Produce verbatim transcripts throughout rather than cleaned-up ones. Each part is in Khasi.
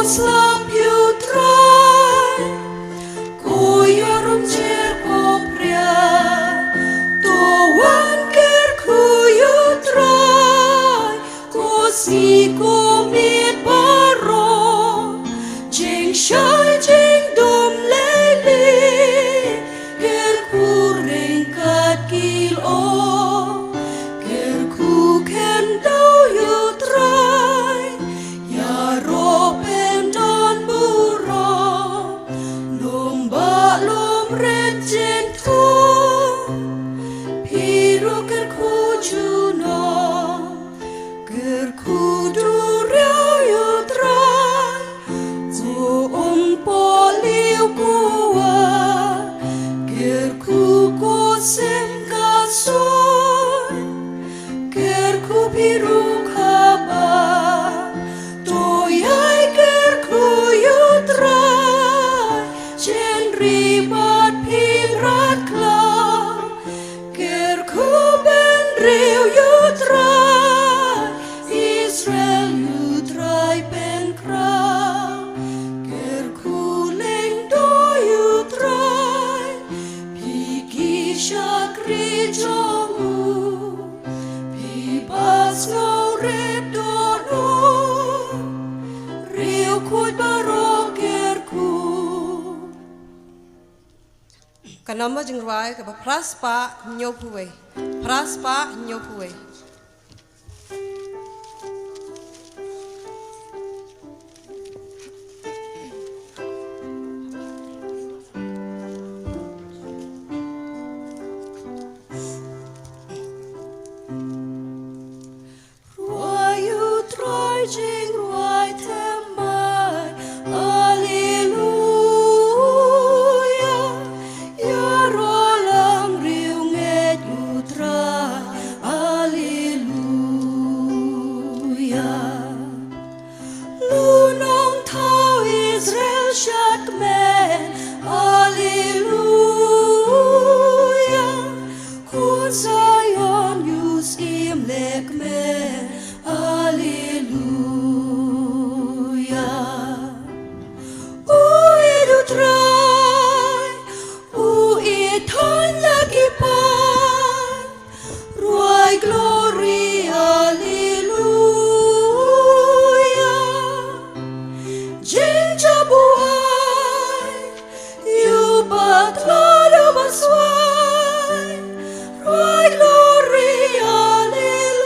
Slap ïa u Trai, ko ïarum jer ko phria, to wan kyrkhu ïa u Trai, ko sngi ko miet baroh, jingshai jingdum lei lei, kyrkhu ryngkat ki lyoh, kyrkhu khyndew ïa u Trai, ïaroh pynban burom, lum bah lum rit jingthung, phi ruh kyrkhu junom, kyrkhu duriaw ïa u Trai, to um poi lieh ko wah, kyrkhu ko sim ka soi, kyrkhu phi ruh kaba, to ïai kyrkhu ïa u Trai, jingri bad phi rat khlaw, kyrkhu bynriew ïa u Trai, Israel ïa u Trai pynkhraw, kyrkhu lyngdoh ïa u Trai, phi ki shakri jong u, phi ba sngewrit dohnud, riewkhuid baroh kyrkhu. Ka namba jingrwai kaba phra spah hynñiewphew wei. Phra spah hynñiewphew wei. Rwai ïa u Trai jingrwai thymmai, Alleluia. Ïaroh lang riewngeit u Trai, Alleluia. Lum nongthaw Israel shad kmen, Alleluia. Khun Zion ïohsngew lehkmen, Alleluia. U ïeit u Trai, u ïeit thon la ki paid, rwai glory, Alleluia. Jingjop u ai, ïa u ba khlad u ba swai, rwai glory, Alleluia.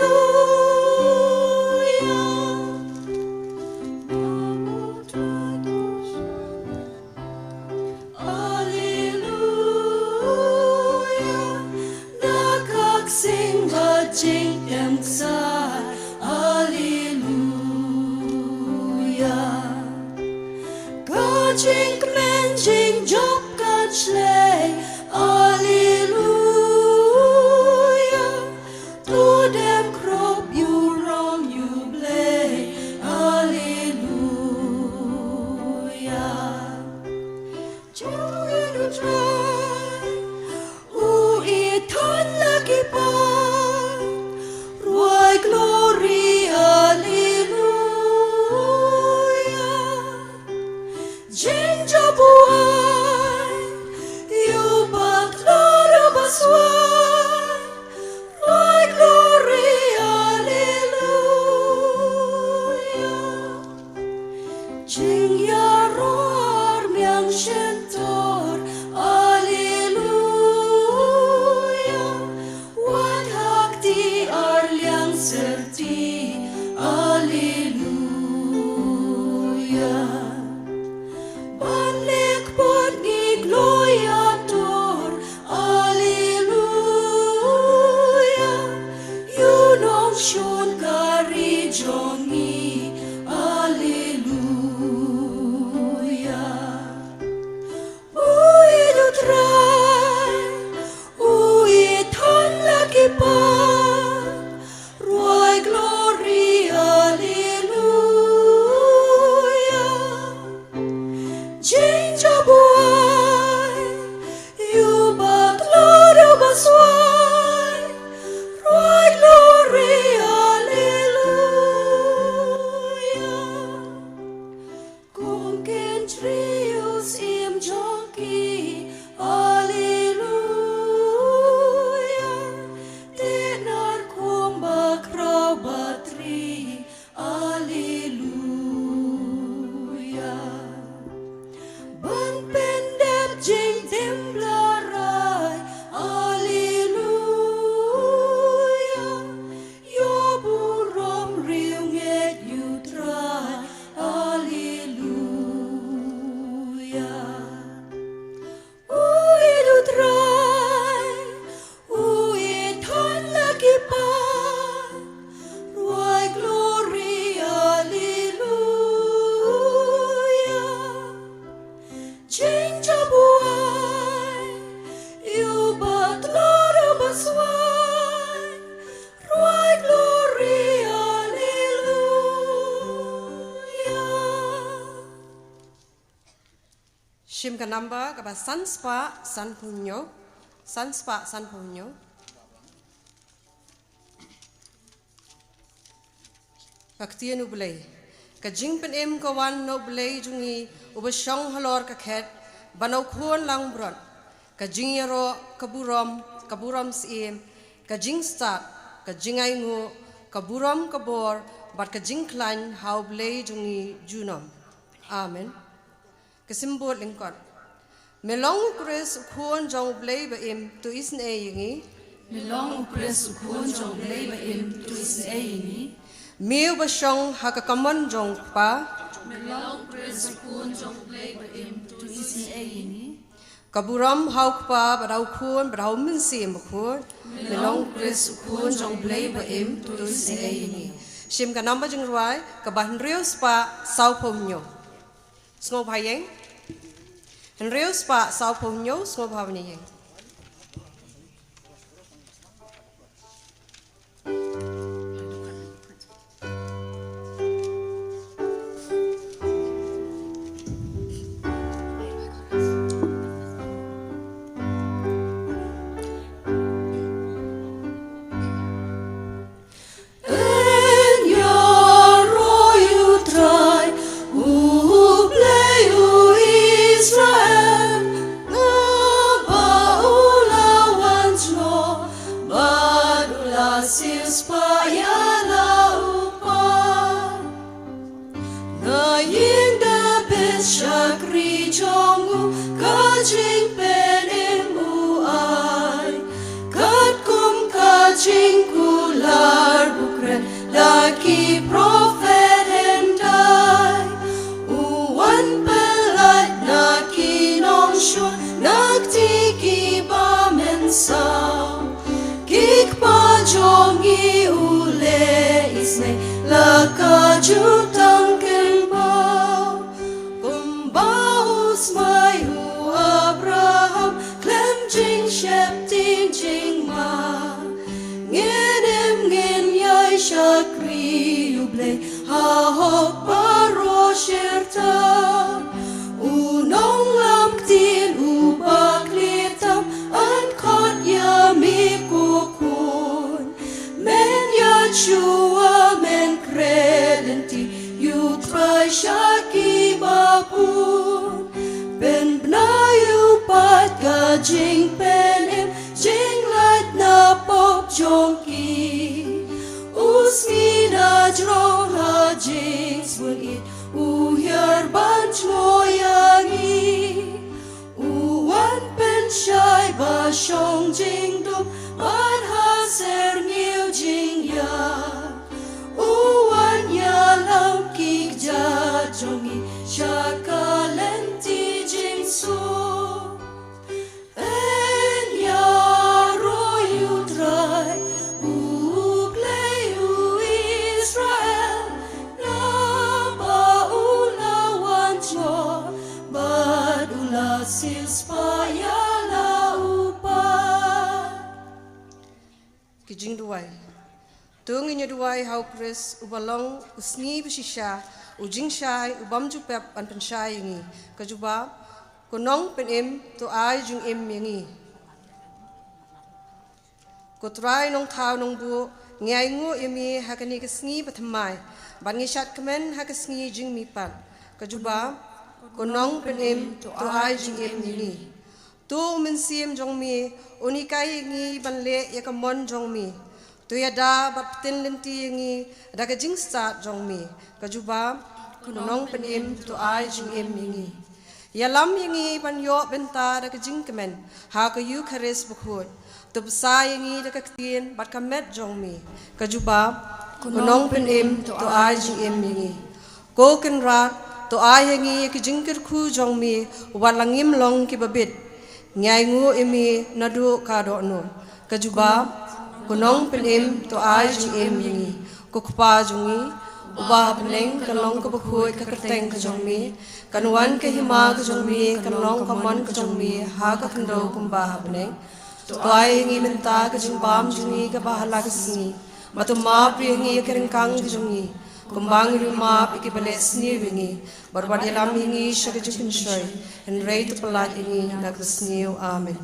Alleluia. Na ka ksing bad jingkmen ksai, Alleluia. Ka jingkmen jingjop kan shlei, Alleluia. To dem khrup ïa u rong ïa u Blei, Alleluia. Jong ïa u Trai, u ïeit thon la ki paid, rwai glory, Alleluia. Jingjop u ai, ïa u ba khlad u ba swai, rwai glory, Alleluia. Jingïaroh armiang shyntur, Alleluia. Wat ha kti ar liang syrti, Alleluia. Ban leh kput ngi kloi atur, Alleluia. Ïa u nongshun ka ri jong ngi, Alleluia. U ïeit u Trai, u ïeit thon la ki paid, rwai glory, Alleluia. Jingjop u ai, ïa u ba khlad u ba swai, rwai glory, Alleluia. Shim ka number kaba san spah san phew hynñiew. San spah san phew hynñiew. Ka ktien U Blei. Ka jingpynim ka wan na U Blei jong ngi, uba shong halor ka khet, bad na U Khun langbrot. Ka jingïaroh, ka burom, ka burom syiem, ka jingstad, ka jingainguh, ka burom ka bor, bad ka jingkhlaiñ ha U Blei jong ngi junom. Amen. Ka symbol lyngkot. Me long U Khrist U Khun jong U Blei ba im, to isynei ïa ngi. Me long U Khrist U Khun jong U Blei ba im, to isynei ïa ngi. Me uba shong ha ka kamon jong U Kpa. Me long U Khrist U Khun jong U Blei ba im, to isynei ïa ngi. Ka burom ha U Kpa bad ha U Khun bad ha U Mynsiem Bakhuid. Me long U Khrist U Khun jong U Blei ba im, to isynei ïa ngi. Shim ka number jingrwai kaba hynriew spah saw phew hynñiew. Sngewbha ïeng. Hynriew spah saw phew hynñiew, sngewbha ban ïeng. Yn ïaroh ïa U Trai, U Blei u Israel, naba u la wan jngoh, bad u la siewspah ïa la u pat. Na ïing Dabid shakri jong u ka jingpynim u ai. Katkum ka jingkular u kren da ki prophet hyndai. U wan pyllait na ki nongshun na kti kiba mynsaw. Ki kpa jong ngi u leh isynei la ka jutang kynmaw. Kumba u smai u Abraham khlem jingsheptieng jingma. Ngin im ngin ïai shakri U Blei ha hok baroh shirta. U nonglam ktien uba khlaiñ tam, yn khot ïa me ko khun. Men ïaid shuwa men khreh lynti ïa U Trai sha kiba bun. Pynbna ïa u pat ka jingpynim jinglait na pop jong ki. U sngi na jrong ha jingsbun ïit u hiar ban jngoh ïa ngi. U wan pynshai ba shong jingdum bad ha syrngiew jingïap. U wan ïalam ki kjat jong ngi sha ka lynti jingsuk. Yn ïaroh ïa U Trai, U Blei u Israel, naba u la wan jngoh, bad u la siewspah ïa la u pat. Ki jingduwai. To ngin ïa duwai ha U Khrist uba long u sngi ba shisha, u jingshai u bym ju pep ban pynshai ïa ngi. Ka jubab, Ko Nongpynim, to ai jingim ïa ngi. Ko Trai Nongthaw Nongbuh, ngi ainguh ïa me ha kane ka sngi ba thymmai, bad ngi shad kmen ha ka sngi jingmihpat. Ka jubab, Ko Nongpynim, to ai jingim ïa ngi. To U Mynsiem jong me un hikai ïa ngi ban leh ïa ka mon jong me. To ïada bad pynlynti ïa ngi da ka jingstad jong me. Ka jubab, Ko Nongpynim, to ai jingim ïa ngi. Ïalam ïa ngi ban ïoh bynta da ka jingkmen ha ka Eukharist bakhuid. To bsa ïa ngi da ka ktien bad ka met jong me. Ka jubab, Ko Nongpynim, to ai jingim ïa ngi. Ko Kynrad, to ai ha ngi ïa ki jingkyrkhu jong me, wat la ngim long kiba bit. Ngi ainguh ïa me naduh ka dohnud. Ka jubab, Ko Nongpynim, to ai jingim ïa ngi. Ko Kpa jong ngi uba ha bneng, kan long kaba khuid ka kyrteng ka jong me. Kan wan ka hima ka jong me, kan long ka mon ka jong me ha ka khyndew kumba ha bneng. To ai ïa ngi mynta ka jingbam jong ngi kaba ha la ka sngi. Bad to map ruh ïa ngi ïa ki ryngkang ki jong ngi, Kumba ngi ruh map ïa kiba leh sniew ïa ngi, bad wat ïalam ïa ngi sha ka jingpynshoi, hynrei to pyllait ïa ngi na ka sniew. Amen.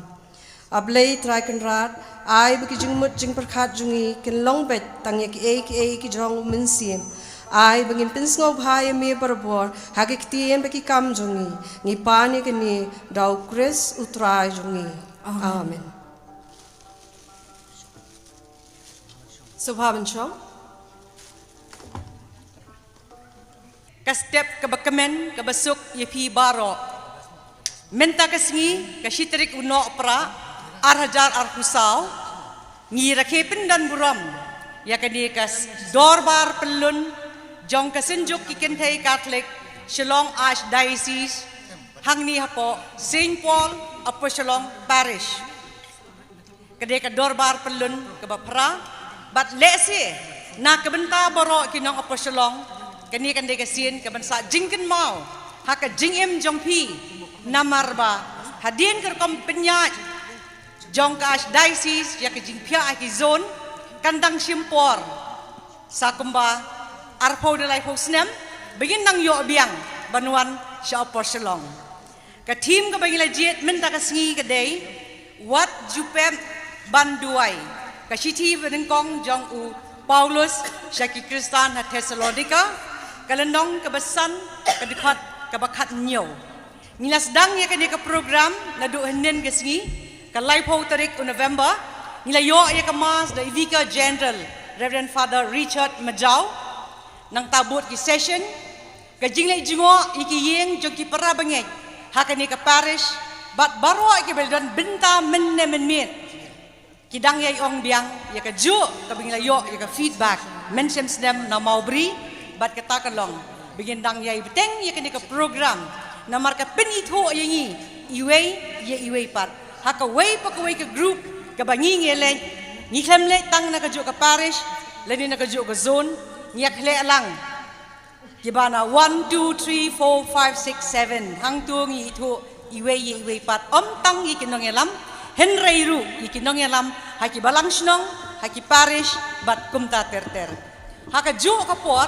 A Blei Trai Kynrad, ai ba ki jingmut jingpyrkhat jong ngi kin long beit tang ïa kiei kiei ki jong u Mynsiem. Ai ba ngin pynsngewbha ïa me barabor ha ki ktien bad ki kam jong ngi. Ngi pan ïa kane da u Khrist u Trai jong ngi. Amen. Amen. Sngewbha ban shong. Ka step kaba kmen kaba suk ïa phi baroh. Mynta ka sngi ka shi tarik u Nohprah ar hajar arphew saw, ngi rakhe pyndon burom ïa kane ka s-, dorbar pyllun jong ka Synjuk ki Kynthei Katholik Shillong Archdiocese hangne hapoh Saint Paul Apostolong Parish. Ka dei ka dorbar pyllun kaba phra, bad lehse na ka bynta baroh ki nong Apostolong, kane kan dei ka sien kaban sa jingkynmaw ha ka jingim jong phi, namar ba hadien ka rukom pynïaid jong ka Archdiocese ïa ka jingphiah ha ki zone kan dang shim por sa kumba arphew ne laiphew snem ba ngin nang ïoh biang ban wan sha Apostolong. Ka theme kaba ngi la jied mynta ka sngi ka dei, Wat Ju Pep Ban Duwai. Ka shithi banyngkong jong u Paulus sha ki Khristan ha Thessalonika, ka lynnong kaba san, ka dkhot kaba khathynñiew. Ngi la sdang ïa kane ka program naduh hynnin ka sngi, ka laiphew tarik u November. Ngi la ïoh ïa ka Mass da i Vicar General, Reverend Father Richard Majaw. Nangta bud ki session, ka jingleh jngoh ïa ki ïing jong ki para bangeit ha kane ka parish, bad baroh kiba la don bynta mynne mynmiet ki dang ïai ong biang ïa kajuh kaba ngi la ïoh ïa ka feedback mynshem snem na Mawbri, bad kata ka long ba ngin dang ïai bteng ïa kane ka program namar ka pynithuh ïa ngi iwei ïa iwei pat ha kawei pa kawei ka group kaba ngi ngi leit. Ngi khlem leit tang na kajuh ka parish lane na kajuh ka zone, ngi ïa khleh lang kiba na one, two, three, four, five, six, seven. Hangto ngi ithuh iwei ïa iwei pat, ym tang ïa ki nongïalam, hynrei ruh ïa ki nongïalam ha ki balang shnong, ha ki parish, bad kumta ter ter. Ha kajuh ka por,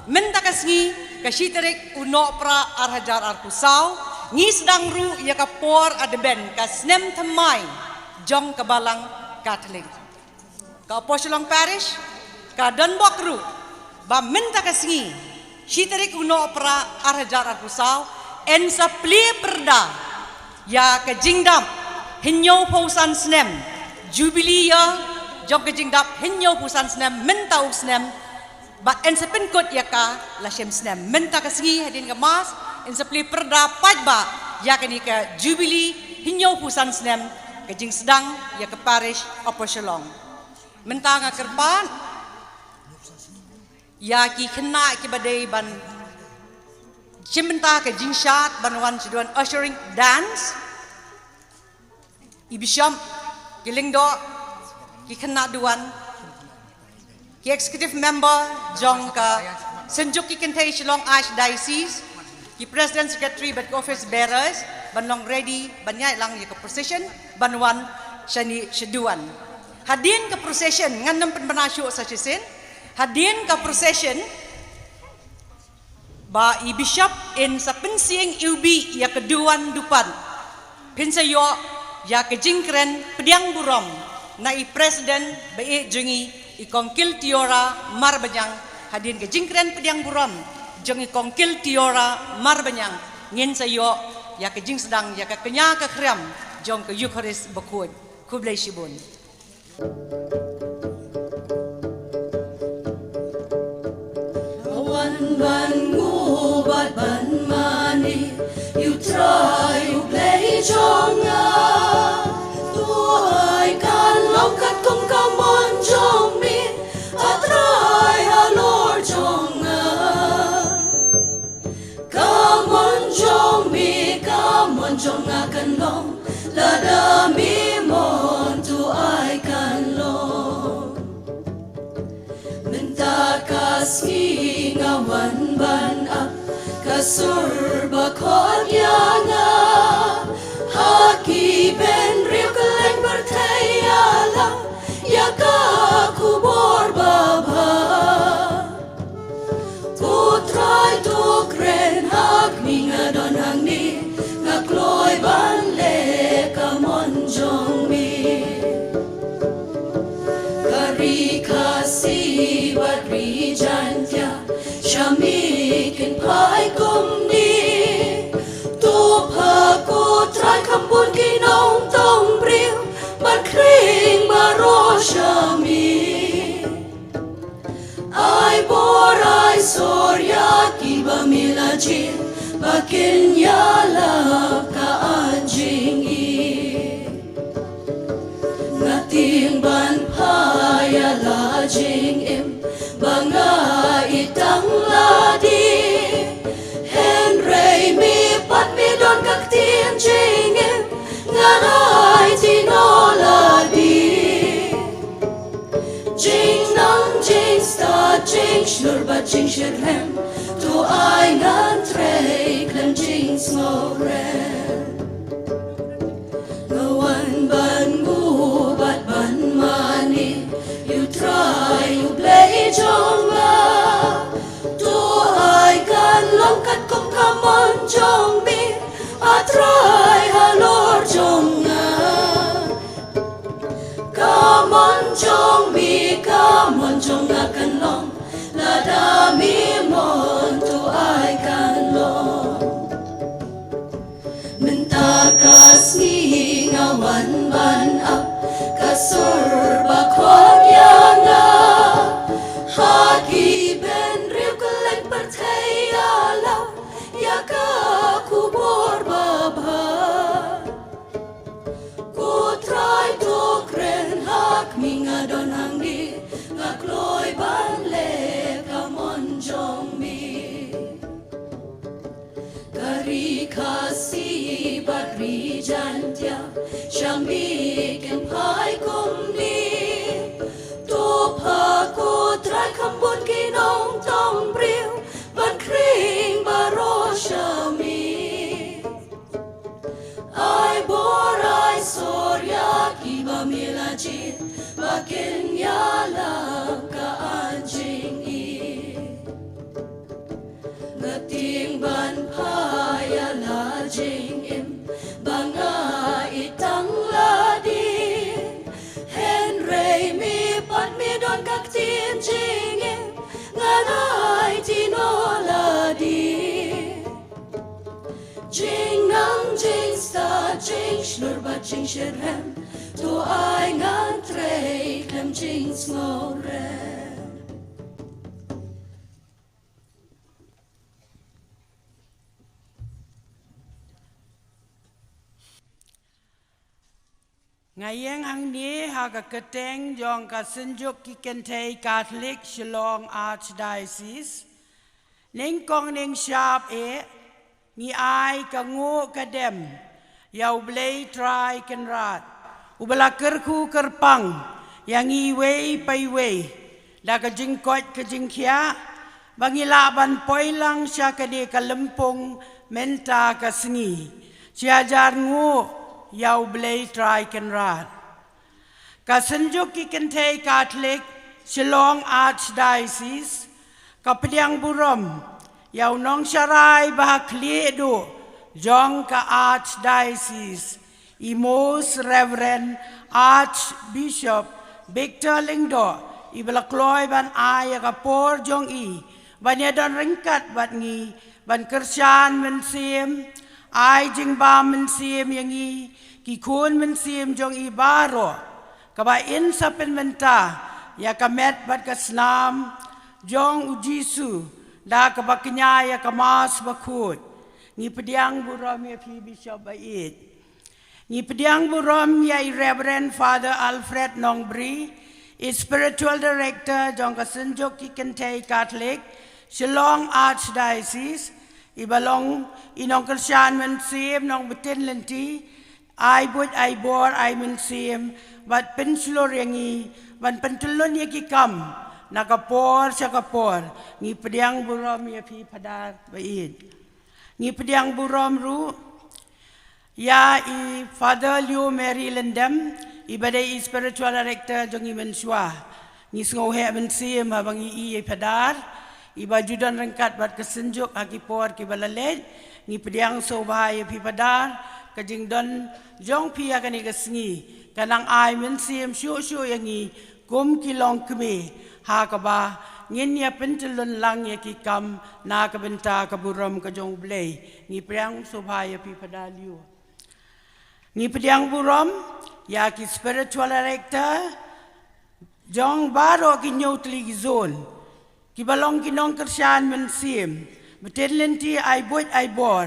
mynta ka sngi, ka shi tarik u Nohprah ar hajar arphew saw, ngi sdang ruh ïa ka por Advent, ka snem thymmai jong ka Balang Katholik. Ka Apostolong Parish ka don bok ruh ba mynta ka sngi, shi tarik u Nohprah ar hajar arphew saw, yn sa plie pyrda ïa ka jingdap hynñiewphew san snem, Jubilee ïa jong ka jingdap hynñiewphew san snem mynta u snem, bad yn sa pynkut ïa ka la shim snem. Mynta ka sngi hadien ka Mass yn sa plie pyrda paidbah ïa kane ka Jubilee hynñiewphew san snem ka jingsdang ïa ka Parish Apostolong. Mynta nga kyrpad ïa ki khynnah kiba dei ban shim bynta ka jingshad ban wan sha duwan ushering dance. I Bishop, ki lyngdoh, ki khynnah duwan, ki executive member jong ka Synjuk ki Kynthei Shillong Archdiocese, ki president, secretary bad ki office bearers ban long ready ban ïaid lang ïa ka procession ban wan shane sha duwan. Hadien ka procession, ngan nym pynbna shuh sa shisien. Hadien ka procession ba i Bishop yn sa pynsieng iwbih ïa ka duwan dupat, phin sa ïoh ïa ka jingkren pdiang burom na i president ba ïeit jong ngi, i Kong Kiltiora Marbaniang. Hadien ka jingkren pdiang burom jong i Kong Kiltiora Marbaniang, ngin sa ïoh ïa ka jingsdang ïa ka kñia ka khriam jong ka Eukharist bakhuid. Khublei shibun. Wan ban nguh bad ban mane ïa u Trai u Blei jong nga. To ai kan long katkum ka mon jong me, A Trai halor jong nga. Ka mon jong me, ka mon jong nga kan long, lada me mon to ai kan long. Mynta ka sngi nga wan ban ap ka sur ba khot ïa nga ha ki bynriew kylleng pyrthei, ïalam ïa ka khubor babha. Kren ha kmie nga don hangne, nga kloi ban leh ka mon jong me. Ka ri Khasi bad ri Jaiñtia, sha me kin phai kumne. To pha ko Trai kham bun ki nongtong briew, ban khring baroh sha me. Ai bor ai sor ïa kiba me la jied, ba kin ïalap ka ar jingim. Nga tieng ban phai ïa la jingim, ba nga ïeit tang lade. Hynrei me pat me don ka ktien jingim, ngan aiti noh lade. Jingnang jingstad jingshlur bad jingshitrhem, to ai ngan trei khlem jingsngewrem. Nga wan ban nguh bad ban mane ïa u Trai u Blei jong nga. To ai kan long katkum ka mon jong me, A Trai halor jong nga. Ka mon jong me, ka mon jong nga kan long, lada me mon, to ai kan long. Mynta ka sngi nga wan ban ap ka sur ba khot ïa nga ha ki bynriew kylleng pyrthei, ïalap ïa ka khubor babha. Ko Trai, to kren ha kmie nga don hangne, nga kloi ban leh ka mon jong me. Ka ri Khasi bad ri Jaiñtia, sha me kin phai kumne. To pha ko Trai kham bun ki nongtong briew, ban khring baroh sha me. Ai bor ai sor ïa kiba me la jied, ba kin ïalap ka ar jingim. Nga tieng ban phai ïa la jingim, ba nga ïeit tang lade. Hynrei me pat me don ka ktien jingim, ngan aiti noh lade. Jingnang jingstad jingshlur bad jingshitrhem, to ai ngan trei khlem jingsngewrem. Nga ïeng hangne ha ka kyrteng jong ka Synjuk ki Kynthei Katholik Shillong Archdiocese. Nyngkong nyngshap eh, ngi ai ka nguh ka dem ïa U Blei Trai Kynrad, uba la kyrkhu kyrpang ïa ngi iwei pa iwei da ka jingkoit ka jingkhiah, ba ngi lah ban poi lang sha kane ka lympung mynta ka sngi. Shi hajar nguh ïa U Blei Trai Kynrad. Ka Synjuk ki Kynthei Katholik Shillong Archdiocese ka pdiang burom ïa u nongsharai ba ha khlieh duh jong ka Archdiocese, i Most Reverend Archbishop Victor Lyngdoh, iba la kloi ban ai ïa ka por jong i ban ïadon ryngkat bad ngi, ban kyrshan mynsiem, ai jingbam mynsiem ïa ngi, ki khun mynsiem jong i baroh, kaba yn sa pynmynta ïa ka met bad ka snam jong U Jisu da kaba kñia ïa ka Mass bakhuid. Ngi pdiang burom ïa phi Bishop ba ïeit. Ngi pdiang burom ïa i Reverend Father Alfred Nongbri, i Spiritual Director jong ka Synjuk ki Kynthei Katholik Shillong Archdiocese, iba long i nongkyrshan mynsiem, nongbtin lynti, ai buit ai bor ai mynsiem bad pynshlur ïa ngi ban pyntyllun ïa ki kam na ka por sha ka por. Ngi pdiang burom ïa phi Phadar ba ïeit. Ngi pdiang burom ruh ïa i Father Leo Mary Lyndem, iba dei i Spiritual Director jong ngi mynshuwa. Ngi sngewheh mynsiem haba ngi ïohi ïa i Phadar. Iba ju don ryngkat bad ka synjuk ha ki por kiba la leit, ngi pdiang sngewbha ïa phi Phadar, ka jingdon jong phi ha kane ka sngi ka nang ai mynsiem shuh shuh ïa ngi kum ki longkmie, ha kaba ngin ïa pyntyllun lang ïa ki kam na ka bynta ka burom ka jong U Blei. Ngi pdiang sngewbha ïa phi Phadar Leo. Ngi pdiang burom ïa ki spiritual director jong baroh ki hynñiew tylli ki zone, kiba long ki nongkyrshan mynsiem, ba tei lynti ai buit ai bor,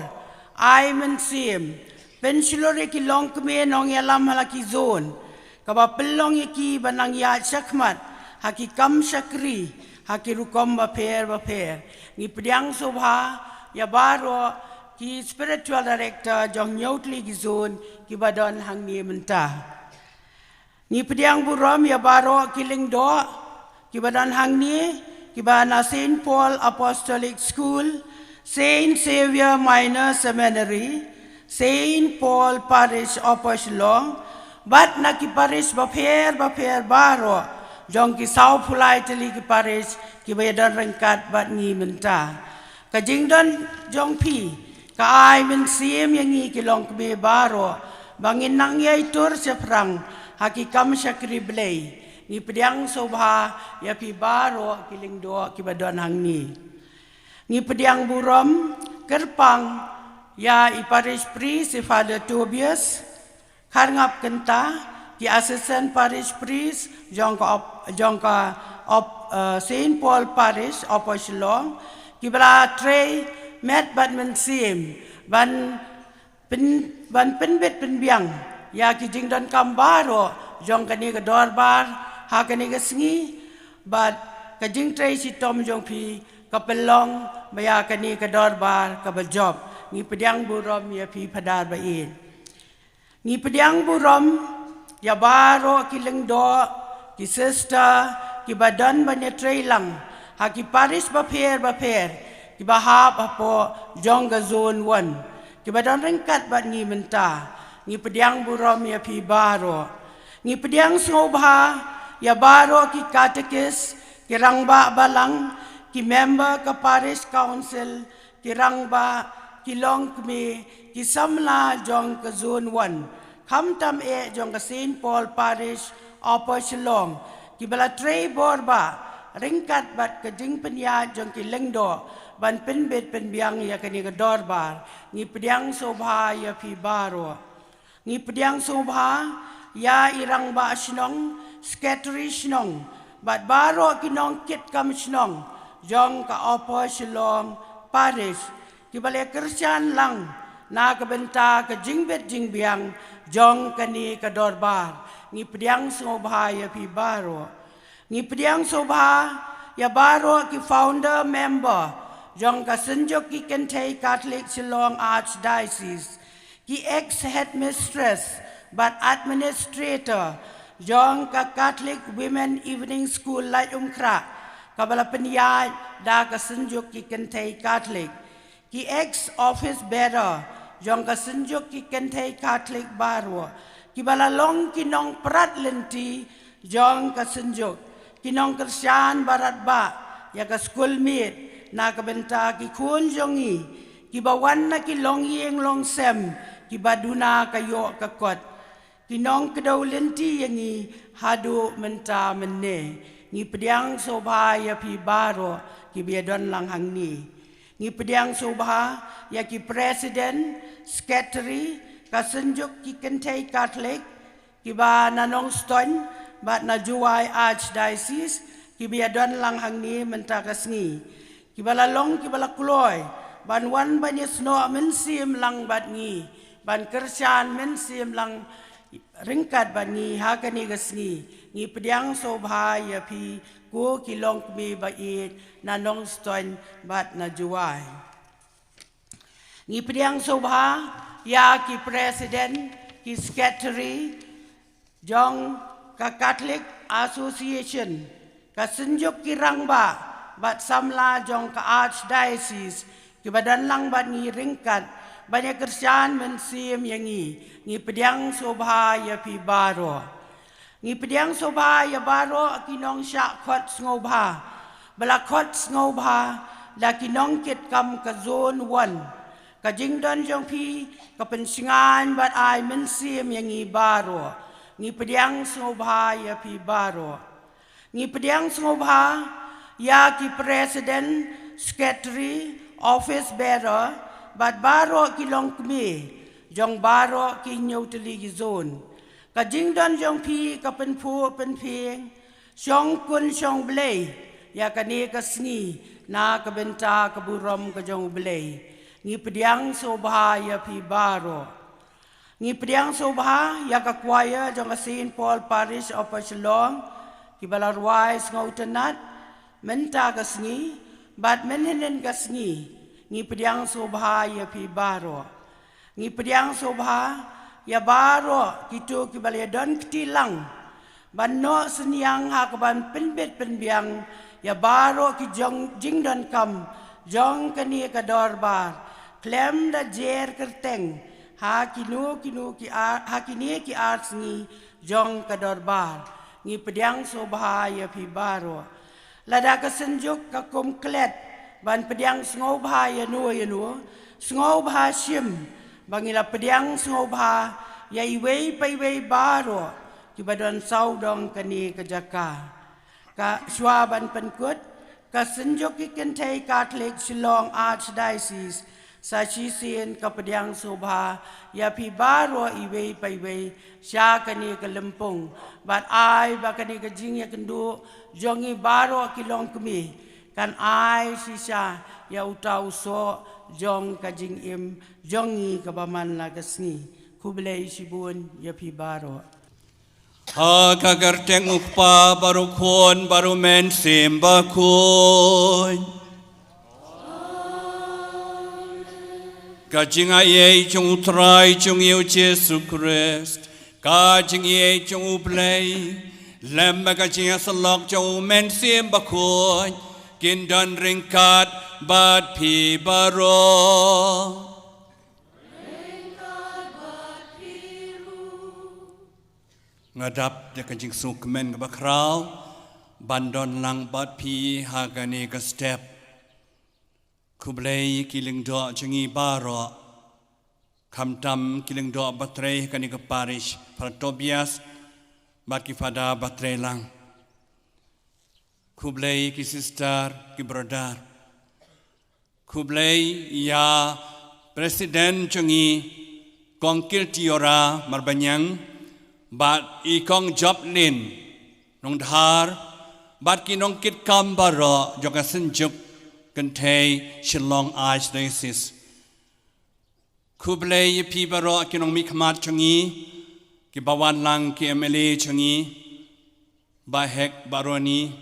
ai mynsiem, pynshlur ïa ki longkmie nongïalam ha la ki zone, kaba pynlong ïa ki ba nang ïaid shakhmat ha ki kam shakri ha ki rukom bapher bapher. Ngi pdiang sngewbha ïa baroh ki spiritual director jong hynñiew tylli ki zone kiba don hangne mynta. Ngi pdiang burom ïa baroh ki lyngdoh kiba don hangne, kiba na Saint Paul Apostolic School, Saint Xavier Minor Seminary, Saint Paul Parish Upper Shillong, bad na ki parish bapher bapher baroh jong ki sawphew lai tylli ki parish kiba ïadon ryngkat bad ngi mynta. Ka jingdon jong phi ka ai mynsiem ïa ngi ki longkmie baroh ba ngin nang ïai tur shaphrang ha ki kam shakri Blei. Ngi pdiang sngewbha ïa phi baroh ki lyngdoh kiba don hangne. Ngi pdiang burom kyrpang ïa i parish priest, i Father Tobias Kharngap Kynta, ki assistant parish priest jong ka op-, jong ka op-, eh, Saint Paul Parish, Upper Shillong, kiba la trei met bad mynsiem ban pyn-, ban pynbit pynbiang ïa ki jingdonkam baroh jong kane ka dorbar ha kane ka sngi, bad ka jingtrei shitom jong phi ka pynlong ba ïa kane ka dorbar kaba jop. Ngi pdiang burom ïa phi Phadar ba ïeit. Ngi pdiang burom ïa baroh ki lyngdoh, ki sister, kiba don ban ïatrei lang ha ki parish bapher bapher kiba hap hapoh jong ka zone one, kiba don ryngkat bad ngi mynta. Ngi pdiang burom ïa phi baroh. Ngi pdiang sngewbha ïa baroh ki katekis, ki rangbah balang, ki member ka parish council, ki rangbah, ki longkmie, ki samla jong ka zone one, khamtam eh jong ka Saint Paul Parish, Upper Shillong, kiba la trei bor bha ryngkat bad ka jingpynïaid jong ki lyngdoh ban pynbit pynbiang ïa kane ka dorbar. Ngi pdiang sngewbha ïa phi baroh. Ngi pdiang sngewbha ïa i rangbah shnong, secretary shnong, bad baroh ki nongkitkam shnong jong ka Upper Shillong Parish, kiba la kyrshan lang na ka bynta ka jingbit jingbiang jong kane ka dorbar. Ngi pdiang sngewbha ïa phi baroh. Ngi pdiang sngewbha ïa baroh ki founder member jong ka Synjuk ki Kynthei Catholic Shillong Archdiocese, ki ex headmistress bad administrator jong ka Catholic Women Evening School Laitumkhrah, kaba la pynïaid da ka Synjuk ki Kynthei Catholic, ki ex office bearer jong ka Synjuk ki Kynthei Catholic baroh, kiba la long ki nongprat lynti jong ka Synjuk, ki nongkyrshan barat bah ïa ka skul miet na ka bynta ki khun jong ngi kiba wan na ki longïing longsem kiba duna ka ïoh ka kot, ki nongkdew lynti ïa ngi haduh mynta mynne. Ngi pdiang sngewbha ïa phi baroh kiba ïadon lang hangne. Ngi pdiang sngewbha ïa ki president, secretary ka Synjuk ki Kynthei Catholic, kiba na Nongstoiñ bad na Jowai Archdiocese, kiba ïadon lang hangne mynta ka sngi, kiba la long kiba la kloi ban wan ban ïasnoh mynsiem lang bad ngi, ban kyrshan mynsiem lang ryngkat bad ngi ha kane ka sngi. Ngi pdiang sngewbha ïa phi ko ki longkmie ba ïeit na Nongstoiñ bad na Jowai. Ngi pdiang sngewbha ïa ki president, ki secretary jong ka Catholic Association, ka Synjuk ki Rangbah bad samla jong ka Archdiocese, kiba don lang bad ngi ryngkat ban ïakyrshan mynsiem ïa ngi. Ngi pdiang sngewbha ïa phi baroh. Ngi pdiang sngewbha ïa baroh ki nongshah khot sngewbha ba la khot sngewbha da ki nongkitkam ka Zone One. Ka jingdon jong phi ka pynshngaiñ bad ai mynsiem ïa ngi baroh. Ngi pdiang sngewbha ïa phi baroh. Ngi pdiang sngewbha ïa ki president, secretary, office bearer bad baroh ki longkmie jong baroh ki hynñiew tylli ki zone. Ka jingdon jong phi ka pynphuh pynphieng shongkun shongblei ïa kane ka sngi na ka bynta ka burom ka jong U Blei. Ngi pdiang sngewbha ïa phi baroh. Ngi pdiang sngewbha ïa ka choir jong ka Saint Paul Parish Upper Shillong kiba la rwai sngewtynnat mynta ka sngi bad mynhynnin ka sngi. Ngi pdiang sngewbha ïa phi baroh. Ngi pdiang sngewbha ïa baroh kito kiba la ïadon kti lang ban noh synñiang ha kaban pynbit pynbiang ïa baroh ki jong jingdonkam jong kane ka dorbar khlem da jer kyrteng ha kino kino ki ar, ha kine ki ar sngi jong ka dorbar. Ngi pdiang sngewbha ïa phi baroh. Lada ka Synjuk ka kum klet ban pdiang sngewbha ïano ïano, sngewbha shim ba ngi la pdiang sngewbha ïa iwei pa iwei baroh kiba don sawdong kane ka jaka. Ka shuwa ban pynkut, ka Synjuk ki Kynthei Katholik Shillong Archdiocese sa shisien ka pdiang sngewbha ïa phi baroh iwei pa iwei sha kane ka lympung. Bad ai ba kane ka jingïakynduh jong ngi baroh ki longkmie kan ai shisha ïa uta u soh jong ka jingim jong ngi kaba man la ka sngi. Khublei shibun ïa phi baroh. Ha ka kyrteng U Kpa bad U Khun bad U Mynsiem Bakhuid. Ka jingaiei jong U Trai jong ngi U Jisu Khrist, ka jingaiei jong U Blei, lem bad ka jingïasyllok jong U Mynsiem Bakhuid, kin don ryngkat bad phi baroh. Nga dap da ka jingsngewkmen kaba khraw ban don lang bad phi ha kane ka step. Khublei ki lyngdoh jong ngi baroh, khamtam ki lyngdoh ba trei ha kane ka parish, Father Tobias bad ki Father ba trei lang. Khublei ki sister, ki brother. Khublei ïa president jong ngi, Kong Kiltiora Marbaniang, bad i Kong Joplin Nongdhar, bad ki nongkitkam baroh jong ka Synjuk Kynthei Shillong Archdiocese. Khublei ïa phi baroh ki nongmihkhmat jong ngi, kiba wan lang, ki M L A jong ngi, Bah Hek, Bah Ronnie,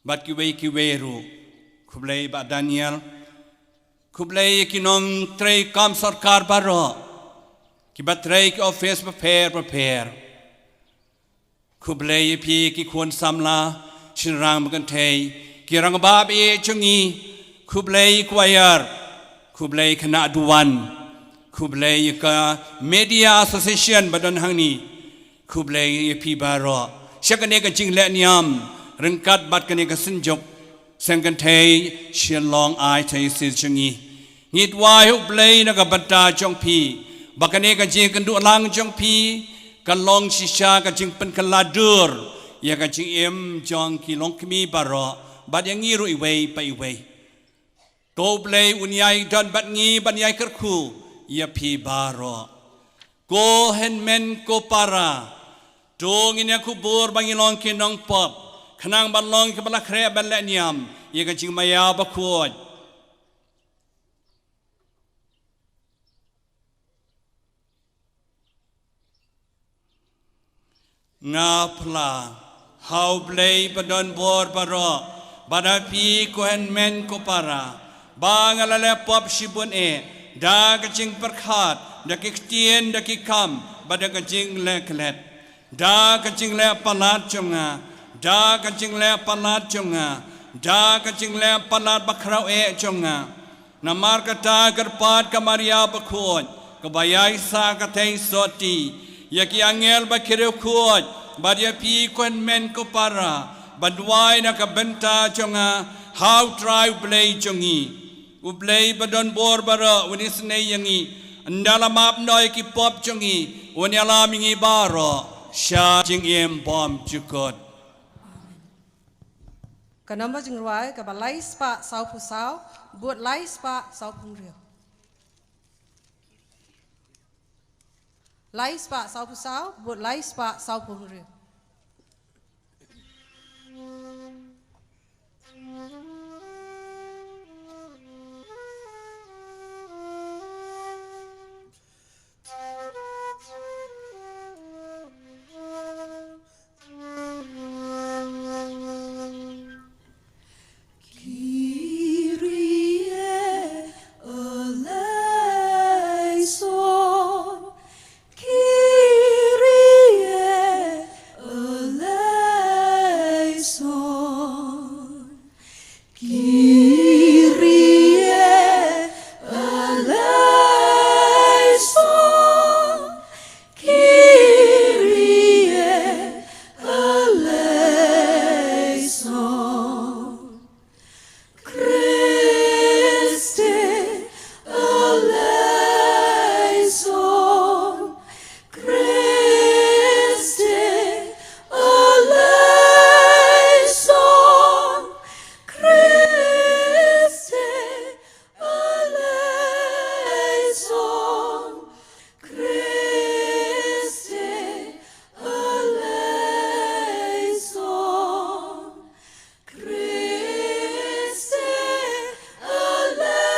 bad kiwei kiwei ruh. Khublei Bah Daniel. Khublei ïa ki nongtrei kam sorkar baroh, kiba trei ki office bapher bapher. Khublei ïa phi ki khun samla shynrang bakynthei, ki rangbah ba ïeit jong ngi. Khublei choir, khublei khynnah duwan, khublei ïa ka Media Association ba don hangne. Khublei ïa phi baroh sha kane ka jingleh niam ryngkat bad kane ka Synjuk Seng Kynthei Shillong Archdiocese jong ngi. Ngi duwai ha U Blei na ka bynta jong phi, ba kane ka jingïakynduh lang jong phi kan long shisha ka jingpynkylla dur ïa ka jingim jong ki longkmie baroh bad ïa ngi ruh iwei pa iwei. Ko U Blei un ïai don bad ngi ban ïai kyrkhu ïa phi baroh. Ko hynmen ko para, to ngin ïakhubor ba ngi long ki nongpop, khnang ban long kiba la khreh ban leh niam ïa ka jingmaïa bakhuid. Nga phla ha U Blei ba don bor baroh, bad ha phi ko hynmen ko para, ba nga la leh pop shibun eh, da ka jingpyrkhat, da ki ktien, da ki kam, bad da ka jingleh klet. Da ka jingleh palat jong nga, da ka jingleh palat jong nga, da ka jingleh palat bakhraw eh jong nga. Namar kata kyrpad ka Maria bakhuid, kaba ïaisah ka theisotti, ïa ki angel bad ki riewkhuid, bad ïa phi ko hynmen ko para, Ban duwai na ka bynta jong nga ha U Trai U Blei jong ngi. U Blei ba don bor baroh un isynei ïa ngi. Ynda la map noh ïa ki pop jong ngi, un ïalam ïa ngi baroh sha jingim bymjukut. Ka nombar jingrwai kaba lai spah sawphew saw bad lai spah sawphew hynriew. Lai spah sawphew saw bad lai spah sawphew hynriew. Kyrie eleison. Kyrie eleison. Kyrie eleison. Christe eleison. Christe eleison. Christe eleison. Christe eleison. Christe eleison.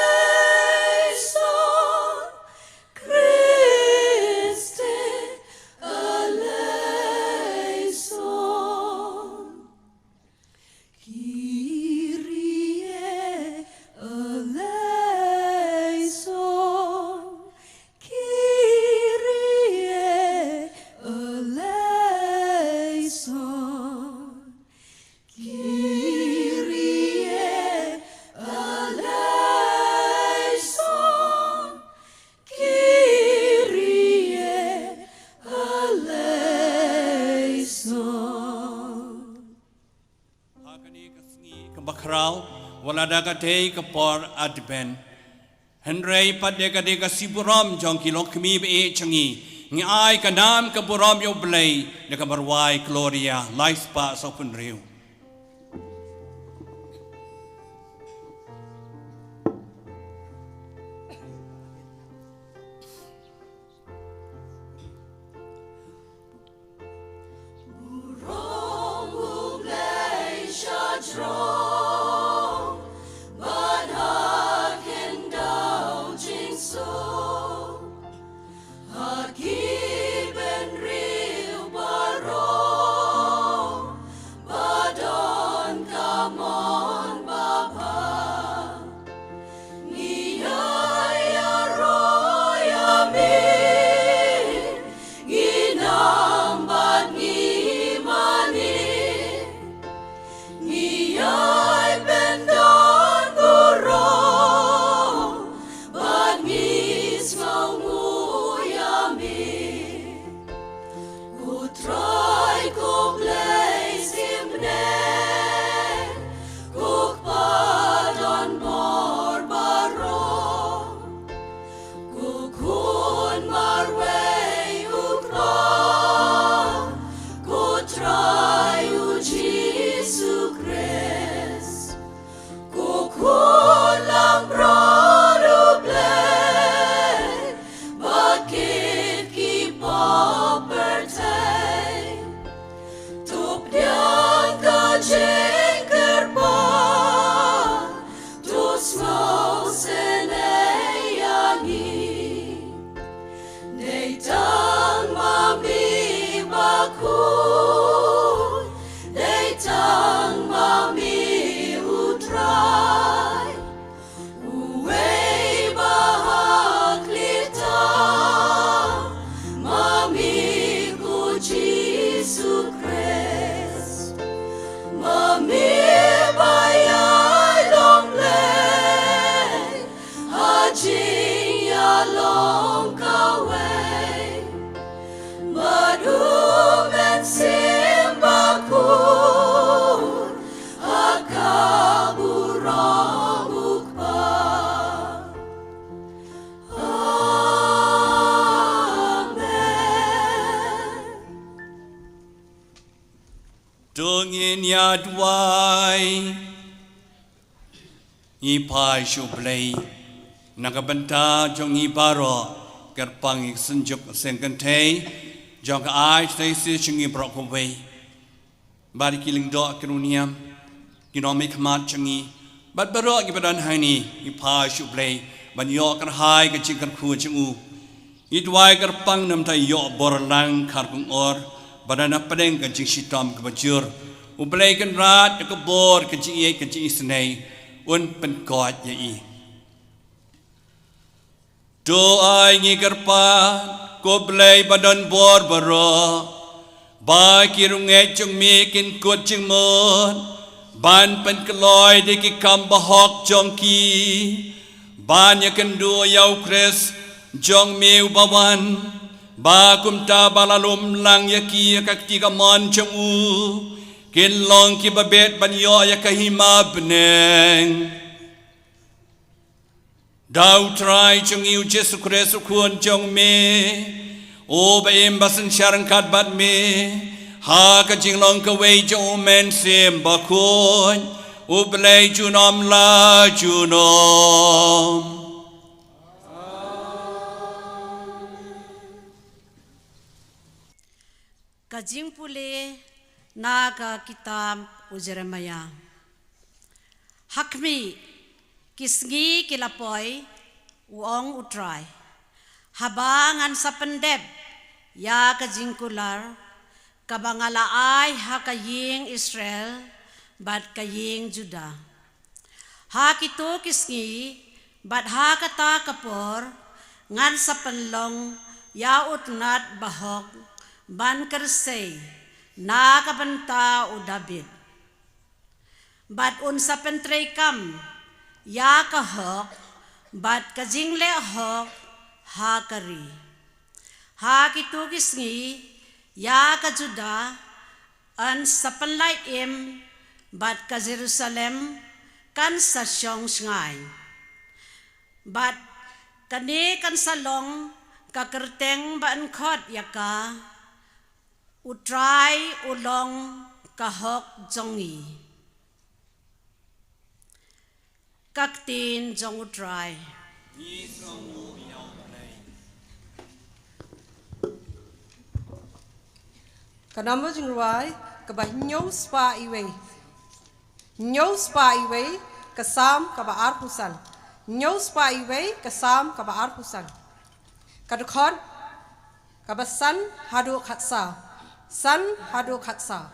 Christe eleison. Kyrie eleison. Kyrie eleison. Kyrie eleison. Kyrie eleison. Ha kane ka sngi kaba khraw, wat la da ka dei ka por Advent, hynrei pat da ka dei ka sngi burom jong ki longkmie ba ïeit jong ngi, ngi ai ka nam ka burom ïa U Blei da kaba rwai Gloria lai spah sawphew hynriew. Burom U Blei sha jrong, bad ha khyndew jingsuk, ha ki bynriew baroh, ba don ka mon babha. Ngi ïai ïaroh ïa me, ngi nam bad ngi mane. Ngi ïai pyndonburom bad ngi sngewnguh ïa me. Ko Trai ko Blei shimet, ko Kpa don bor baroh, ko Khun marwei U Kpa, ko Trai U Jisu Khrist. Ko Khun langbrot U Blei, ba kit ki pop pyrthei. To pdiang ka jingkyrpad, to sngewsynei ïa ngi. Dei tang ma me bakhuid, dei tang ma me U Trai. Uwei ba ha khlieh tam, ma me ko Jisu Khrist. Ma me ba ïai long Blei ha jingïalong kawei. Bad U Mynsiem Bakhuid Ngin ïa duwai. Ngi phai sha U Blei na ka bynta jong ngi baroh, kyrpang ïa ka synjuk seng kynthei jong ka Archdiocese jong ngi baroh kawei. Bad ki lyngdoh ki riewniam, ki nongmihkhmat jong ngi, bad baroh kiba don hangne, ngi phai sha U Blei ban ïoh kyrhai ka jingkyrkhu jong u. Ngi duwai kyrpang namar ïoh bor lang khar kongor, bad na pdeng ka jingshitom kaba jur, U Blei Kynrad, ïa ka bor, ka jingïeit, ka jingisynei, un pynkoit ïa i. To ai ngi kyrpad, ko Blei ba don bor baroh, ba ki riewngeit jong me kin kut jingmut ban pynkloi da ki kam bahok jong ki, ban ïakynduh ïa U Khrist jong me uba wan, ba kumta ba la lum lang ïa ki ïa ka kti kamon jong u, kin long kiba bit ban ïoh ïa ka hima bneng. Da U Trai jong ngi U Jisu Khrist U Khun jong me, uba im bad synshar ryngkat bad me ha ka jinglong kawei jong U Mynsiem Bakhuid, U Blei junom la junom. Ka jingpule na ka kitab u Jeremiah. Ha khmih, ki sngi ki la poi, u ong U Trai, haba ngan sa pyndep ïa ka jingkular kaba nga la ai ha ka ïing Israel bad ka ïing Judah. Ha kito ki sngi bad ha kata ka por, ngan sa pynlong ïa u tnat bahok ban kyrsei na ka bynta u Dabid. Bad un sa pyntreikam ïa ka hok bad ka jingleh hok ha ka ri. Ha kito ki sngi, ïa ka Judah yn sa pynlait im, bad ka Jerusalem kan sa shong shngaiñ. Bad kane kan sa long ka kyrteng ba yn khot ïa ka, U Trai U Long Ka Hok Jong Ngi. Ka ktien jong U Trai. Ka namba jingrwai kaba hynñiew spah iwei. Hynñiew spah iwei, ka Salm kaba arphew san. Hynñiew spah iwei, ka Salm kaba arphew san. Ka dkhot kaba san haduh khatsaw. San haduh khatsaw.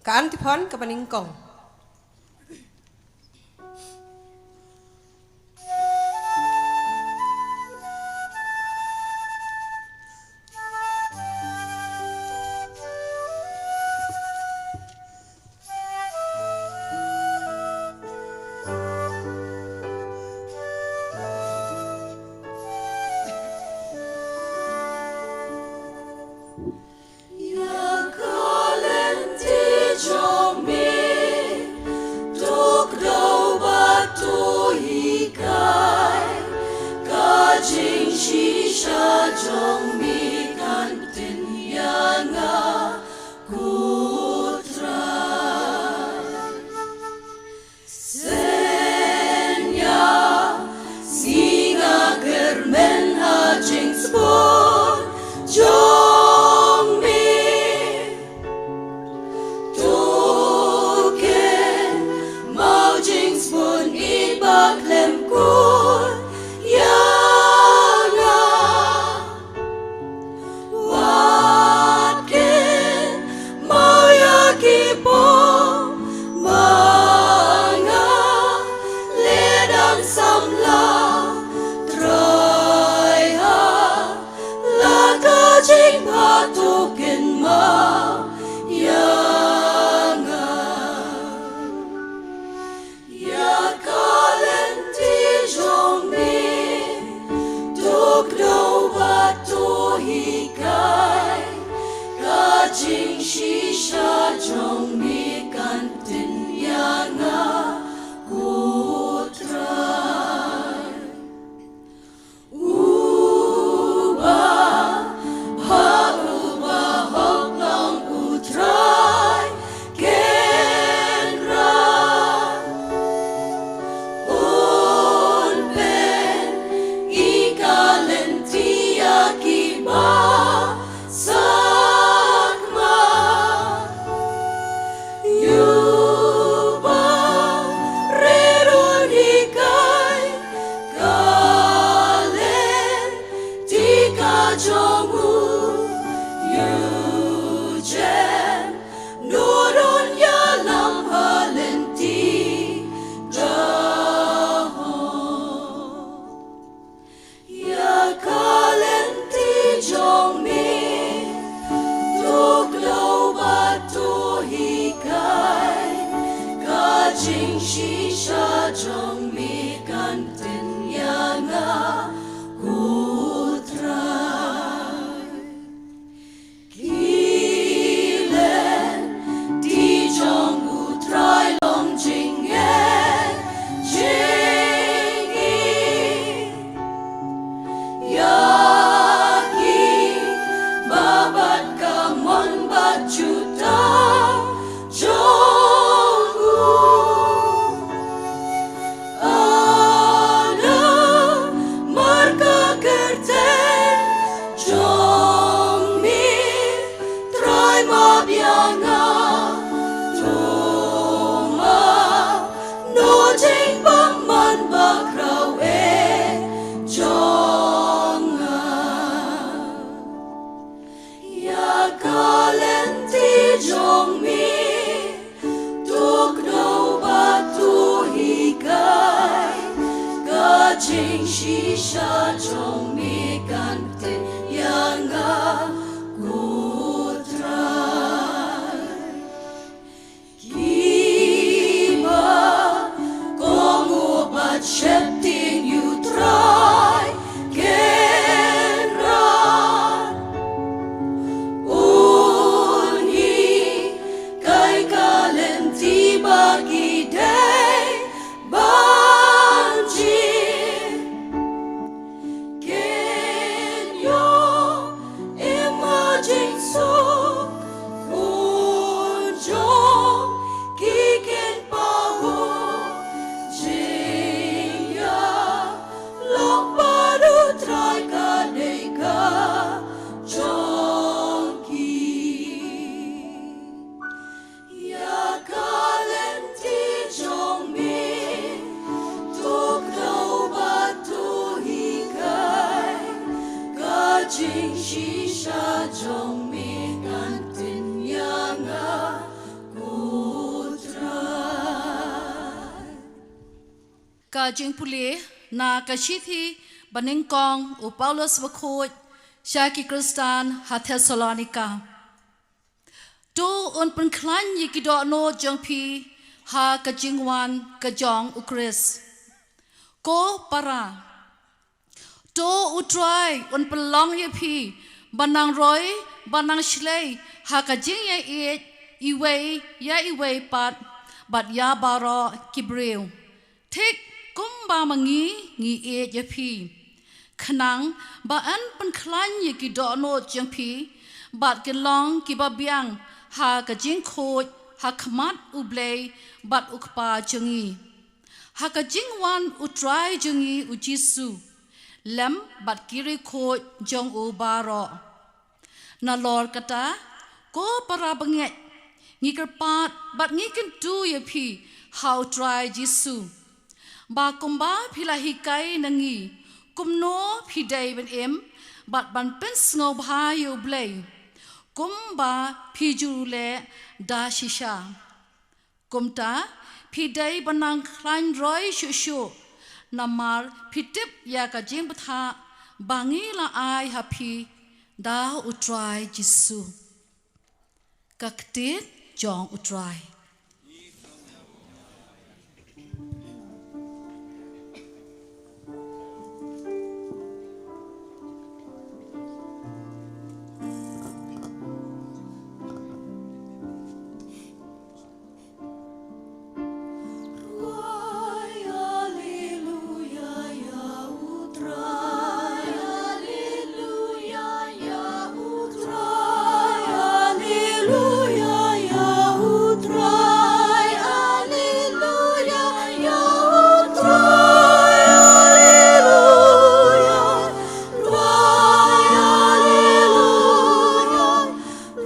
Ka antiphon kaba nyngkong. Ïa ka lynti jong me, to kdew bad to hikai, ka jingshisha jong me kan tyn ïa nga, ko Trai. Sngewbha nga kyrmen ha jingsbun jong me. To kynmaw jingsbun i ba khlem kut ïa nga. Wat kynmaw ïa ki pop ba nga leh dang samla, Trai ha la ka jingbha to kynmaw ïa nga. Ïa ka lynti Shisha jong me kan tynñiang nga, ko Trai. Kiba kohnguh bad sheptieng ïa u Trai Kynrad. Un hikai ka lynti ba ki dei ban jied. Kin ïoh im ha jingsuk, khun jong ki kin pahuh. Jingïalong bad u Trai ka dei ka jong ki. Ïa ka lynti jong me, to kdew bad to hikai. Ka jingshisha jong me kan tynñiang nga, ko Trai. Ka jingpule na ka shithi banyngkong u Paulus bakhuid sha ki Khristan ha Thessalonika. To un pynkhlaiñ ïa ki dohnud jong phi ha ka jingwan ka jong u Khrist. Ko para, to u Trai un pynlong ïa phi ba nang roi ba nang shlei ha ka jingïaieit iwei ïa iwei pat bad ïa baroh ki briew. Thik kumba ma ngi ngi ïeit ïa phi. Khnang ba yn pynkhlaiñ ïa ki dohnud jong phi bad kin long kiba biang ha ka jingkhuid ha khmat u Blei bad u Kpa jong ngi. Ha ka jingwan u Trai jong ngi u Jisu lem bad ki riewkhuid jong u baroh. Nalor kata, ko para bangeit, ngi kyrpad bad ngi kyntu ïa phi ha u Trai Jisu, ba kumba phi la hikai na ngi kumno phi dei ban im bad ban pynsngewbha ïa u Blei, kumba phi ju leh da shisha. Kumta, phi dei ban nang khlaiñ roi shuh shuh, namar phi tip ïa ka jingbthah ba ngi la ai ha phi da u Trai Jisu. Ka ktien jong u Trai.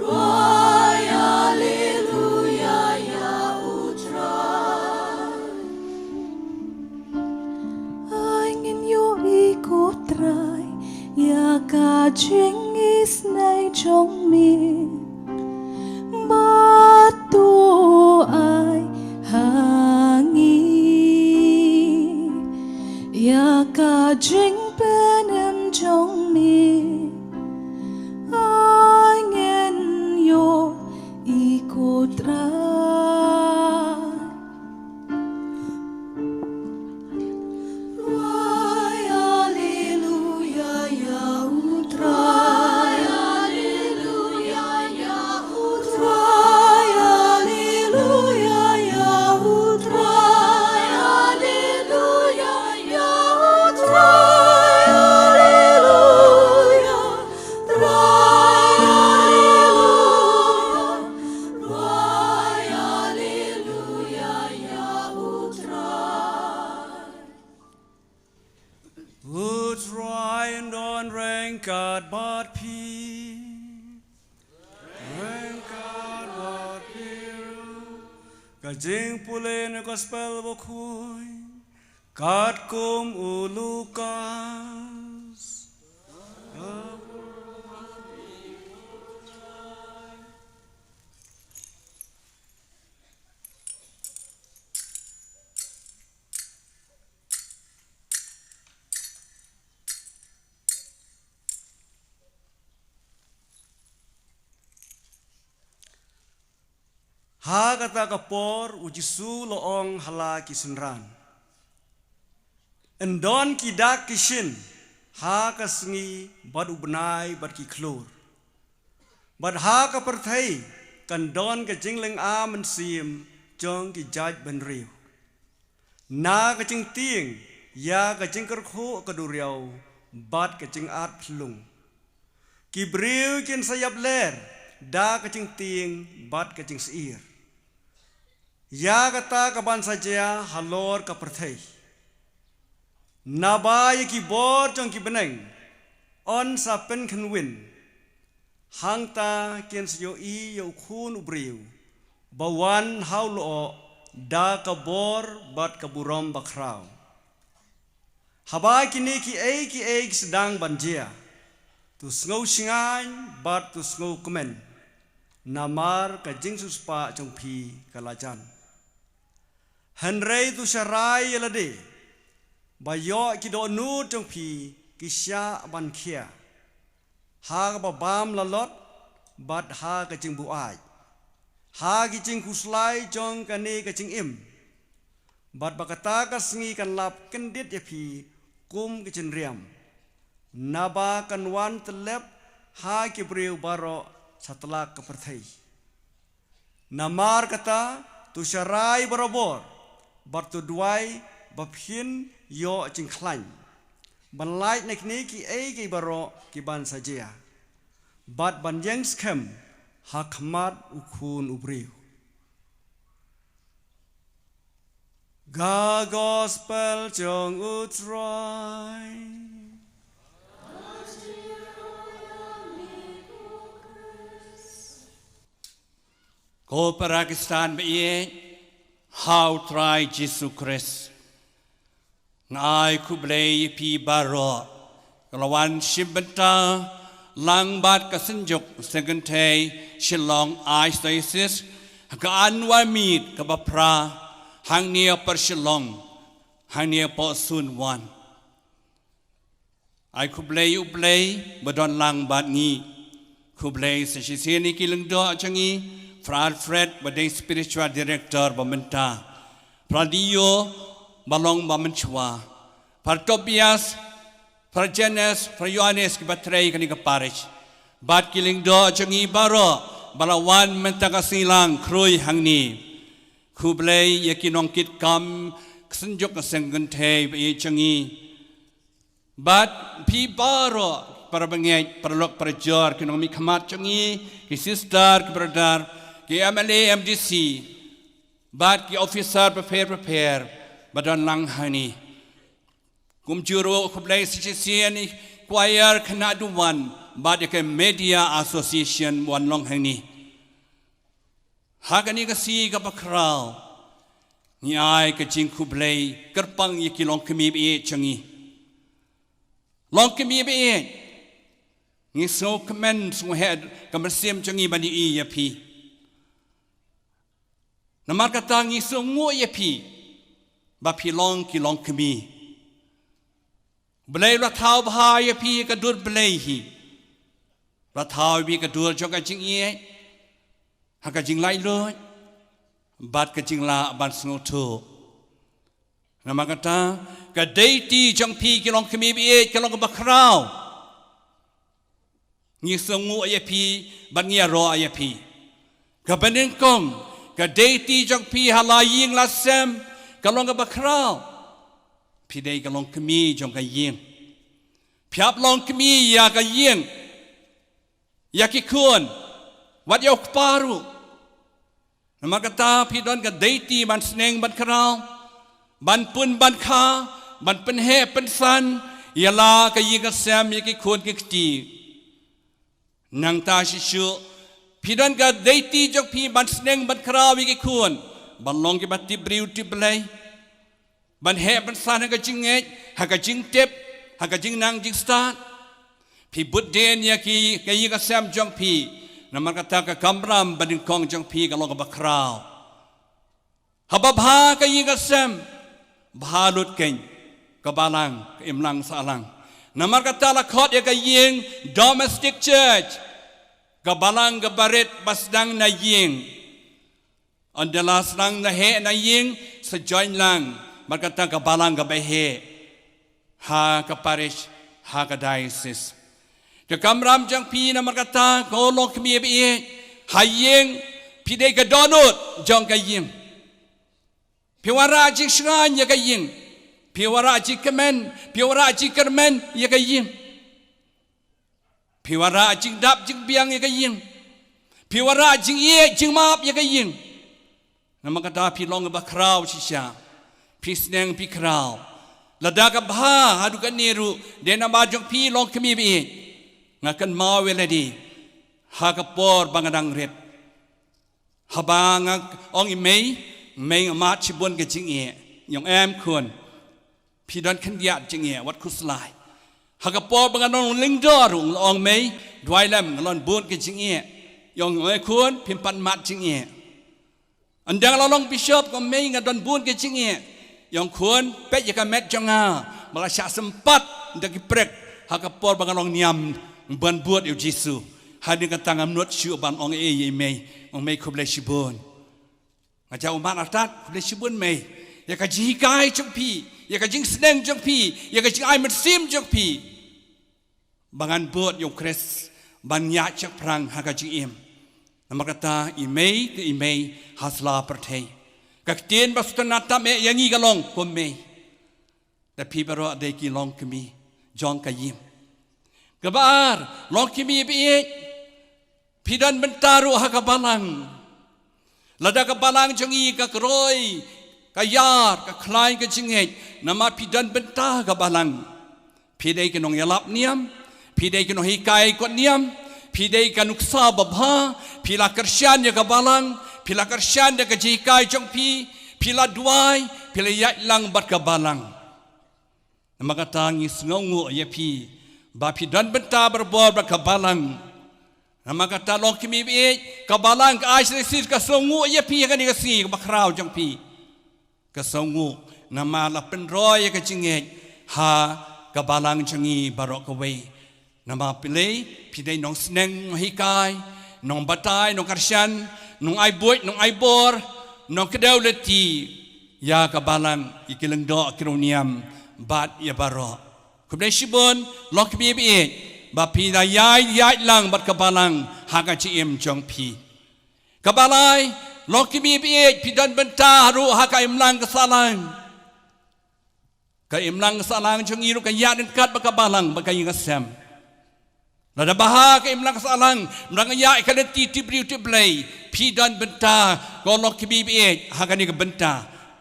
Rwai, haleluya, ïa u Trai. Ai ngin ïohi ko Trai, ïa ka jingisynei jong me. Bad to ai ha ngi, ïa ka jingpynim jong me. Ai ngin ïohi ko Trai. Rwai, haleluya, ïa u Trai. Haleluya, ïa u Trai. Haleluya, ïa u Trai. Haleluya, ïa u Trai. Haleluya. Rwai, haleluya. Rwai, haleluya, ïa u Trai. U Trai un don ryngkat bad phi. Ryngkat bad phi ruh. Ka jingpule na gospel bakhuid katkum u Lukas. Ha kata ka por u Jisu u la ong ha la ki synran, yn don ki dak ki shin ha ka sngi bad u bnai bad ki khlur, bad ha ka pyrthei kan don ka jinglynga mynsiem jong ki jaitbynriew. Na ka jingtieng ïa ka jingkyrkhu ka duriaw bad ka jingat phyllung, ki briew kin sa ïap ler da ka jingtieng bad ka jingsyier. Ïa kata ka ban sa jia halor ka pyrthei. Naba ïa ki bor jong ki bneng yn sa pynkhynwin, hangta kin sa ïohi ïa u Khun u briew ba wan ha u lyoh da ka bor bad ka burom bakhraw. Haba kine kiei kiei ki sdang ban jia, to sngew shngaiñ bad to sngew kmen, namar ka jingsiewspah jong phi ka la jan. Hynrei to sharai ïa lade ba ïoh ki dohnud jong phi ki shah ban khia ha kaba bam lalot bad ha ka jingbuaid, ha ki jingkhuslai jong kane ka jingim, bad ba kata ka sngi kan lap kyndit ïa phi kum ka jingriam, naba kan wan tyllep ha ki briew baroh satlak ka pyrthei. Namar kata, to sharai barabor bad to duwai ba phin ïoh jingkhlaiñ ban lait na kine kiei kiei baroh ki ban sa jia, bad ban ïeng skhem ha khmat u Khun u briew. Ka Gospel jong u Trai. Ko para Khristan ba ïeit ha u Trai Jisu Khrist, nga ai khublei ïa phi baroh. Ka la wan shim bynta lang bad ka Synjuk Seng Kynthei Shillong Archdiocese ha ka Annual Meet kaba phra hangne ha Shillong, hangne ha Zone One. Ai khublei ïa U Blei ba don lang bad ngi. Khublei sa shisien ïa ki lyngdoh jong ngi, Fra Alfred ba dei spiritual director ba mynta, Fra Dio ba long ba mynshuwa, Fra Tobias, Fra Janes, Fra Ïoannis kiba trei kane ka parish, bad ki lyngdoh jong ngi baroh ba la wan mynta ka sngi lang khrui hangne. Khublei ïa ki nongkitkam ka Synjuk ka Seng Kynthei ba ïeit jong ngi. Bad phi baroh para bangeit, paralok parajor, ki nongmihkhmat jong ngi, ki sister, ki brother, ki M L A, M D C, bad ki officer bapher bapher ba don lang hangne. Kumjuh ruh khublei sa shisien ïa ki choir khynnah Duwan bad ïa ka Media Association ba wan long hangne. Ha kane ka sngi kaba khraw, ngi ai ka jingkhublei kyrpang ïa ki longkmie ba ïeit jong ngi. Longkmie ba ïeit, ngi sngewkmen sngewheh ka mynsiem jong ngi ban ïohi ïa phi. Namar kata ngi sngewnguh ïa phi ba phi long ki longkmie. Blei u la thaw bha ïa phi ha ka dur Blei hi. U la thaw ïa phi ha ka dur jong ka jingïeit, ha ka jinglaitluid bad ka jinglah ban sngewthuh. Namar kata, ka deiti jong phi ki longkmie ba ïeit ka long kaba khraw. Ngi sngewnguh ïa phi bad ngi ïaroh ïa phi. Kaba nyngkong, ka deiti jong phi ha la ïing la sem ka long kaba khraw. Phi dei ka longkmie jong ka ïing. Phi hap longkmie ïa ka ïing, ïa ki khun, wat ïa u kpa ruh. Namar kata phi don ka deiti ban sneng ban khraw, ban pun ban kha, ban pynheh pynsan ïa la ka ïing ka sem, ïa ki khun ki kti. Nangta shisha phi don ka deiti jong phi ban sneng ban khraw ïa ki khun, ban long kiba tip briew tip Blei, ban heh ban san ha ka jingngeit, ha ka jingtip, ha ka jingnang jingstad. Phi bud dien ïa ki, ka ïing ka sem jong phi. Namar kata ka kamram ba nyngkong jong phi ka long kaba khraw. Haba bha ka ïing ka sem, bha lut keiñ ka balang, ka imlang sahlang. Namar kata la khot ïa ka ïing domestic church, ka balang kaba rit ba sdang na ïing. Ynda la sdang na heh na ïing, sa join lang bad kata ka balang kaba heh ha ka parish, ha ka diocese. Ka kamram jong phi, namar kata ko longkmie ba ïeit, ha ïing phi dei ka dohnud jong ka ïing. Phi wanrah jingshngaiñ ïa ka ïing. Phi wanrah jingkmen, phi wanrah jingkyrmen ïa ka ïing. Phi wanrah jingdap jingbiang ïa ka ïing. Phi wanrah jingïeit jingmap ïa ka ïing. Namar kata phi long ba khraw shisha. Phi sneng phi khraw. Lada ka bha haduh kane ruh, dei namar jong phi longkmie ba ïeit, nga kynmaw ïa lade ha ka por ba nga dang rit. Haba nga ong ïa i mei, mei, nga mad shibun ka jingeh. I ong em khun, phi don khyndiat jingeh, wat khuslai. Ha ka por ba nga long lyngdoh ruh nga ong mei, duwai lem, nga long bun ka jingeh. I ong em khun, phim pat mad jingeh. Ynda nga la long bishop, ko mei, nga don bun ka jingeh. I ong khun, peit ïa ka met jong nga, ba la shah sympat da ki prek ha ka por ba nga long niam ban bud ïa u Jisu. Hadien kata ngam nud shuh ban ong ei ïa i mei. Ong mei, khublei shibun. Nga jaw mad artat, khublei shibun mei, ïa ka jinghikai jong phi, ïa ka jingsneng jong phi, ïa ka jingai mynsiem jong phi, ba ngan bud ïa u Khrist ban ïaid shaphrang ha ka jingim. Namar kata i mei te i mei ha sla pyrthei. Ka ktien ba sngewtynnat tam eh ïa ngi ka long, ko mei, da phi baroh dei ki longkmie jong ka ïing. Kaba ar, longkmie ba ïeit, phi don bynta ruh ha ka balang. Lada ka balang jong ngi ka kroi, ka ïar, ka khlaiñ ka jingngeit, namar phi don bynta ha ka balang. Phi dei ki nongïalap niam, phi dei ki nonghikai kot niam, phi dei ka nuksa babha, phi la kyrshan ïa ka balang, phi la kyrshan ïa ka jinghikai jong phi, phi la duwai, phi la ïaid lang bad ka balang. Namar kata ngi sngewnguh ïa phi ba phi don bynta barabor bad ka balang. Namar kata longkmie ba ïeit, ka balang, ka archdiocese ka sngewnguh ïa phi ha kane ka sngi kaba khraw jong phi. Ka sngewnguh namar la pynroi ïa ka jingngeit ha ka balang jong ngi baroh kawei. Namar phi lei, phi dei nongsneng, nonghikai, nongbatai, nongkyrshan, nongai buit, nongai bor, nongkdew lynti ïa ka balang, ïa ki lyngdoh ki riewniam bad ïa baroh. Khublei shibun longkmie ba ïeit ba phi da ïaid ïaid lang bad ka balang ha ka jingim jong phi. Kaba lai, longkmie ba ïeit, phi don bynta ruh ha ka imlang ka sahlang. Ka imlang ka sahlang jong ngi ruh ka ïaid ryngkat bad ka balang bad ka ïing ka sem. Lada bha ka imlang ka sahlang, ym dang ïaid ka lynti tip briew tip Blei, phi don bynta ko longkmie ba ïeit ha kane ka bynta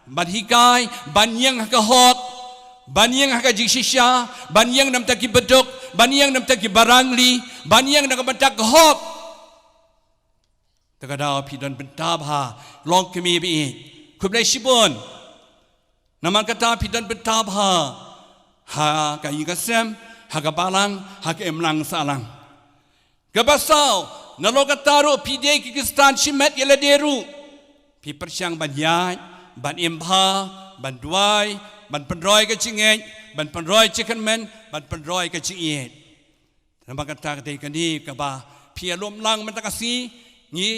ban hikai, ban ïeng ha ka hok, ban ïeng ha ka jingshisha, ban ïeng na bynta ki baduk, ban ïeng na bynta ki barangli, ban ïeng na ka bynta ka hok. Te ka daw phi don bynta bha longkmie ba ïeit. Khublei shibun. Namar kata phi don bynta bha ha ka ïing ka sem, ha ka balang, ha ka imlang sahlang. Kaba saw, nalor kata ruh phi dei ki Khristan shimet ïa lade ruh. Phi pyrshang ban ïaid, ban im bha, ban duwai, ban pynroi ka jingngeit, ban pynroi jingkyrmen, ban pynroi ka jingïeit. Namar kata ka dei kane kaba phi ïalum lang mynta ka sngi, ngi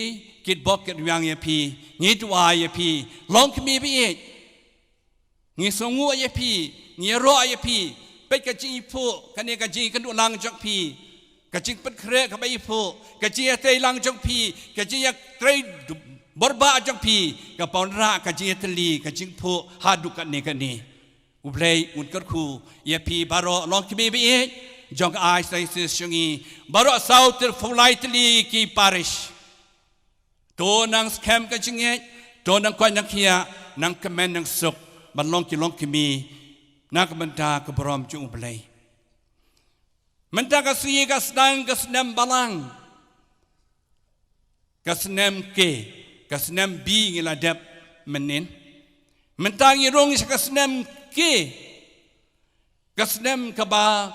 kitbok kitrwiang ïa phi, ngi duwai ïa phi longkmie ba ïeit. Ngi sngewnguh ïa phi, ngi ïaroh ïa phi. Peit ka jingïaphuh, kane ka jingïakynduh lang jong phi, ka jingpynkhreh kaba ïaphuh, ka jingïatreilang jong phi, ka jingïatrei borbah jong phi, kaba wanrah ka jingïatylli, ka jingphuh haduh katne katne. U Blei un kyrkhu ïa phi baroh longkmie ba ïeit jong ka archdiocese jong ngi, baroh saw tylli phew lai tylli ki parish. To nang skhem ka jingngeit, to nang koit nang khiah, nang kmen nang suk ban long ki longkmie na ka bynta ka burom jong U Blei. Mynta ka sngi ka sdang ka snem balang. Ka snem K, ka snem B ngi la dep mynnin. Mynta ngi rung sha ka snem K, ka snem kaba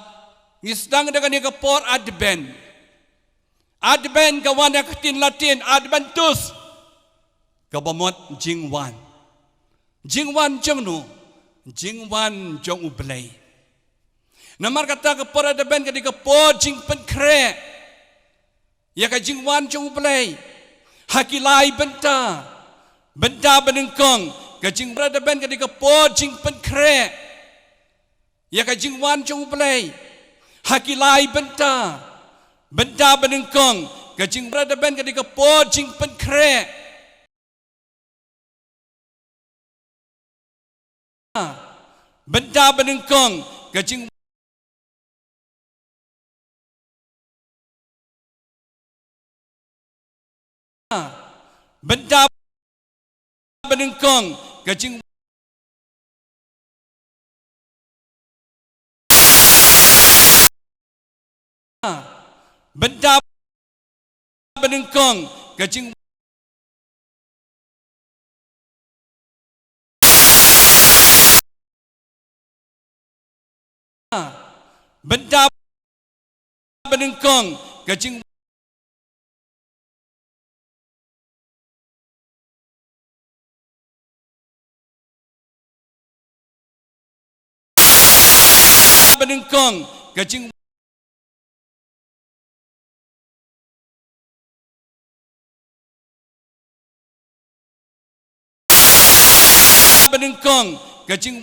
ngi sdang da kane ka por Advent. Advent ka wan na ka ktien Latin Adventus, kaba mut jingwan. Jingwan jong no? Jingwan jong U Blei. Namar kata ka por Advent ka dei ka por jingpynkhreh ïa ka jingwan jong U Blei ha ki lai bynta. Bynta banyngkong, ka jingwan da ban ka dei ka por jingpynkhreh ïa ka jingwan jong U Blei. Ha ki lai bynta, bynta banyngkong, ka jingwan da ban ka dei ka por jingpynkhreh. Bynta banyngkong, ka jing bynta banyngkong, ka jing bynta banyngkong, ka jing bynta banyngkong, ka jing banyngkong, ka jing banyngkong, ka jing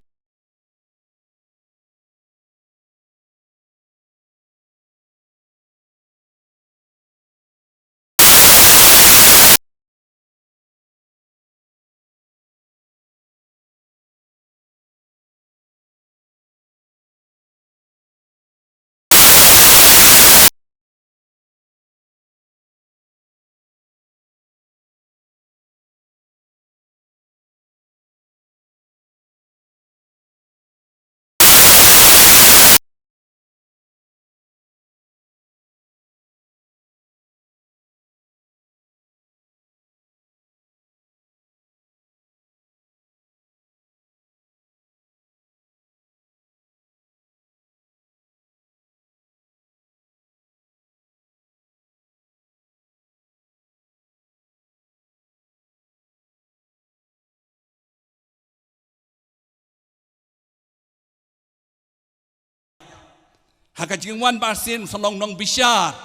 Ha ka jingwan ba sien u sa long nongbishar.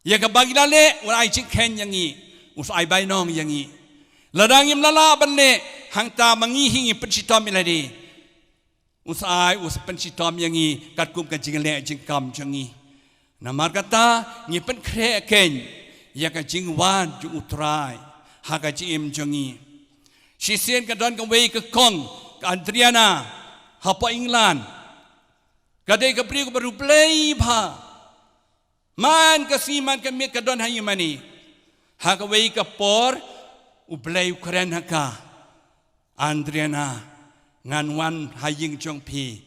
Ïa kaba ngi la leh, u ai jingkheiñ ïa ngi, u sa ai bainong ïa ngi. Lada ngim lah ban leh, hangta ma ngi hi ngi pynshitom ïa lade, u sa ai, u sa pynshitom ïa ngi katkum ka jingleh jingkam jong ngi. Namar kata, ngi pynkhreh kheiñ ïa ka jingwan jong U Trai ha ka jingim jong ngi. Shisien ka don kawei ka kong, ka Adriana, hapoh England. Ka dei ka briew kaba riewblei bha. Man ka sngi man ka miet ka don ha ïingmane. Ha kawei ka por, U Blei u kren ha ka, Adriana, ngan wan ha ïing jong phi.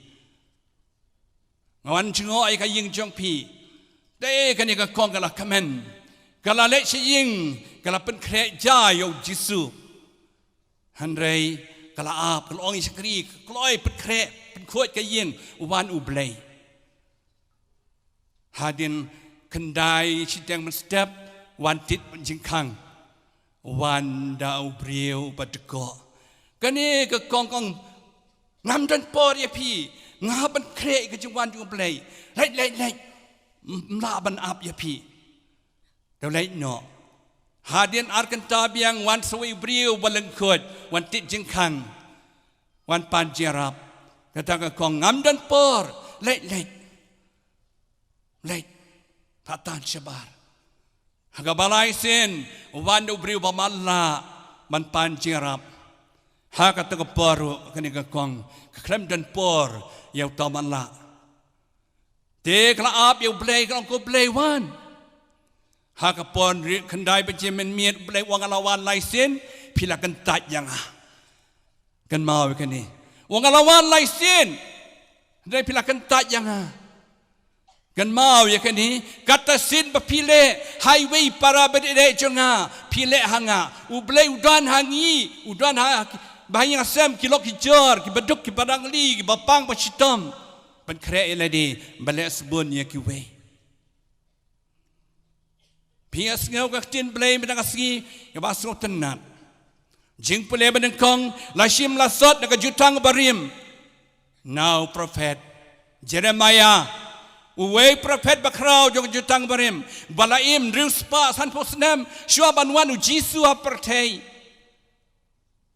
Ngan wan jngoh ïa ka ïing jong phi. Te kane ka kong ka la kmen, ka la leit sha ïing, ka la pynkhreh ja ïa U Jisu. Hynrei ka la ap, ka la ong ïa shakri, ka kloi pynkhreh, pynkhuid ka ïing, wan U Blei. Hadien khyndai shiteng mynstep, wan tied jingkhang, wan da u briew ba dkoh. Kane ka kong ka ong, ngam don por ïa phi, nga pynkhreh ïa ka jingwan jong U Blei. Leit, leit, leit. Ym lah ban ap ïa phi. To leit noh. Hadien ar kynta biang wan sa uwei u briew ba lyngkhuid, wan tied jingkhang, wan pan jingïarap. Kata ka kong, ngam don por. Leit, leit. Leit. Patan shabar. Ha kaba lai sien, wan u briew ba matlah ban pan jingïarap. Ha kata ka por ruh kane ka kong ka khlem don por ïa uta u matlah. Te ka la ap ïa U Blei, ka la ong, ko Blei, wan. Ha ka por ri-, khyndai baje mynmiet, U Blei u ong, nga la wan lai sien, phi la kyntait ïa nga. Kynmaw ïa kane. U ong, nga la wan lai sien, hynrei phi la kyntait ïa nga. Kynmaw ïa kane, kata sien ba phi leh ha iwei i para bad i dei jong nga, phi leh ha nga. U Blei u don ha ngi, u don ha, ba ha ïing ha sem, ki lok ki jor, ki baduk ki badangli, ki bapang bashitom. Pynkhreh ïa lade, ba leh sbun ïa kiwei. Phi ïa sngew ka ktien Blei mynta ka sngi, ïa ba sngewtynnat. Jingpule banyngkong, la shim la sot na ka Jutang Barim. Na u prophet Jeremiah, uwei u prophet bakhraw jong ka Jutang Barim, ba la im hynriew spah sanphew snem shuwa ban wan U Jisu ha pyrthei.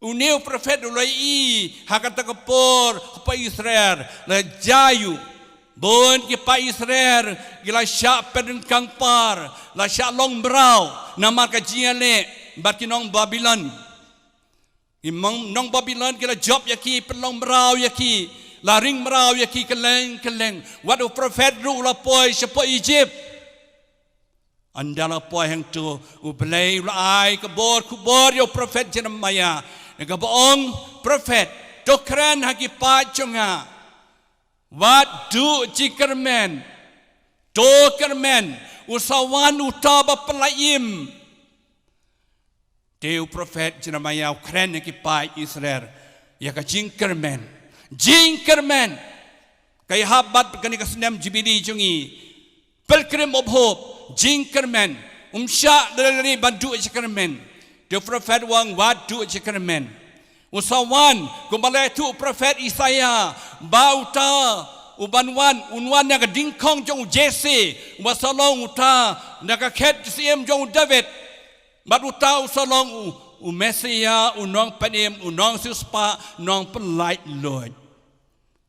Une u prophet u la ïohi ha kata ka por ha paid Israel la jia ïa u. Bun ki paid Israel ki la shah pynryngkang par, la shah long mraw namar ka jingïaleh bad ki nong Babilon. Ki nong Babilon ki la jop ïa ki, pynlong mraw ïa ki, la ring mraw ïa ki kylleng kylleng. Wat u prophet ruh u la poi shapoh Egypt. Ynda la poi hangto, U Blei u la ai ka bor khubor ïa u prophet Jeremiah, da kaba ong, prophet, to kren ha ki paid jong nga. Wat duh jingkyrmen. To kyrmen. U sa wan uta ba pynlait im. Te u prophet Jeremiah u kren ïa ki paid Israel ïa ka jingkyrmen. Jingkyrmen. Ka ïahap bad kane ka snem Jubili jong ngi. Pilgrim of Hope, jingkyrmen. Um shah lei lei ban duh jingkyrmen. Te u prophet u ong wat duh jingkyrmen. U sa wan, kumba la ïathuh u prophet Isaiah, ba uta u ban wan, un wan na ka dyngkhong jong u Jesse, u ba sa long uta na ka khet syiem jong u David. Bad uta u sa long u, u Messiah, u nongpynim, u nongsiewspah, nongpynlait luid.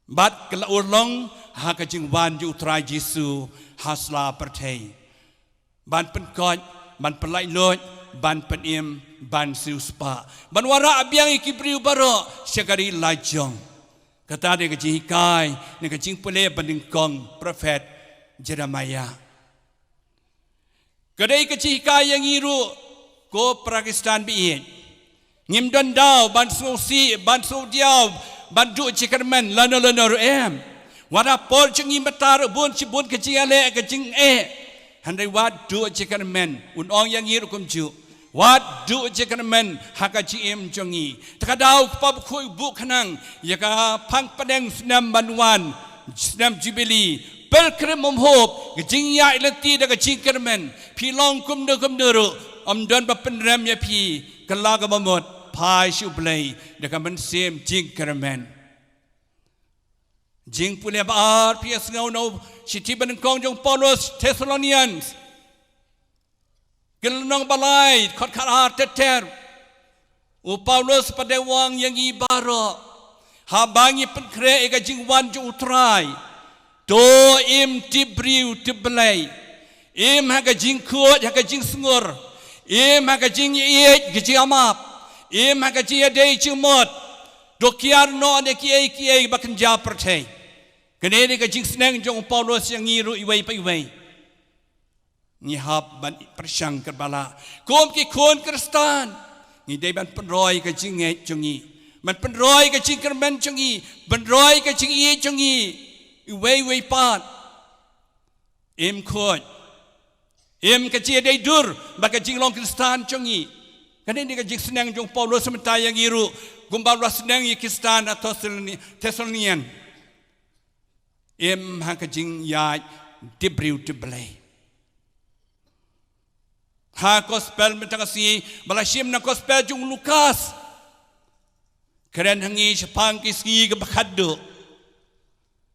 Bad ka la urlong ha ka jingwan jong u Trai Jisu ha sla pyrthei. Ban pynkoit, ban pynlait luid, ban pynim, ban siewspah. Ban wanrah biang ïa ki briew baroh sha ka ri lajong. Kata dei ka jinghikai ne ka jingpule ba nyngkong prophet Jeremiah. Ka dei ka jinghikai ïa ngi ruh ko para Khristan baieit. Ngim don daw ban sngewsih, ban sngewdiaw, ban duh jingkyrmen lano lano ruh em. Wat ha por jong ngi mynta ruh bun shibun ka jingïaleh ka jingeh. Hynrei wat duh jingkyrmen, un ong ïa ngi ruh kumjuh. Wat duh jingkyrmen ha ka jingim jong ngi. Te ka daw Kpa Bakhuid u buh khnang ïa ka phang pdeng snem ban wan, snem Jubili, Pilgrim of Hope, ka jingïaid lynti da ka jingkyrmen. Phi long kumno kumno ruh, ym don ba pynrem ïa phi, kylla kaba mut, phai sha U Blei da ka mynsiem jingkyrmen. Jingpule ba ar, phi ïa sngew na u shithi ba nyngkong jong u Paulus Thessalonians. Ka lynnong ba lai, dkhot khatar ter ter. U Paulus pat u ong ïa ngi baroh. Haba ngi pynkhreh ïa ka jingwan jong u Trai. To im tip briew tip Blei. Im ha ka jingkhuid, ha ka jingsngur. Im ha ka jingïeit, ka jingïamap. Im ha ka jingïadei jingmut. To kiar noh na kiei kiei ba kynja pyrthei. Kane dei ka jingsneng jong u Paulus ïa ngi ruh iwei pa iwei. Ngi hap ban pyrshang kyrpad la. Kum ki khun Khristan. Ngi dei ban pynroi ka jingngeit jong ngi. Ban pynroi ka jingkyrmen jong ngi. Pynroi ka jingïeit jong ngi. Iwei iwei pat. Im khuid. Im ka jingïadei dur bad ka jinglong Khristan jong ngi. Kane dei ka jingsneng jong u Paulus mynta ïa ngi ruh. Kumba u la sneng ïa ki Khristan ha Thessaloni-, Thessalonian. Im ha ka jingïaid tip briew tip Blei. Ha gospel mynta ka sngi, ba la shim na gospel jong u Lukas. Kren ha ngi shaphang ki sngi kiba khatduh.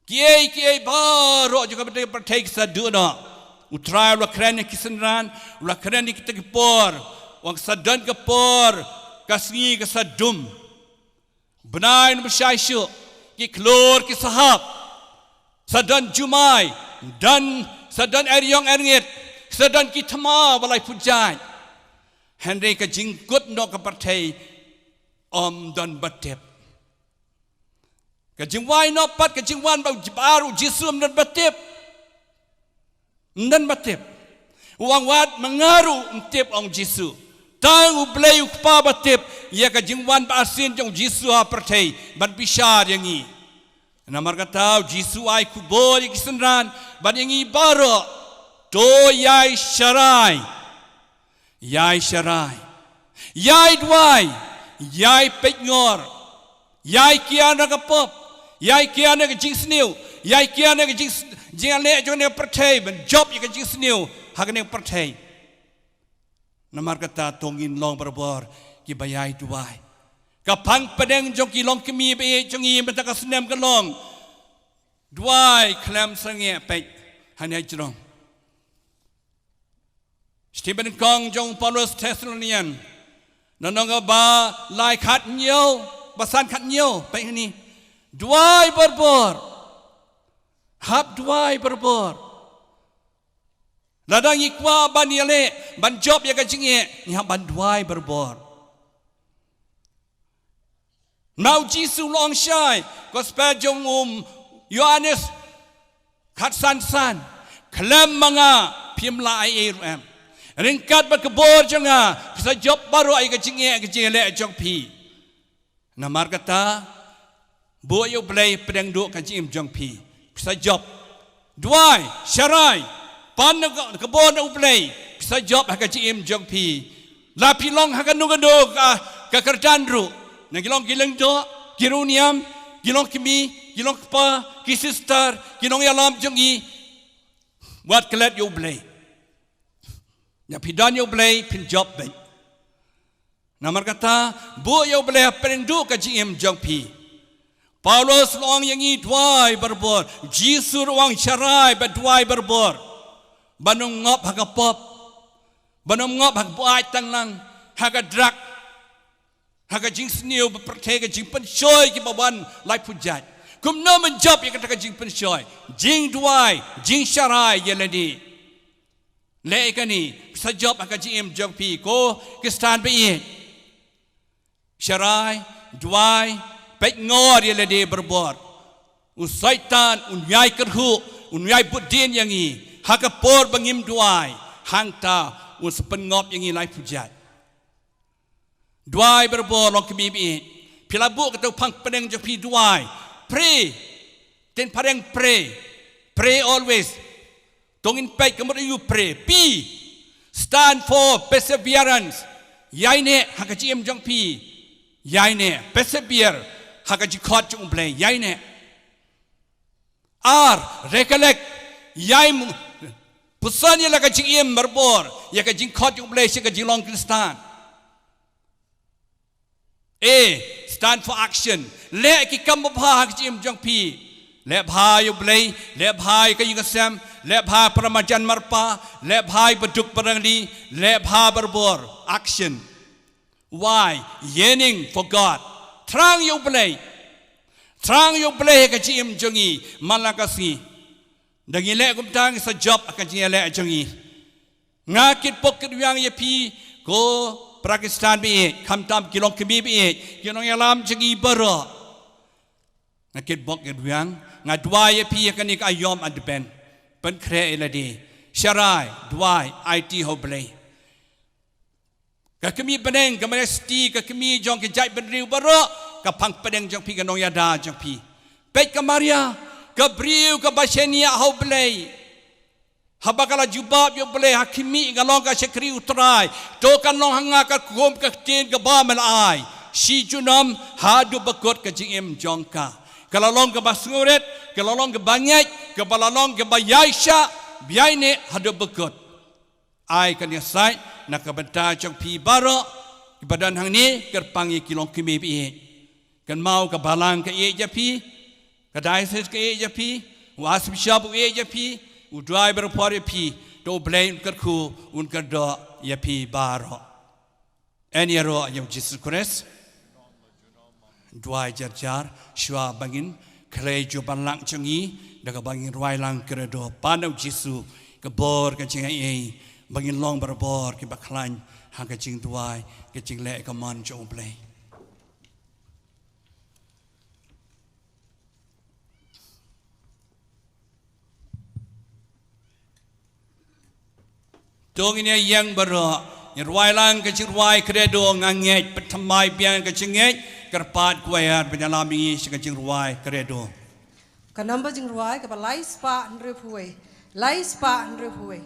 Kiei kiei baroh jong ka pyrthei ki sa duh noh. U Trai u la kren ïa ki synran, u la kren ïa kita ki por. Wan sa don ka por, ka sngi ka sa dum. Bnai naba shai shuh, ki khlur ki sa hap. Sa don jumai, don, sa don eriong erngit, sa don ki thma ba laiphew jait. Hynrei ka jingkut noh ka pyrthei ym don ba tip. Ka jingwai noh pat, ka jingwan ba ar u Jisu ym don ba tip. Ym don ba tip. U ong wat ma nga ruh ym tip, ong u Jisu. Tang U Blei u Kpa ba tip ïa ka jingwan ba arsien jong u Jisu ha pyrthei ban bishar ïa ngi. Namar kata u Jisu ai khubor ïa ki synran bad ïa ngi baroh. To ïai sharai. Ïai sharai. Ïai duwai. Ïai peitngor. Ïai kiar na ka pop. Ïai kiar na ka jingsniew. Ïai kiar na ka jing, jingïaleh jong kane ka pyrthei. Ban jop ïa ka jingsniew ha kane ka pyrthei. Namar kata to ngin long barabor kiba ïai duwai. Ka phang pdeng jong ki longkmie baieit jong ngi mynta ka snem ka long. Duwai khlem sangeh, peit hangne ha jrong. Shithi banyngkong jong u Paulus Thessalonian. Nonong ba lai khat nyiew, ba san khat nyiew, peit hangne. Duwai barabor. Hap duwai barabor. Lada ngi kwah ban ïaleh, ban jop ïa ka jingeh, ngi hap ban duwai barabor. Namar u Jisu u la ong shai, Gospel jong u Ïoannis khat san san. Khlem ma nga phim lah ai ei ruh em. Ryngkat bad ka bor jong nga, phi sa jop baroh ïa ka jingeh, ka jingïaleh jong phi. Namar kata, buh ïa u Blei pdeng duh ka jingim jong phi. Phi sa jop. Duwai, sharai. Pan na ka, ka bor na u Blei. Phi sa jop ha ka jingim jong phi. La phi long ha kano kano ka, ka kyrdan ruh. Na ki long ki lyngdoh, ki riewniam, ki long kmie, ki long kpa, ki sister, ki nongïalam jong ngi. Wat klet ïa u Blei. Ïa phi don ïa u Blei, phin jop beit. Namar kata, buh ïa u Blei ha pdeng duh ka jingim jong phi. Paulus u la ong ïa ngi duwai barabor. Jisu ruh u ong sharai bad duwai barabor. Ban ym ngop ha ka pop. Ban ym ngop ha ka buaid tang lang. Ha ka drug. Ha ka jingsniew ba pyrthei, ka jingpynshoi kiba wan laiphew jait. Kumno ban jop ïa kata ka jingpynshoi. Jingduwai, jingsharai ïa lade. Leh ïa kane, phi sa jop ha ka jingim jong phi, ko Khristan baieit. Sharai, duwai, peit ngor ïa lade barabor. U Soitan un ïai kyrhuh, un ïai bud dien ïa ngi. Ha ka por ba ngim duwai, hangta un sa pynngop ïa ngi laiphew jait. Duwai barabor, long kmie baieit. Phi la buh kato phang pdeng jong phi, duwai. Pray. Ktien phareng pray. Pray always. To ngin peit ka mut aïu pray. P stand for perseverance. Ïai neh ha ka jingim jong phi. Ïai neh. Persevere ha ka jingkhot jong u Blei. Ïai neh. R, recollect. Ïai mu-, puson ïa la ka jingim barabor ïa ka jingkhot jong u Blei sha ka jinglong Khristan. A, stand for action. Leh ki kam babha ha ka jingim jong phi. Leh bha ïa u Blei, leh bha ïa ka ïing ka sem, leh bha para marjan marpa, leh bha ïa baduk barangli, leh bha barabor. Action. Y, yearning for God. Thrang ïa u Blei. Thrang ïa u Blei ha ka jingim jong ngi man la ka sngi. Da ngi leh kumta ngi sa jop ha ka jingïaleh jong ngi. Nga kitbok kitwiang ïa phi ko para Khristan baieit, khamtam ki long kmie baieit, ki nongïalam jong ngi baroh. Nga kitbok kitwiang, nga duwai ïa phi ha kane ka aïom Advent. Pynkhreh ïa lade. Sharai, duwai, aiti ha u Blei. Ka kmie bneng, ka Mari Siti, ka kmie jong ki jaitbynriew baroh, ka phang pdeng jong phi, ka nongïada jong phi. Peit ka Maria, ka briew kaba shaniah ha u Blei. Haba ka la jubab ïa u Blei, ha khmih, ka long ka shakri u Trai. To kan long ha nga katkum ka ktien kaba me la ai. Shi junom haduh ba kut ka jingim jong ka. Ka la long kaba sngewrit, ka la long kaba ngeit, kaba la long kaba ïaishah, ba ïaineh haduh ba kut. Ai kane ka sait na ka bynta jong phi baroh kiba don hangne, kyrpang ïa ki longkmie baieit. Kynmaw ka balang ka ïeit ïa phi, ka diocese ka ïeit ïa phi, u Archbishop u ïeit ïa phi, u duwai barabor ïa phi, to u Blei un kyrkhu un kyrdoh ïa phi baroh. Yn ïaroh ïa u Jisu Khrist. Duwai jar jar shuwa ba ngin khlei jubab lang jong ngi da kaba ngin rwai lang Credo. Pan na u Jisu ka bor ka jingaiei ba ngin long barabor kiba khlaiñ ha ka jingduwai, ka jingleh ka mon jong u Blei. To ngin ïa ïeng baroh, ngin rwai lang ka jingrwai Credo. Nga ngeit, pynthymmai biang ka jingngeit, kyrpad choir ban ïalam ïa ngi sha ka jingrwai Credo. Ka number jingrwai kaba lai spah hynriewphew wei. Lai spah hynriewphew wei.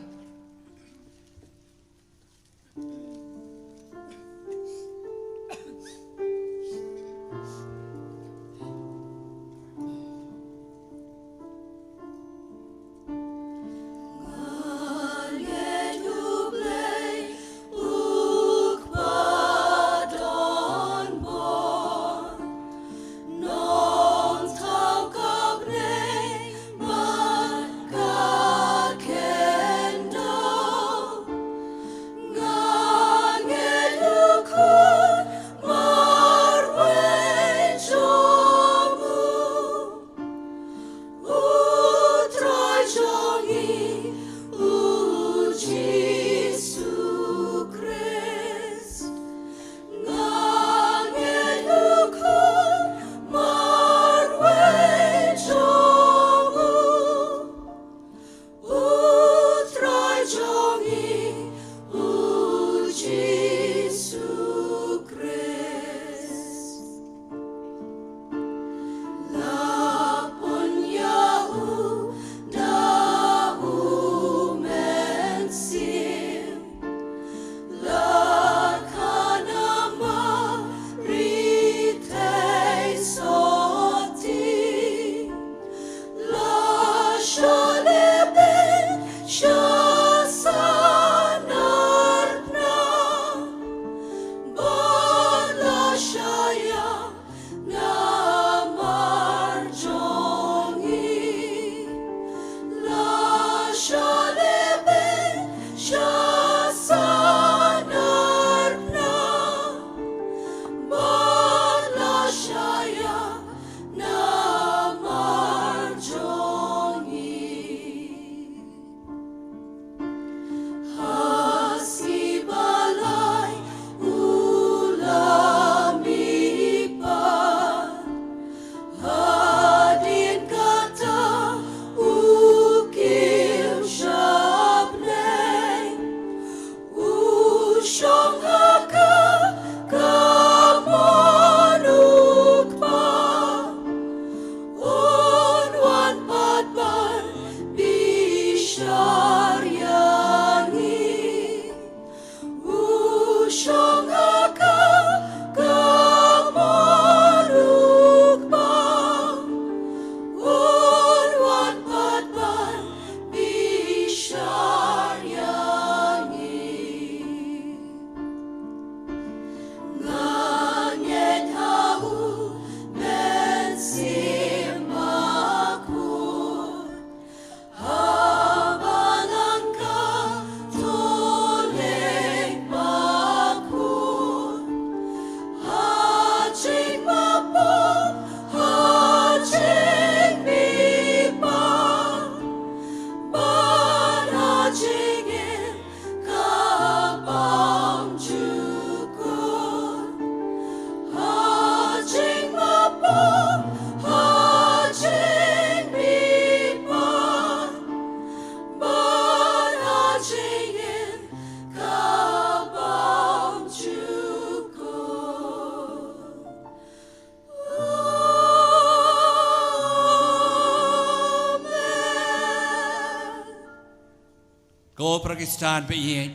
Ko para Khristan ba ïeit,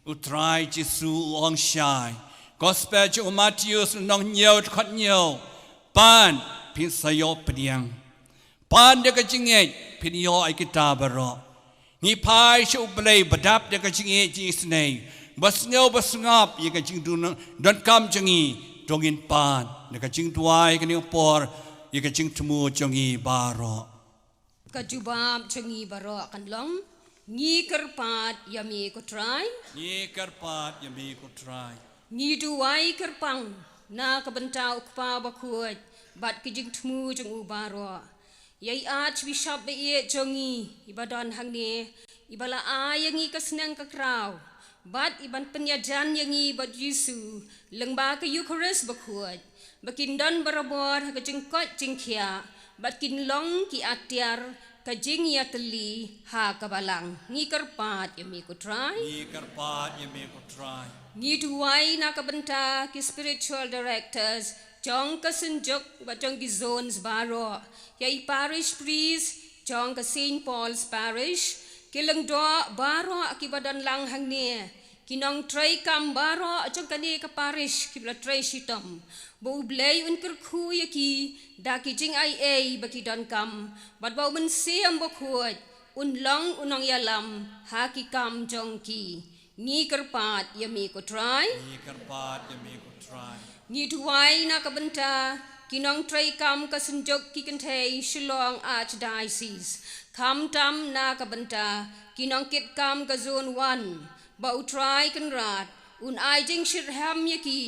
u Trai Jisu u ong shai, Gospel jong u Mathaios lynnong hynñiew dkhot hynñiew, pan phin sa ïoh pdiang. Pan da ka jingngeit phin ïoh ïa kita baroh. Ngi phai sha U Blei ba dap da ka jingngeit jingisynei, ba sngew ba sngap ïa ka jingdon, donkam jong ngi, to ngin pan da ka jingduwai kane ka por ïa ka jingthmu jong ngi baroh. Ka jubab jong ngi baroh kan long, ngi kyrpad ïa me ko Trai. Ngi kyrpad ïa me ko Trai. Ngi duwai kyrpang na ka bynta u Kpa Bakhuid bad ki jingthmu jong u baroh. Ïa i Archbishop ba ïeit jong ngi, i ba don hangne, i ba la ai ïa ngi ka sneng ka kraw bad i ban pynïajan ïa ngi bad Jisu lyngba ka Eukharist bakhuid, ba kin don barabor ha ka jingkoit jingkhiah bad kin long ki atiar ka jingïatylli ha ka balang. Ngi kyrpad ïa me ko Trai. Ngi kyrpad ïa me ko Trai. Ngi duwai na ka bynta ki spiritual directors jong ka Synjuk bad jong ki zones baroh, ïa i parish priest jong ka Saint Paul's Parish, ki lyngdoh baroh ki ba don lang hangne, ki nongtrei kam baroh jong kane ka parish ki ba la trei shitom, ba U Blei un kyrkhu ïa ki da ki jingaiei ba ki donkam, bad ba U Mynsiem Bakhuid un long u nongïalam ha ki kam jong ki. Ngi kyrpad ïa me ko Trai. Ngi kyrpad ïa me ko Trai. Ngi duwai na ka bynta ki nongtrei kam ka Synjuk ki kynthei Shillong Archdiocese, khamtam na ka bynta ki nongkit kam ka Zone One, ba U Trai Kynrad un ai jingshitrhem ïa ki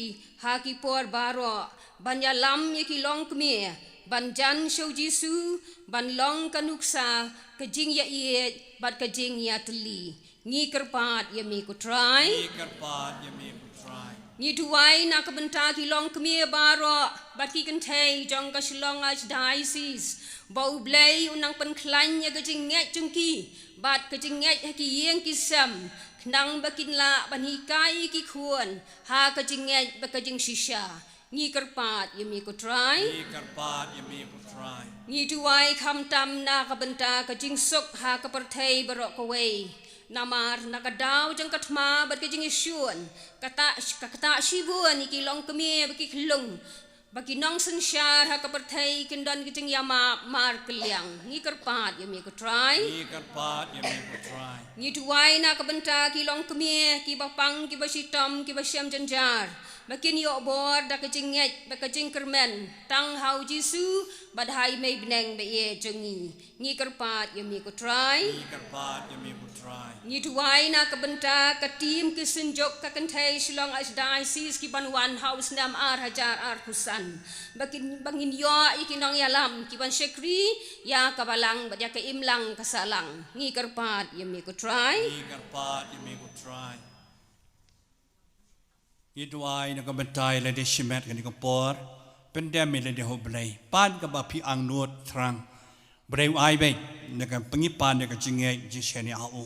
ha ki por baroh, ban ïalam ïa ki longkmie ban jan sha U Jisu, ban long ka nuksa ka jingïaieit bad ka jingïatylli. Ngi kyrpad ïa me ko Trai. Ngi kyrpad ïa me ko Trai. Ngi duwai na ka bynta ki longkmie baroh bad ki kynthei jong ka Shillong Archdiocese, ba U Blei un nang pynkhlaiñ ïa ka jingngeit jong ki bad ka jingngeit ha ki ïing ki sem, khnang ba kin lah ban hikai ïa ki khun ha ka jingngeit bad ka jingshisha. Ngi kyrpad ïa me ko Trai. Ngi kyrpad ïa me ko Trai. Ngi duwai khamtam na ka bynta ka jingsuk ha ka pyrthei baroh kawei. Namar na ka daw jong ka thma bad ka jingïashun, ka ktah, ka ktah shibun ïa ki longkmie bad ki khyllung, ba ki nongsynshar ha ka pyrthei kin don ka jingïamap markylliang. Ngi kyrpad ïa me ko Trai. Ngi kyrpad ïa me ko Trai. Ngi duwai na ka bynta ki longkmie, ki ba pang, ki ba shitom, ki ba shem jynjar, ba kin ïoh bor da ka jingngeit bad ka jingkyrmen tang ha U Jisu bad ha i Mei bneng ba ïeit jong ngi. Ngi kyrpad ïa me ko Trai. Ngi kyrpad ïa me ko Trai. Ngi duwai na ka bynta ka team ki Synjuk ka kynthei Shillong Archdiocese ki ban wan ha u snem ar hajar arphew san, ba kin, ba ngin ïoh ïa ki nongïalam ki ban shakri ïa ka balang bad ïa ka imlang ka sahlang. Ngi kyrpad ïa me ko Trai. Ngi kyrpad ïa me ko Trai. Ngi duwai na ka bynta ïa lade shimet kane ka por. Pyndem ïa lade ha U Blei. Pan kaba phi angnud thrang, U Blei u ai beit na ka pyngipan na ka jingngeit jingshaniah ha u.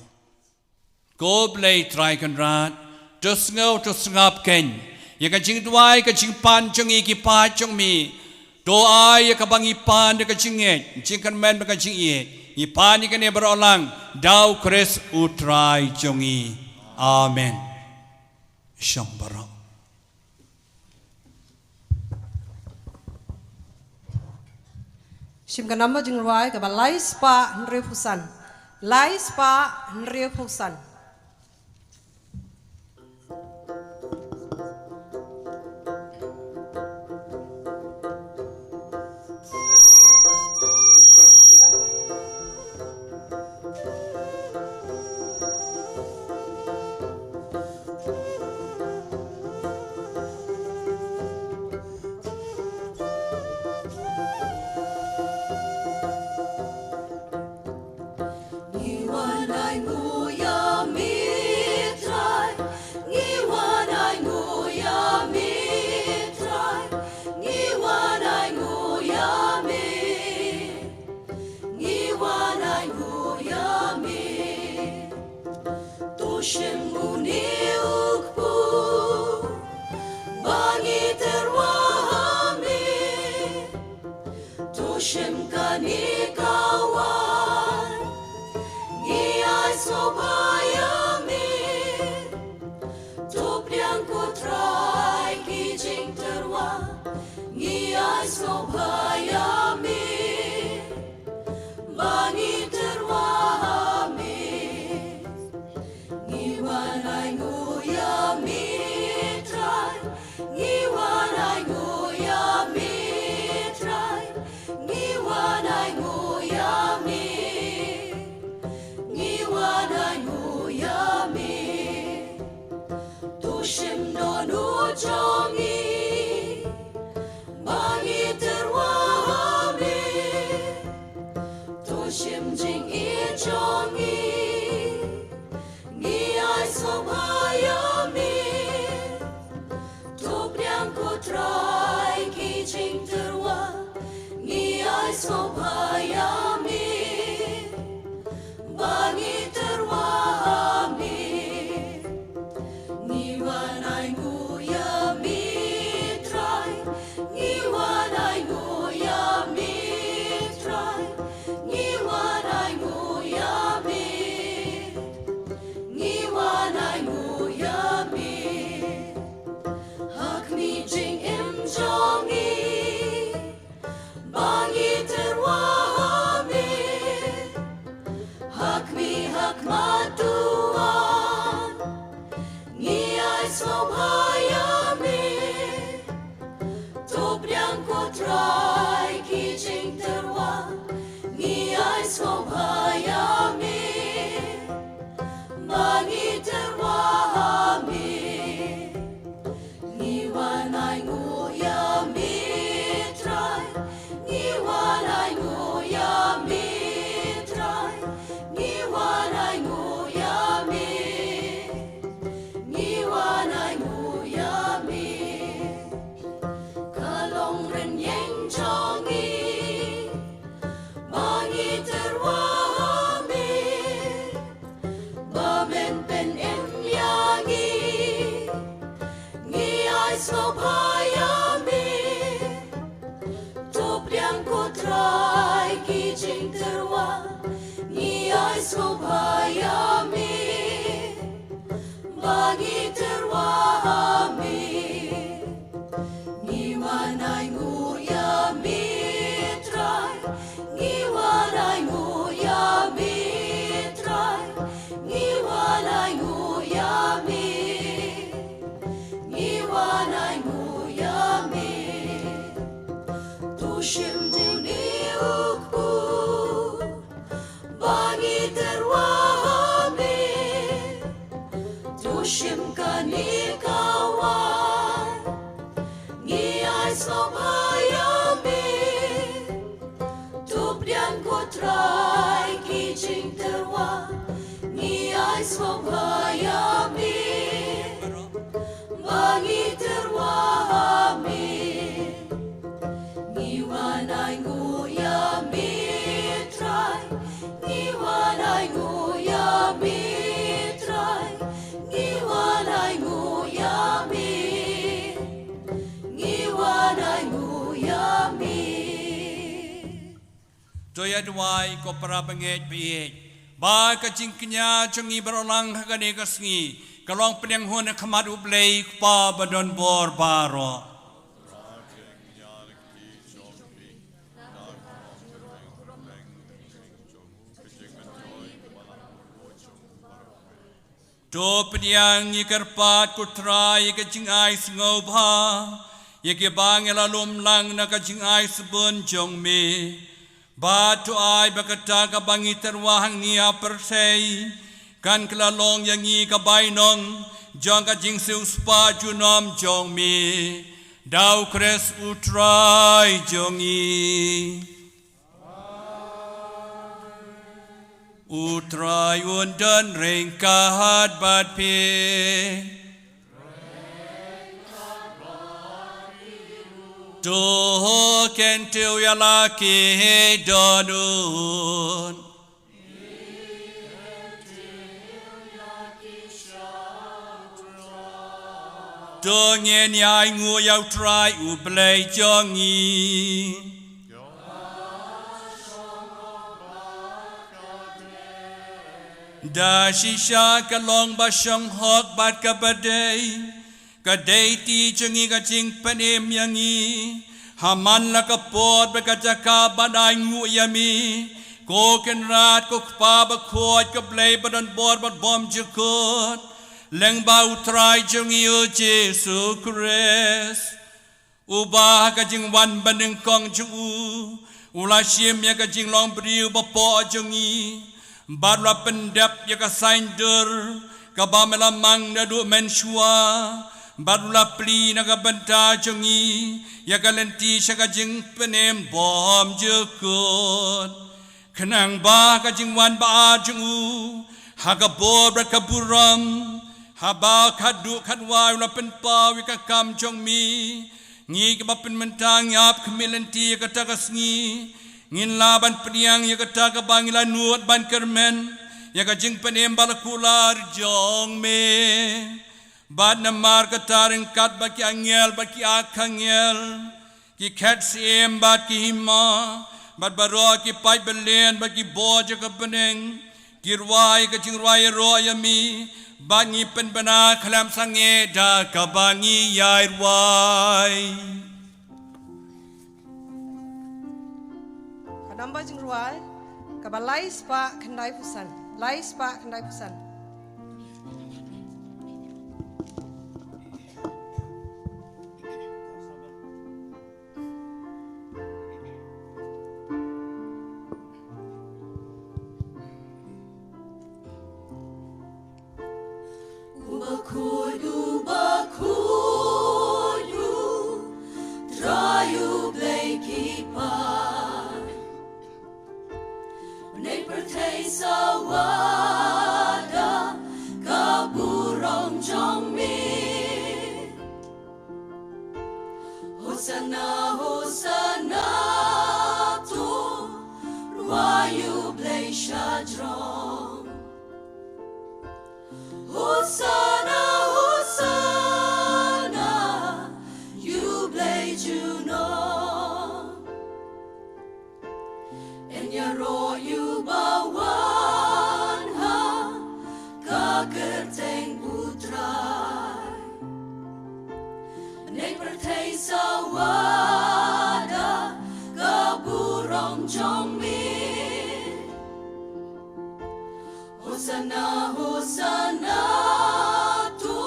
Ko Blei Trai Kynrad, to sngew to sngap kein ïa ka jingduwai ka jingpan jong ngi ki paid jong me. To ai ïa kaba ngi pan da ka jingngeit, jingkyrmen bad ka jingïeit. Ngi pan ïa kane baroh lang da U Khrist U Trai jong ngi. Amen. Shong baroh. Shim ka number jingrwai kaba lai spah hynriewphew san. Lai spah hynriewphew san. Ngi wan ai nguh ïa me Trai. Ngi wan ai nguh ïa me Trai. Ngi wan ai nguh ïa me. Ngi wan ai nguh ïa me. To shim une u kpu ba ngi tyrwa ha me. To shim kane ka waiñ. Ngi ai sngewbha ïa sngewbha ïa me, ba ngi tyrwa ha me. Ngi wan ai nguh ïa me Trai. Ngi wan ai nguh ïa me Trai. Ngi wan ai nguh ïa me. Ngi wan ai nguh ïa me. To shim dohnud jong ngi, ba ngi tyrwa ha me. To shim jingïeit jong ngi, ngi ai sngewbha ïa me. To pdiang ko Trai ki jingtyrwa, ngi ai sngewbha ïa me. Ba ngi tyrwa ha me. Ngi wan ai nguh ïa me Trai. Ngi wan ai nguh ïa me Trai. Ngi wan ai nguh ïa me. Ngi wan ai nguh ïa me. Ha khmih jingim jong ngi, ba ngi tyrwa ha me. Ha khmih ha khmat to wan, ngi ai sngewbha ïa me. To pdiang ko Trai ki jingtyrwa, ngi ai sngewbha ïa me. Ba ngi tyrwa ha me. Ngi wan ai nguh ïa me Trai. Ngi wan ai nguh ïa me Trai. Ngi wan ai nguh ïa me. Ngi wan ai nguh ïa me. Ka long rynïeng jong ngi, ba ngi tyrwa ha me. Ba men pynim ïa ngi, ngi ai sngewbha ïa me. To pdiang ko Trai ki jingtyrwa, ngi ai sngewbha ïa me. Ba ngi tyrwa ha me. Ngi wan ai nguh ïa me Trai. Ngi wan ai nguh ïa me Trai. Ngi wan ai nguh ïa me. Ngi wan ai nguh ïa me. To shim une u kpu, ba ngi tyrwa ha me. To shim kane ka waiñ, ngi ai sngewbha ïa me. To pdiang ko Trai ki jingtyrwa, ngi ai sngewbha ïa me. Ba ngi tyrwa ha me. Ngi wan ai nguh ïa me Trai. Ngi wan ai nguh ïa me Trai. Ngi wan ai nguh ïa me. Ngi wan ai nguh ïa me. To ïa duwai ko para bangeit baieit. Ba ka jingkñia jong ngi baroh lang ha kane ka sngi ka long pdeng hun ha khmat U Blei Kpa badonbor baroh. To pdiang ïa ka kyrpad ko Trai ïa ka jingai sngewbha ïa kiba ngi la lum lang na ka jingai sbun jong me. Bad to ai ba kata kaba ngi tyrwa hangne ha pyrthei kan kylla long ïa ngi ka bainong jong ka jingsiewspah junom jong me. Da U Khrist U Trai jong ngi. U Trai un don ryngkat bad phi. To kyntiew ïa la ki dohnud. To ngin ïa ainguh ïa U Trai U Blei jong ngi. Da shisha ka long ba shong hok bad kaba dei, ka dei ti jong ngi ka jingpynim ïa ngi, Ha man la ka por bad ka jaka ban ainguh ïa me, ko Kynrad, ko Kpa bakhuid, ko Blei badonbor bad bymjukut, lyngba U Trai jong ngi U Jisu Khrist. Uba ha ka jingwan banyngkong jong u, u la shim ïa ka jinglong briew bapoh jong ngi, bad u la pyndep ïa ka saiñdur kaba me la mang naduh mynshuwa, bad u la plie na ka bynta jong ngi ïa ka lynti sha ka jingpynim bymjukut. Khnang ba ha ka jingwan ba-ar jong u, ha ka bor bad ka burom, haba khatduh khatwai u la pynpaw ïa ka kam jong me, ngi kiba pynmynta ngi ap khmih lynti ïa kata ka sngi, ngin lah ban pdiang ïa kata kaba ngi la nud ban kyrmen, ïa ka jingpynim ba la kular jong me. Bad namar kata, ryngkat bad ki angel bad ki archangel, ki khet syiem bad ki hima, bad baroh ki paidbah bylliah bad ki bor jong ka bneng, ki rwai ka jingrwai ïaroh ïa me, bad ngi pynbna khlem sangeh da kaba ngi ïai rwai. Ka namba jingrwai kaba lai spah khyndai phew san. Lai spah khyndai phew san. U bakhuid, u bakhuid, U Trai U Blei ki paid. Bneng pyrthei sa wad da ka burom jong me. Hosanna, Hosanna, to rwai U Blei shajrong. Hosanna, Hosanna, ïa U Blei junom. Yn ïaroh ïa uba wan ha ka kyrteng U Trai. Bneng pyrthei sa wad da ka burom jong me. Hosanna, Hosanna, to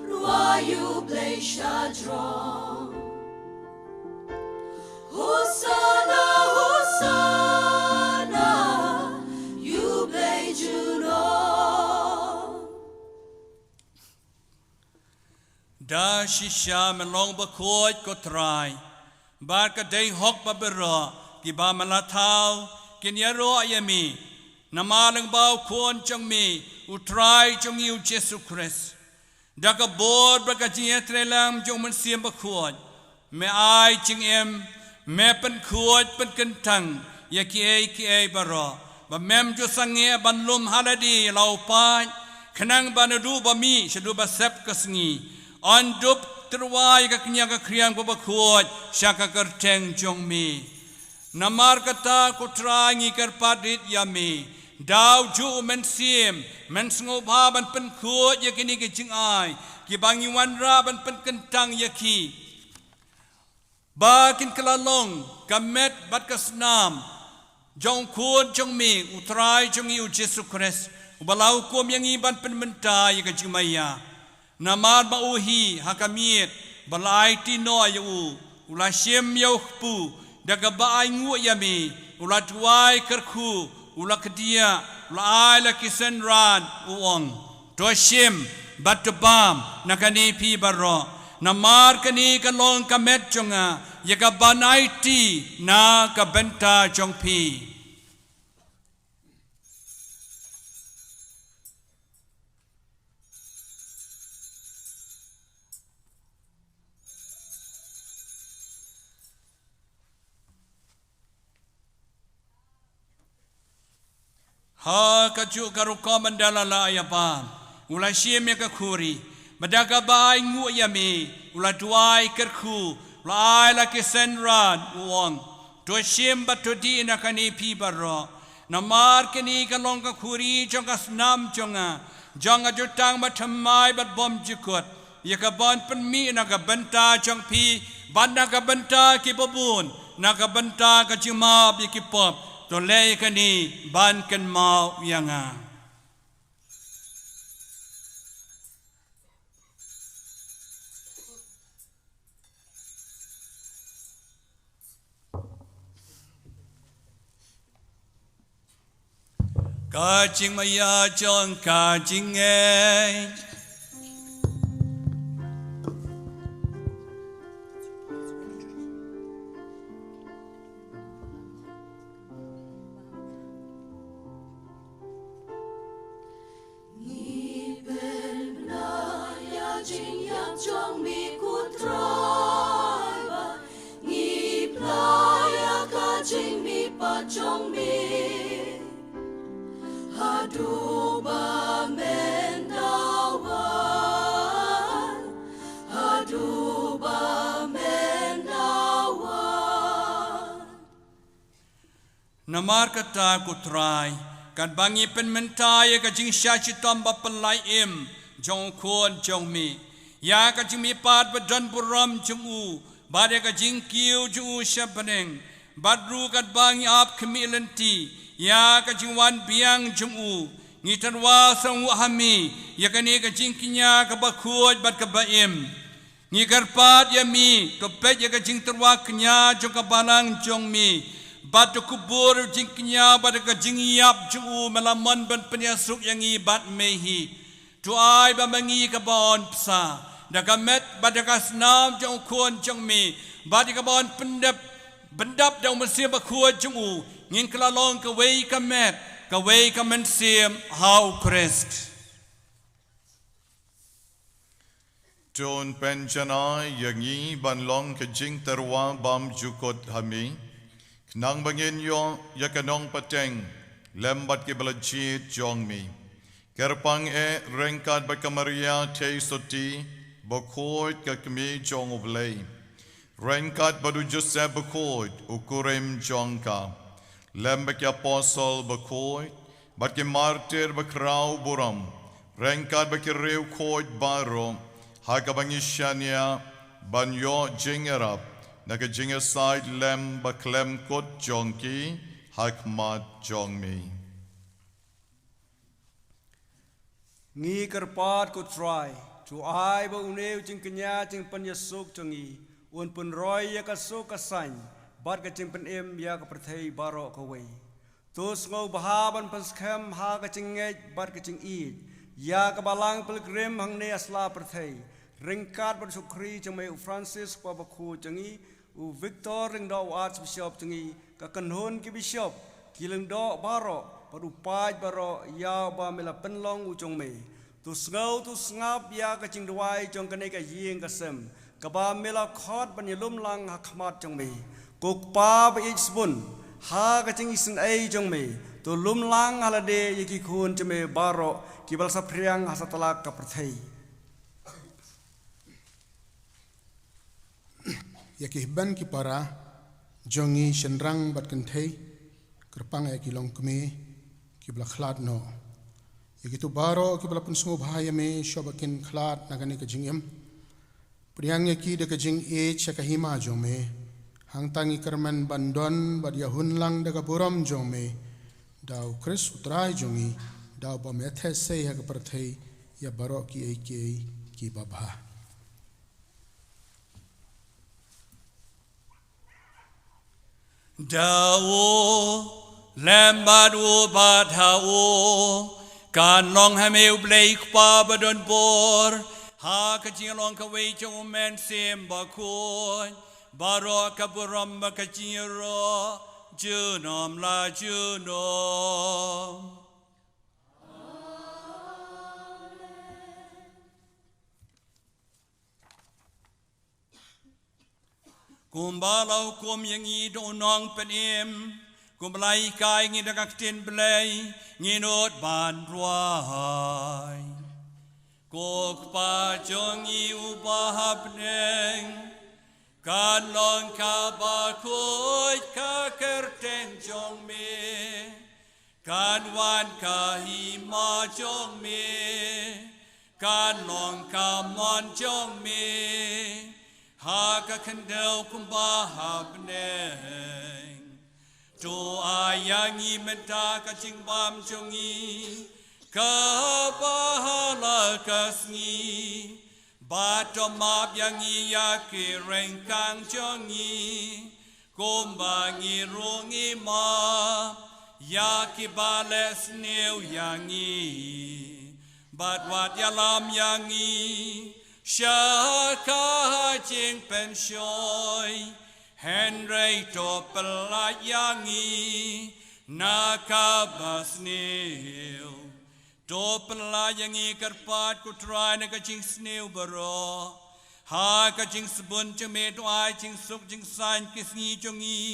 rwai U Blei shajrong. Hosanna, Hosanna, ïa U Blei junom. Da shisha me long bakhuid, ko Trai, bad ka dei hok ba baroh kiba me la thaw kin ïaroh ïa me, namar lyngba U Khun jong me, U Trai jong ngi U Jisu Khrist. Da ka bor bad ka jingïatreilang jong U Mynsiem Bakhuid, me ai jingim, me pynkhuid pynkyntang ïa kiei kiei baroh, ba mem ju sangeh ban lum ha lade ïa la u paid, khnang ba naduh ba mih shaduh ba sep ka sngi, yn dup tyrwa ïa ka kñia ka khriam kaba khuid sha ka kyrteng jong me. Namar kata, ko Trai, ngi kyrpad rit ïa me, da ujuh U Mynsiem, men sngewbha ban pynkhuid ïa kine ki jingai kiba ngi wanrah ban pynkyntang ïa ki, ba kin kylla long ka met bad ka snam jong U Khun jong me, U Trai jong ngi U Jisu Khrist, uba la hukum ïa ngi ban pynmynta ïa ka jingmaïa. Namar ba u hi ha ka miet ba la aiti noh ïa u, u la shim ïa u kpu, da kaba ainguh ïa me, u la duwai kyrkhu, u la kdiah, u la ai la ki synran, u ong: To shim bad to bam na kane phi baroh, namar kane ka long ka met jong nga, ïa kaban aiti na ka bynta jong phi. Ha kajuh ka rukom ynda la lah ïa bam, u la shim ïa ka khuri, bad da kaba ainguh ïa me, u la duwai kyrkhu, u la ai la ki synran, u ong: To shim bad to dih na kane phi baroh, namar kane ka long ka khuri jong ka snam jong nga, jong ka jutang bathymmai bad bymjukut, ïa kaban pynmih na ka bynta jong phi bad na ka bynta kiba bun, na ka bynta ka jingmap ïa ki pop, to leh ïa kane ban kynmaw ïa nga. Ka jingmaïa jong ka jingngeit. Ngi pynbna ïa jingïap jong me ko Trai, bad ngi pynbna ïa ka jingmihpat jong me. Haduh ba men da wan, haduh ba men da wan. Namar kata ko Trai, katba ngi pynmynta ïa ka jingshah shitom ba pynlait im jong u Khun jong me, ïa ka jingmihpat ba don burom jong u, bad ïa ka jingkiew jong u sha bneng, bad ruh katba ngi ap khmih lynti ïa ka jingwan biang jong u, ngi tyrwa sngewnguh ha me ïa kane ka jingkñia kaba khuid bad kaba im. Ngi kyrpad ïa me, to peit ïa ka jingtyrwa kñia jong ka balang jong me, bad to kubur jingkñia bad ka jingïap jong u, me la mon ban pynïasuk ïa ngi bad me hi. To ai ba ma ngi kaba yn bsa da ka met bad da ka snam jong u Khun jong me, bad ïa kaba yn pyndep, pyndap da u Mynsiem Bakhuid jong u, ngin kylla long kawei ka met, kawei ka mynsiem ha u Khrist. To pynjanai ïa ngi ban long ka jingtyrwa bymjukut ha me, khnang ba ngin ïoh ïa ka nongpateng lem bad kiba la jied jong me. Kyrpang eh ryngkat bad ka Maria Theisotti bakhuid ka Kmie jong U Blei, ryngkat bad u Joseph bakhuid u kurim jong ka, lem bad ki apostol bakhuid, bad ki martir bakhraw burom, ryngkat bad ki riewkhuid baroh, ha kaba ngi shaniah ban ïoh jingïarap na ka jingïasaid lem bakhlem kut jong ki ha khmat jong me. Ngi kyrpad ko Trai, to ai ba une u jingkñia jingpynïasuk jong ngi un pynroi ïa ka suk ka saiñ bad ka jingpynim ïa ka pyrthei baroh kawei. To sngewbha ban pynskhem ha ka jingngeit bad ka jingïeit ïa ka balang pilgrim hangne ha sla pyrthei, ryngkat bad u shakri jong me u Francis Papa bakhuid jong ngi, u Victor Lyngdoh u Archbishop jong ngi, ka kynhun ki bishop, ki lyngdoh baroh bad u paid baroh ïa uba me la pynlong u jong me. To sngew to sngap ïa ka jingduwai jong kane ka ïing ka sem, kaba me la khot ban ïalum lang ha khmat jong me. Ko Kpa ba ïeit sbun, ha ka jingisynei jong me, to lum lang ha lade ïa ki khun jong me baroh kiba la saphriang ha satlak ka pyrthei. Ïa ki husband ki para jong ngi shynrang bad kynthei, kyrpang ïa ki longkmie kiba la khlad noh. Ïa kito baroh kiba la pynsngewbha ïa me shwa ba kin khlad na kane ka jingim, pdiang ïa ki da ka jingïeit sha ka hima jong me. Hangta ngi kyrmen ban don bad ïahun lang da ka burom jong me, da u Khrist u Trai jong ngi, da uba me theh sei ha ka pyrthei ïa baroh kiei kiei kiba bha. Da u, lem bad u bad ha u, kan long ha me U Blei Kpa badonbor, ha ka jinglong kawei jong U Mynsiem Bakhuid, baroh ka burom bad ka jingïaroh junom la junom. Kumba la hukum ïa ngi da u Nongpynim, kumba la hikai ïa ngi da ka ktien Blei, ngin nud ban duwai. Ko Kpa jong ngi uba ha bneng, kan long kaba khuid ka kyrteng jong me, kan wan ka hima jong me, kan long ka mon jong me, ha ka khyndew kumba ha bneng. To ai ïa ngi mynta ka jingbam jong ngi kaba ha la ka sngi. Bad to map ïa ngi ïa ki ryngkang jong ngi, kumba ngi ruh ngi map ïa kiba leh sniew ïa ngi. Bad wat ïalam ïa ngi sha ka jingpynshoi, hynrei to pyllait ïa ngi na kaba sniew. To pyllait ïa ngi kyrpad ko Trai na ka jingsniew baroh. Ha ka jingsbun jong me to ai jingsuk jingsaiñ ki sngi jong ngi,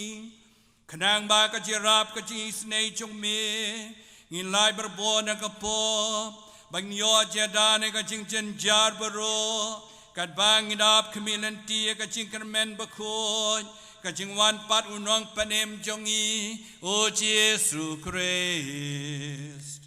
khnang ba ka jingïarap ka jingisynei jong me ngin lait barabor na ka pop, ba ngin ïoh jingïada na ka jingjynjar baroh, katba ngin ap khmih lynti ïa ka jingkyrmen bakhuid ka jingwan pat u Nongpynim jong ngi, u Jisu Khrist.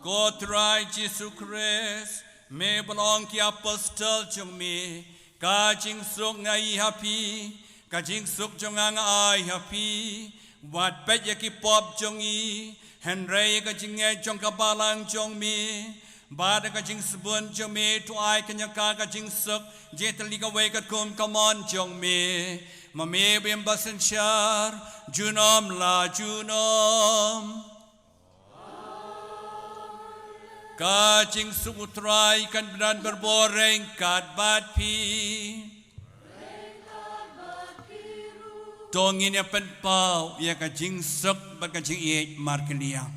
Ko Trai Jisu Khrist, me ba la ong ki apostol jong me, ka jingsuk nga ai ha phi, ka jingsuk jong nga nga ai ha phi. Wat peit ïa ki pop jong ngi, hynrei ïa ka jingngeit jong ka balang jong me bad ka jingsbun jong me to ai kane ka, ka jingsuk jingtylli kawei katkum ka mon jong me. Ma me ba im ba synshar junom la junom. Ka jingsuk u Trai kan bynta barabor ryngkat bad phi. To ngin ïa pynpaw ïa ka jingsuk bad ka jingïeit markylliang.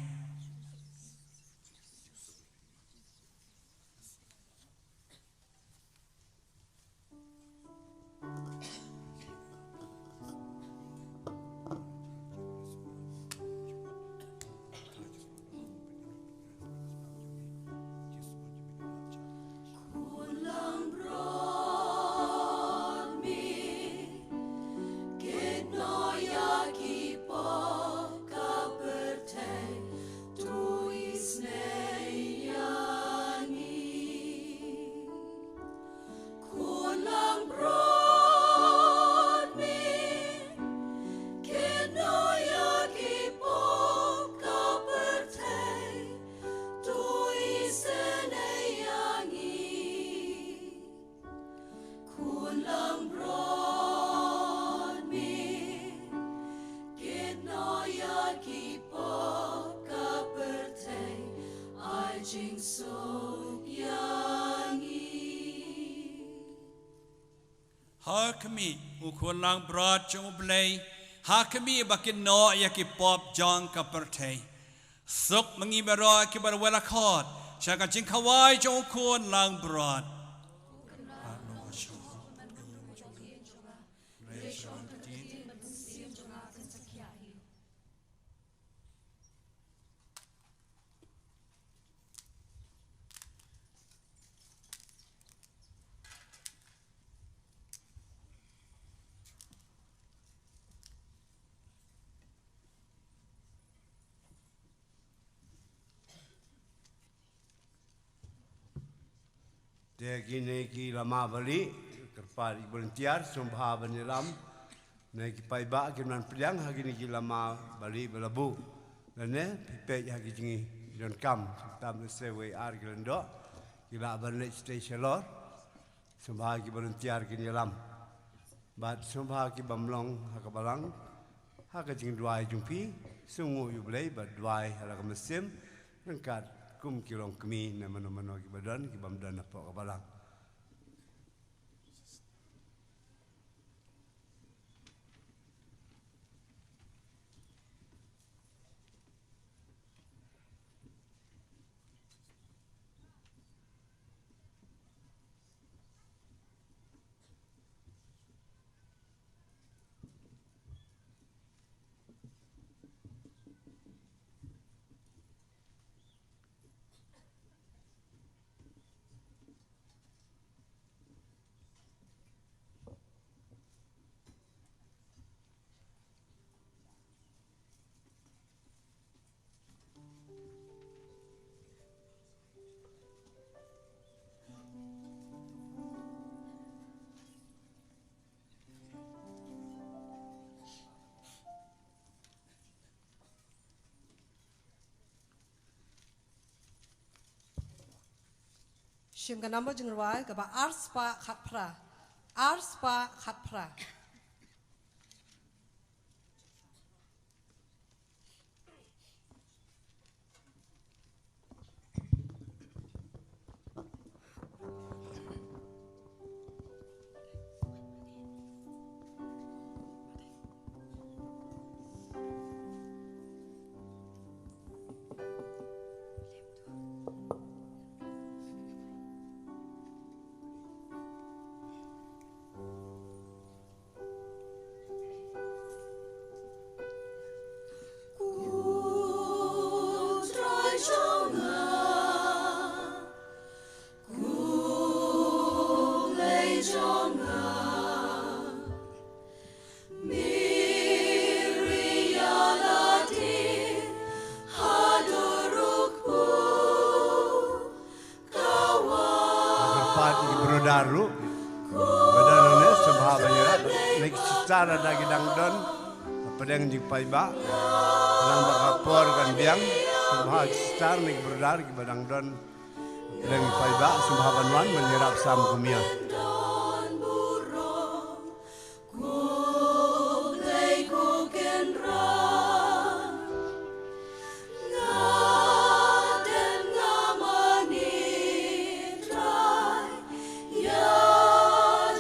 Ha khmih, u khun langbrot jong U Blei, ha khmih ba kin noh ïa ki pop jong ka pyrthei. Suk ma ngi baroh kiba rwai la khot sha ka jingkhawai jong u khun langbrot. Te kine ki lama bali, kyrpad ïa ki volunteer, sngewbha ban ïalam. Ne ki paidbah ki nan pdiang ha kine ki lama bali ba la buh. Lane phi peit ha ki jingïadonkam, tam se wei ar ki lyngdoh, ki lah ban leit shatei shalor. Sngewbha ki volunteer kin ïalam. Bad sngewbha ki bym long ha ka balang, ha ka jingduwai jong phi, sngewnguh ïa U Blei bad duwai ha la ka mynsiem, ryngkat kum ki longkmie ne mano mano kiba don, ki bym don hapoh ka balang. Shim ka number jingrwai kaba ar spah khatphra. Ar spah khatphra. Kyrpad ïa ki brother ruh. Brother Nones, sngewbha ban ïarap. Leit sister lada ki dang don. Pdeng jingpaidbah. Nang ba ka por kan biang. Sngewbha sister ne ki brother kiba dang don. Pdeng jingpaidbah, sngewbha ban wan ban ïarap sam kum ïa. Ko Blei ko Kynrad, nga dem nga mane Trai ïa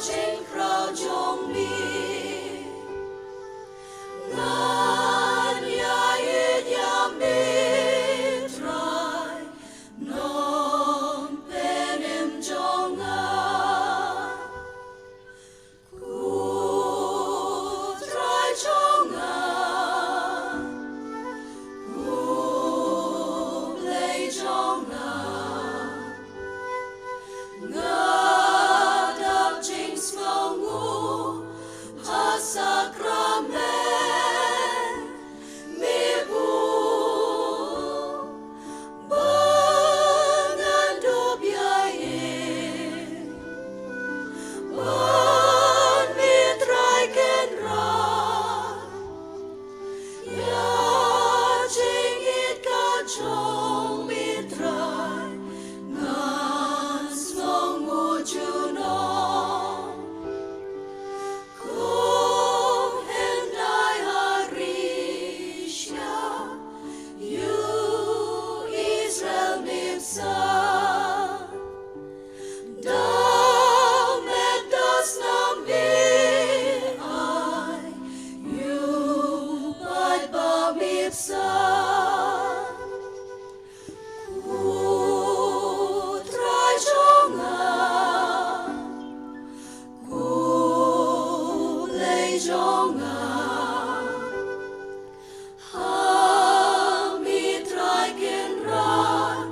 jingkhraw jong me. Ngan ïa ïeit ïa me Trai, Nongpynim jong nga. Ko Trai jong nga, ko Blei jong nga, nga dap jingsngewnguh ha sakramen me buh. Ba ngan dup ïa i, ban me Trai Kynrad, ïa jingïeit ka jong me Trai ngan sngewnguh junom. Kum hyndai ha rishia, ïa u Israel me bsa. Da met da snam me ai, ïa u paidbah me bsa. Ko Trai jong nga, ko Blei jong nga, ha me Trai Kynrad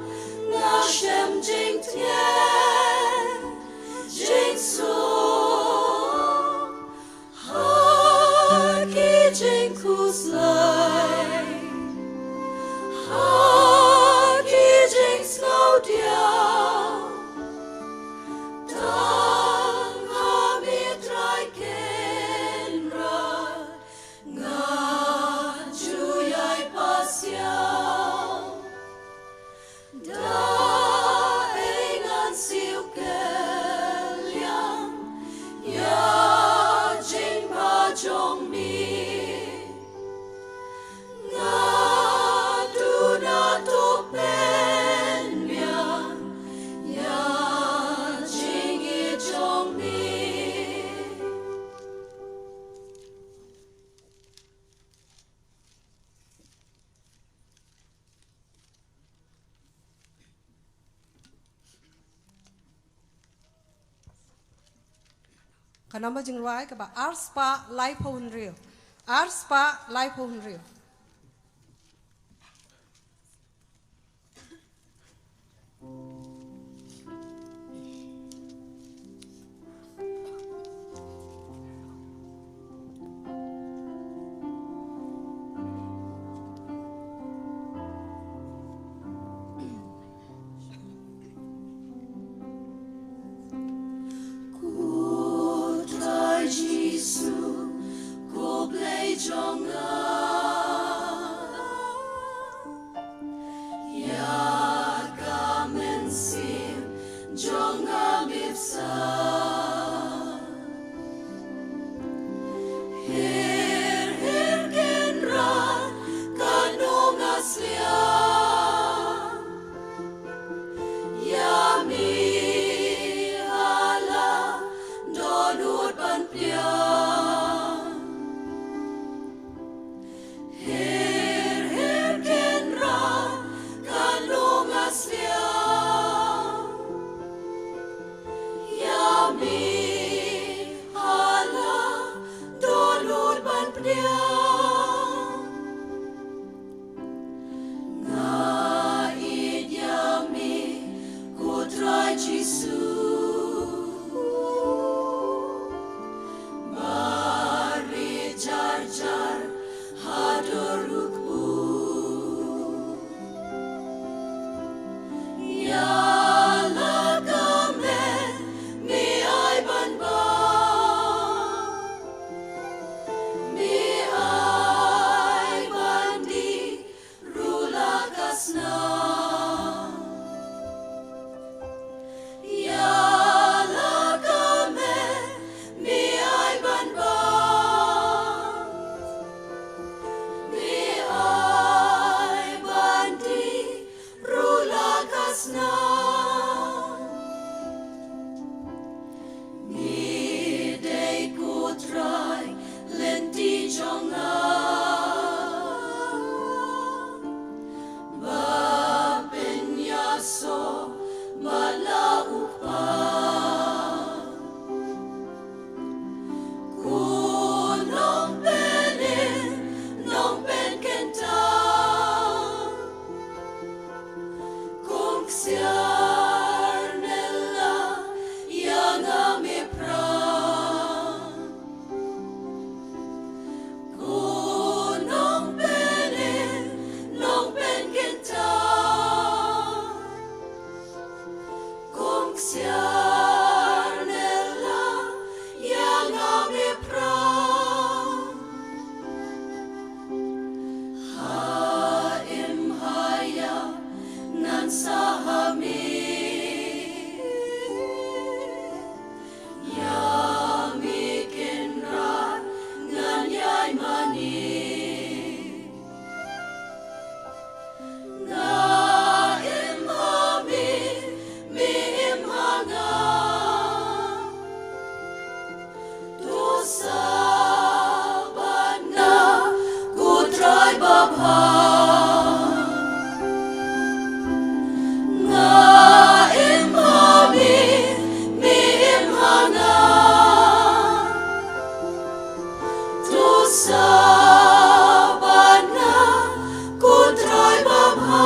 nga shem jingtngen jingsuk. Ha ki jingkhuslai, ha ki jingsngewdiaw, tang ha me Trai Kynrad nga ju ïai pasiaw. Da ei ngan siew kylliang ïa jingbha jong me. Nga duna to pynbiang ïa jingïeit jong me. Ka number jingrwai kaba ar spah laiphew hynriew. Ar spah laiphew hynriew. Ko Trai Jisu, ko Blei jong nga, ïa ka mynsiem jong Ïa la ka me, me ai ban bam, me ai ban dih ruh la ka snam. Me dei ko Trai lynti jong nga, ba pynïasoh bad la u Kpa. Ko Nongpynim, Nongpynkynta, kong ksiar ne la ïa nga me pra. Ko Nongpynim, Nongpynkynta, kong ksiar ne la ïa nga me pra. Ha im ha ïap ngan sah ha me. Ïa me Kynrad ngan ïai mane. Nga im ha me, me im ha nga. To sah bad nga, ko Trai babha. Nga im ha me, me im ha nga. To sah bad nga, ko Trai babha.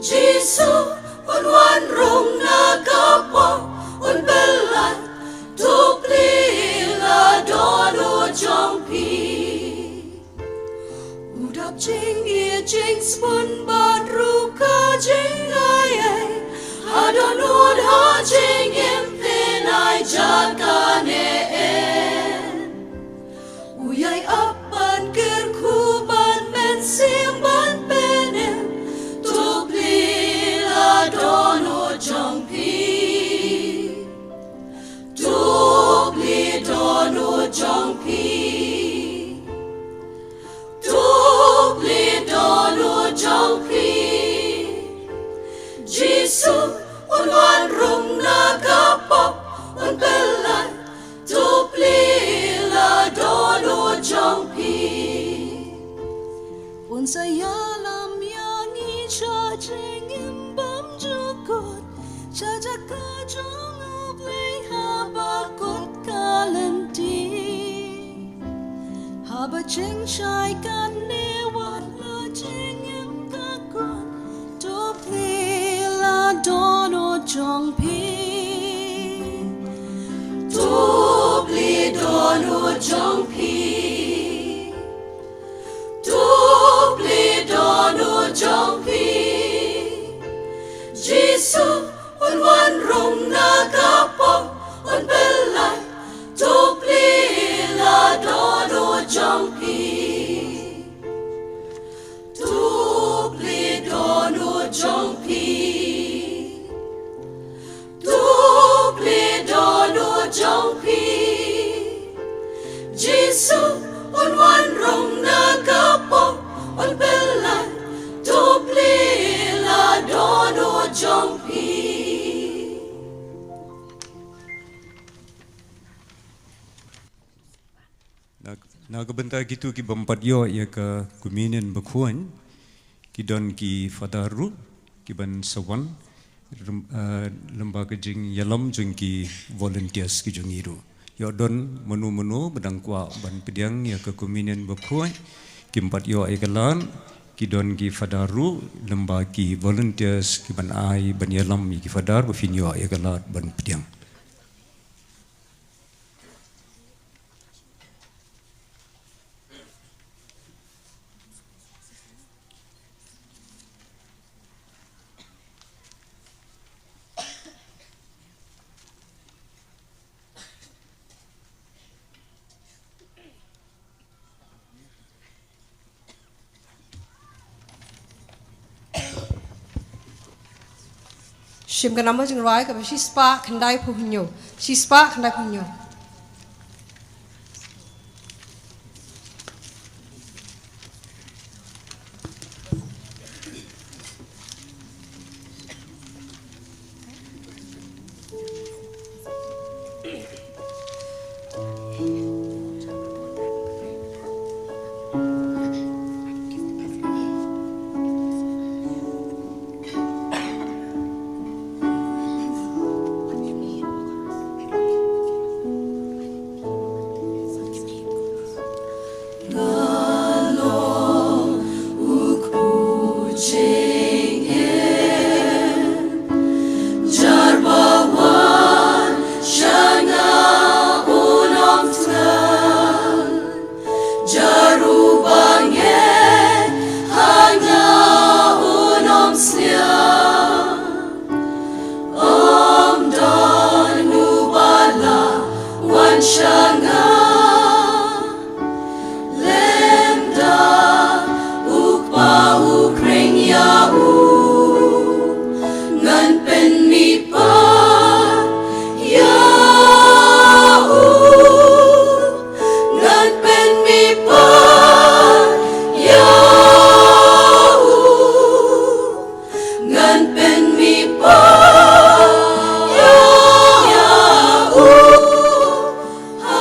Jisu un wan rung na ka pop, un pyllait, to plie la don u jong phi. U dap jingïeit jingsbun bad ruh ka jingaiei, ha dohnud ha jingim phin ai jaka ne em. U ïai ap ban kyrkhu bad mynsiem ban pynim, to plie la don u jong phi. To plie don u jong phi. To plie don u jong phi. Jisu un wan rung na ka pop, un pyllait, to plie la don u jong phi. Un sa ïalam ïa ngi sha jingim bymjukut, sha jaka jong U Blei ha bakut ka lynti. Haba jingshai kane wat la jingim ka khun, to plie la don u jong phi. To plie don u jong phi. To plie don u jong phi. Jisu un wan rung na ka pop, un pyllait, to plie la don u jong phi. To plie don u jong phi. To plie don u jong phi. Jisu un wan rung na ka pop, un pyllait, to plie la don u jong phi. Na, na ka bynta kito ki bym pat ïoh ïa ka Communion Bakhuid, ki don ki Father ruh ki ban sa wan, rem-, eh, lyngba ka jingïalam jong ki volunteers ki jong ngi ruh. Ïoh don mano mano ba dang kwah ban pdiang ïa ka Communion Bakhuid, kim pat ïoh ïa ka lad, ki don ki Father ruh lyngba ki volunteers ki ban ai ban ïalam ïa ki Father ba phin ïoh ïa ka lad ban pdiang. Shim ka number jingrwai kaba shispah khyndaiphew hynñiew. Shispah khyndaiphew hynñiew. Nga long u kpu jingim, jar ba wan sha nga un ym thngan, jar uba ngeit ha nga un ym sliang. Ym don uba lah wan sha nga, lymda u Kpa u khring ïa u. Ngan pynmih pat ïa u, ngan pynmih pat ïa u. Ngan pynmih pat ïa u ha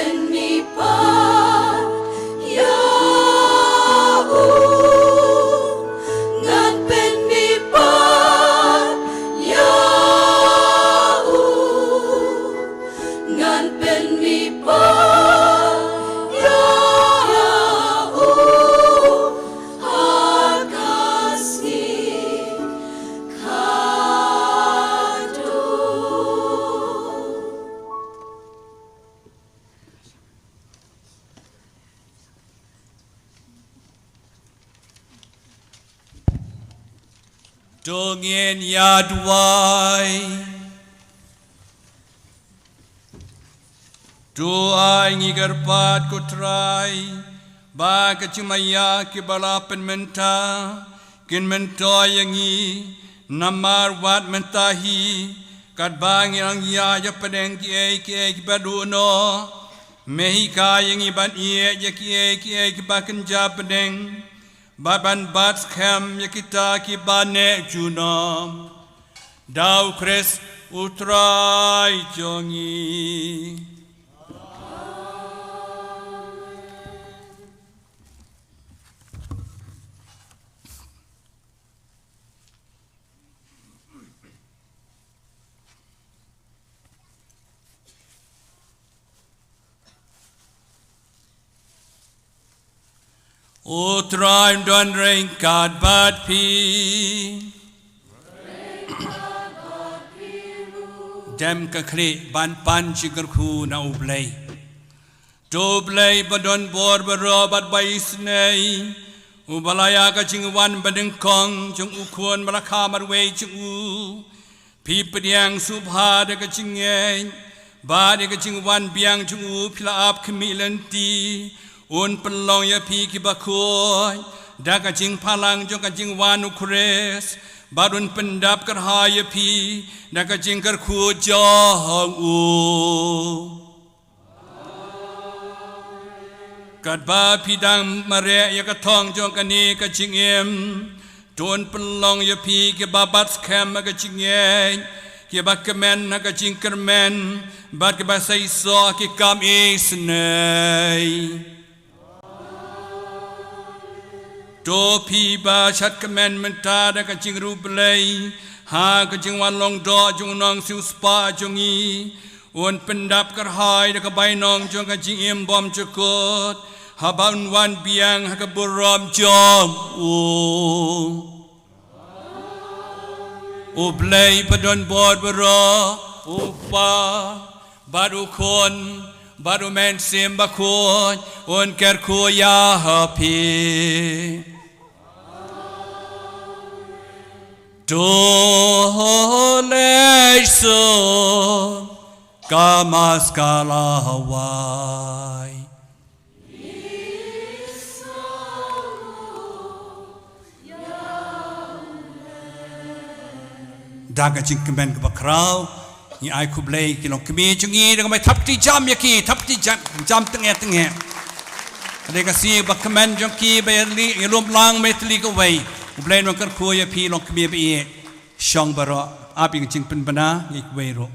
Pynmih pat ïa u, ngan pynmih pat ïa u, ngan pynmih pat ïa u ha ka sngi kaba kut. To ngin ïa duwai. To ai ngi kyrpad ko Trai, ba ka jingmaïa kiba la pynmynta kin myntoi ïa ngi, namar wat mynta hi katba ngi nang ïa ïa pdeng kiei kiei kiba duh noh, me hikai ïa ngi ban ïeit ïa kiei kiei kiba kynja pdeng, bad ban bat skhem ïa kita kiba neh junom. Da U Khrist U Trai jong ngi. U Trai un don ryngkat bad phi. Dem ka khlieh ban pan jingkyrkhu na U Blei. To U Blei ba don bor baroh bad ba isynei, uba la ïa ka jingwan banyngkong jong U Khun ba la kha marwei jong u, phi pdiang sngewbha da ka jingngeit, bad da ka jingwan biang jong u phi la ap khmih lynti, un pynlong ïa phi kiba khuid da ka jingphalang jong ka jingwan U Khrist, bad un pyndap kyrhai ïa phi da ka jingkyrkhu jong u. Katba phi dang mareh ïa ka thong jong kane ka jingim, to un pynlong ïa phi kiba bat skhem ha ka jingngeit, kiba kmen ha ka jingkyrmen, bad kiba seisoh ha ki kam isynei. To phi ba shad kmen mynta da ka jingriewblei ha ka jingwan long doh jong u Nongsiewspah jong ngi, un pyndap kyrhai da ka bainong jong ka jingim bymjukut, haba un wan biang ha ka burom jong u. U Blei ba don bor baroh, U Kpa, bad U Khun, bad U Mynsiem Bakhuid, un kyrkhu ïa phi. To leit suk, ka Mass ka la wai. Da ka jingkmen kaba khraw, ngi ai khublei ki longkmie jong ngi, da kaba thap kti jam ïa ki, thap kti jam, jam teng-eh teng-eh. Ka dei ka sngi ba kmen jong ki ba ïa lum lang ba ïa tylli kawei. U Blei un kyrkhu ïa phi longkmie ba ïeit. Shong baroh, ap ïa ka jingpynbna ïa kiwei ruh.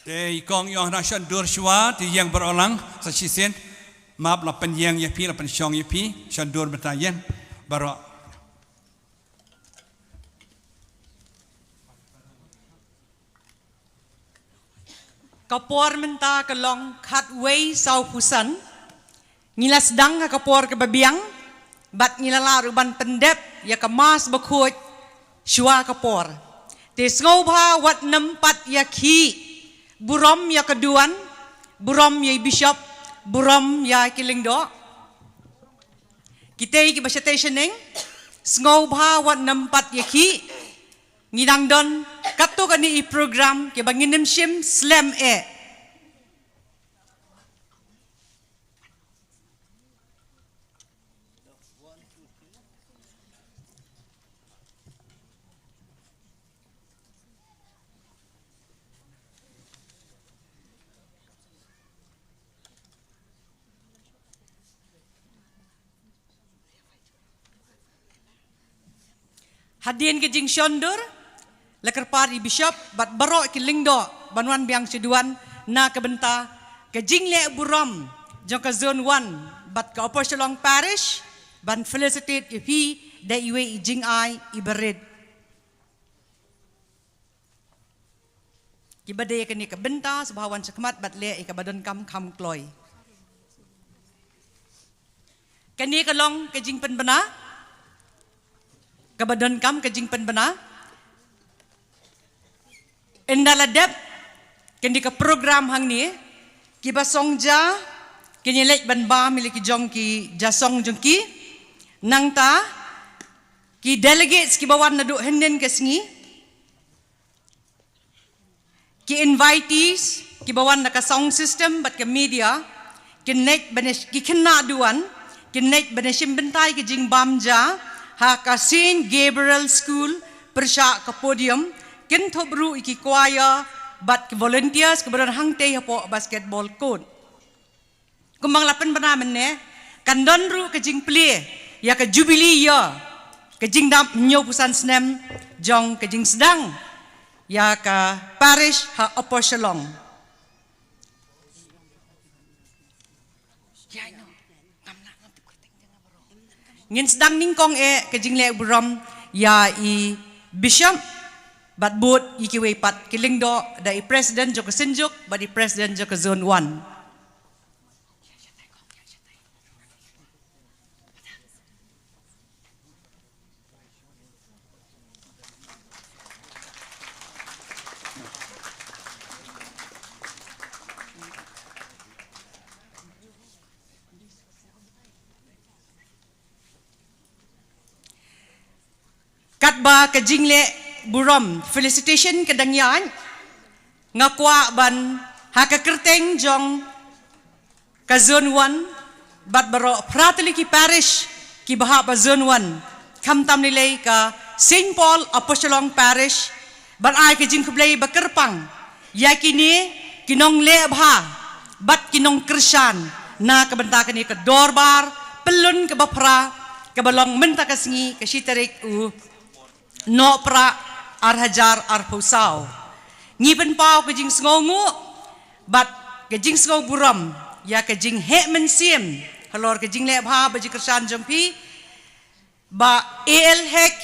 Te i kong ïoh na shon dur shuwa, te ïeng baroh lang sa shisien. Map la pynïeng ïa phi, la pynshong ïa phi, shon dur mynta ïeng baroh. Ka por mynta ka long khatwei sawphew san. Ngi la sdang ha ka por kaba biang, bad ngi la lah ruh ban pyndep ïa ka Mass bakhuid shuwa ka por. Te sngewbha wat nym pat ïakhih, burom ïa ka duwan, burom ïa i Bishop, burom ïa ki lyngdoh. Kitei kiba shatei shaneng, sngewbha wat nym pat ïakhih. Ngi dang don katto katne i program kiba ngin nym shim slem eh. Hadien ka jingshon dur, la kyrpad ïa i Bishop bad baroh ki lyngdoh ban wan biang sha duwan na ka bynta ka jingleh burom jong ka Zone One bad ka Upper Shillong Parish, ban felicitate ïa phi da iwei i jingai iba rit. Kiba dei kane ka bynta, sngewbha wan shakhmat bad leh ïa kaba donkam kham kloi. Kane ka long ka jingpynbna kaba donkam, ka jingpynbna. Ynda la dep kane ka program hangne, kiba song ja kin ïa leit ban bam ïa la ki jong ki ja song jong ki. Nangta ki delegates kiba wan naduh hynnin ka sngi, ki invitees kiba wan na ka sound system bad ka media, kin leit ban ïa, ki khynnah duwan kin leit ban ïa shim bynta ïa ka jingbam ja ha ka Saint Gabriel School, pyrshah ka podium. Kin thup ruh ïa ki choir bad ki volunteers kiba don hangtei hapoh basketball court. Kumba nga la pynbna mynne, kan don ruh ka jingplie ïa ka Jubilee Year, ka jingdap hynñiewphew san snem jong ka jingsdang ïa ka parish ha Upper Shillong. Ngin sdang nyngkong eh ka jingleh burom ïa i Bishop bad bud ïa kiwei pat ki lyngdoh, da i President jong ka Synjuk bad i President jong ka Zone One. Katba ka jingleh burom, felicitation, ka dang ïaid, nga kwah ban, ha ka kyrteng jong ka Zone One bad baroh phra tylli ki parish kiba hap ha Zone One, khamtam lei lei ka Saint Paul Upper Shillong Parish, ban ai ka jingkhublei ba kyrpang ïa kine ki nongleh bha bad ki nongkyrshan na ka bynta kane ka dorbar pyllun kaba phra, kaba long mynta ka sngi, ka shi tarik u Nohprah ar hajar arphew saw. Ngi pynpaw ka jingsngewnguh bad ka jingsngewburom ïa ka jingheh mynsiem halor ka jingleh bha bad jingkyrshan jong phi, Bah A L Hek,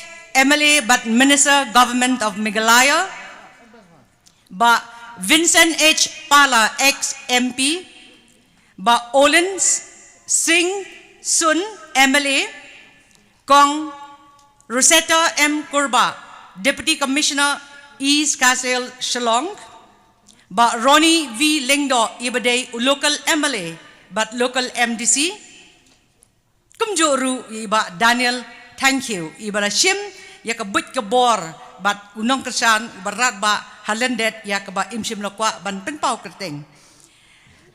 M L A bad Minister, Government of Meghalaya, Bah Vincent H Pala, ex M P, Bah Olin Singh Sun, M L A, Kong Rosetta M Kurbah, Deputy Commissioner, East Khasi Hills, Shillong, Bah Ronnie V Lyngdoh, iba dei u local M L A bad local M D C, kumjuh ruh ïa i Bah Daniel Thangkhiew, iba la shim ïa ka buit ka bor bad u nongkyrshan uba radbah ha lyndet ïa kaba im shym la kwah ban pynpaw kyrteng.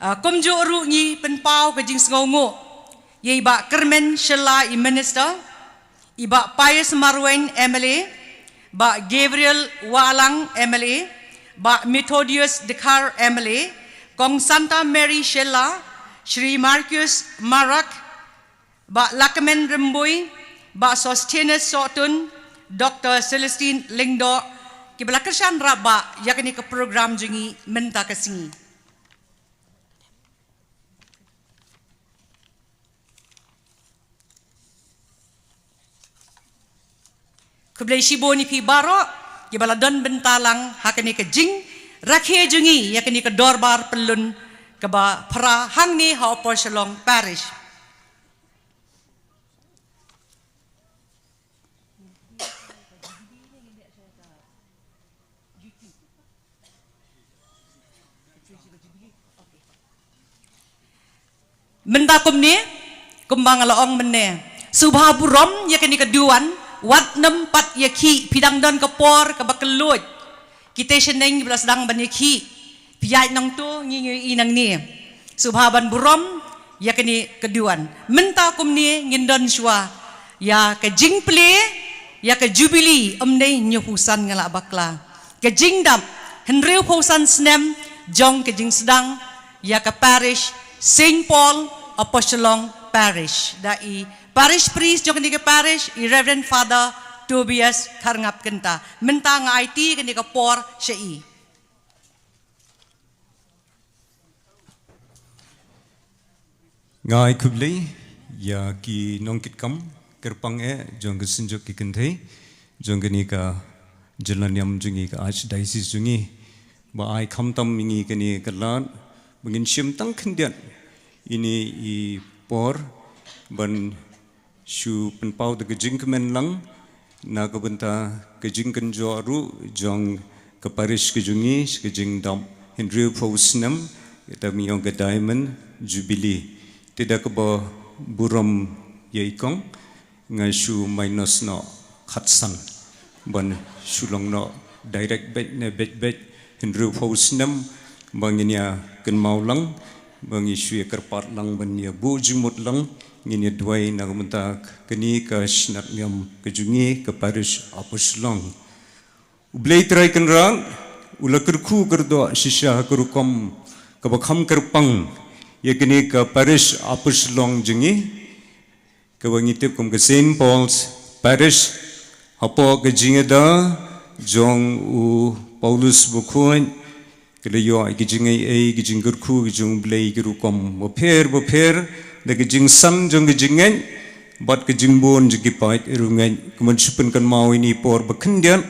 Ah, kumjuh ruh ngi pynpaw ka jingsngewnguh ïa i Bah Kyrmen Shylla, i Minister, i Bah Pius Marwein, M L A, Bah Gabriel Wahlang, M L A, Bah Methodius Dkhar, M L A, Kong Santa Mary Shylla, Shri Marcus Marak, Bah Lahkmen Rymbui, Bah Sosthenes Sohtun, Doktor Celestine Lyngdoh, kiba la kyrshan radbah ïa kane ka program jong ngi mynta ka sngi. Khublei shibun ïa phi baroh kiba la don bynta lang ha kane ka jingrakhe jong ngi ïa kane ka dorbar pyllun kaba phra hangne ha Upper Shillong Parish. Mynta kumne, kumba nga la ong mynne, sngewbha burom ïa kane ka duwan, wat nym pat ïakhih, phi dang don ka por kaba kylluid. Kita shaneng ba la sdang ban ïakhih, phi ïaid nangto, ngi ngi ïohi nangne. Sngewbha ban burom ïa kane ka duwan. Mynta kumne ngin don shuwa ïa ka jingplie ïa ka Jubilee, ym dei hynñiewphew san, nga la bakla, ka jingdap hynriewphew san snem jong ka jingsdang ïa ka parish Saint Paul Upper Shillong Parish, da i parish priest jong kane ka parish, i Reverend Father Tobias Tharngap Kynta. Mynta nga aiti kane ka por sha i. Nga ai khublei ïa ki nongkitkam kyrpang eh jong ka synjuk ki kynthei jong kane ka jylla niam jong ngi, ka Archdiocese jong ngi, ba ai khamtam ïa ngi kane ka lad ba ngin shim tang khyndiat ïa ine i por ban shu pynpaw da ka jingkmen lang na ka bynta ka jingkynjoh ruh jong ka parish ka jong ngi sha ka jingdap hynriewphew snem kata ka diamond jubilee. Te da kaba burom ïa i kong, nga shu minus noh khatsan ban shu long noh direct beit ne beit beit hynriewphew snem ba ngin ïa kynmaw lang, ba ngi shu ïa kyrpad lang ban ïa buh jingmut lang, ngin ïa duwai na ka bynta kane ka shnat niam ka jong ngi, ka parish Upper Shillong. U Blei Trai Kynrad u la kyrkhu kyrdoh shisha ha ka rukom kaba kham kyrpang ïa kane ka parish Upper Shillong jong ngi, kaba ngi tip kum ka Saint Paul's Parish, hapoh ka jingïada jong u Paulus Bakhuid, ka la ïoh ïa ka jingaiei, ka jingkyrkhu ka jong u Blei ha ki rukom bapher bapher, da ka jingsan jong ka jingngeit bad ka jingbun jong ki paid riewngeit. Kumba shu pynkynmaw ïa ine i por ba khyndiat,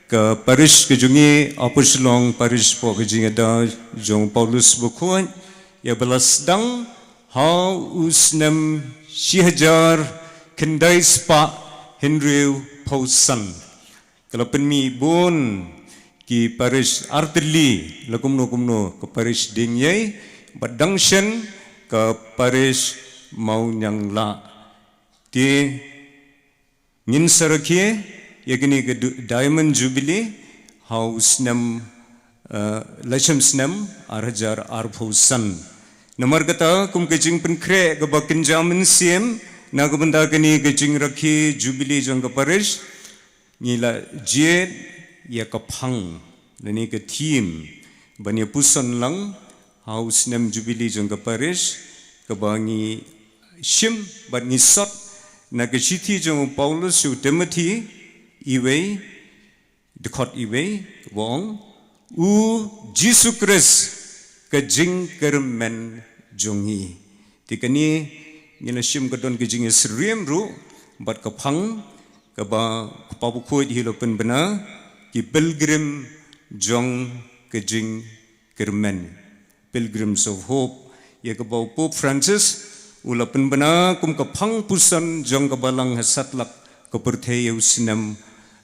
ka parish ka jong ngi Upper Shillong Parish hapoh ka jingïada jong u Paulus Bakhuid ïa ba la sdang ha u snem shi hajar khyndai spah hynriewphew san. Ka la pynmih bun ki parish, artylli la kumno kumno, ka parish Diengiei bad dang shen ka parish Mawnianglah. Te ngin sa rakhe ïa kane ka du-, Diamond Jubilee ha u snem, eh, la shem snem ar hajar arphew san. Namar kata, kum ka jingpynkhreh kaba kynja mynsiem na ka bynta kane ka jingrakhe Jubilee jong ka parish, ngi la jied ïa ka phang lane ka theme ban ïa puson lang ha u snem Jubilee jong ka parish, kaba ngi shim bad ngi sot na ka shithi jong u Paulus sha u Timothy iwei, dkhot iwei, kaba ong, U Jisu Khrist ka jingkyrmen jong ngi. Te kane ngi la shim ka don ka jingïasyriem ruh bad ka phang kaba u Kpa Bakhuid hi u la pynbna, ki pilgrim jong ka jingkyrmen, Pilgrims of Hope, ïa kaba u Pope Francis u la pynbna kum ka phang puson jong ka Balang ha satlak ka pyrthei ha u snem,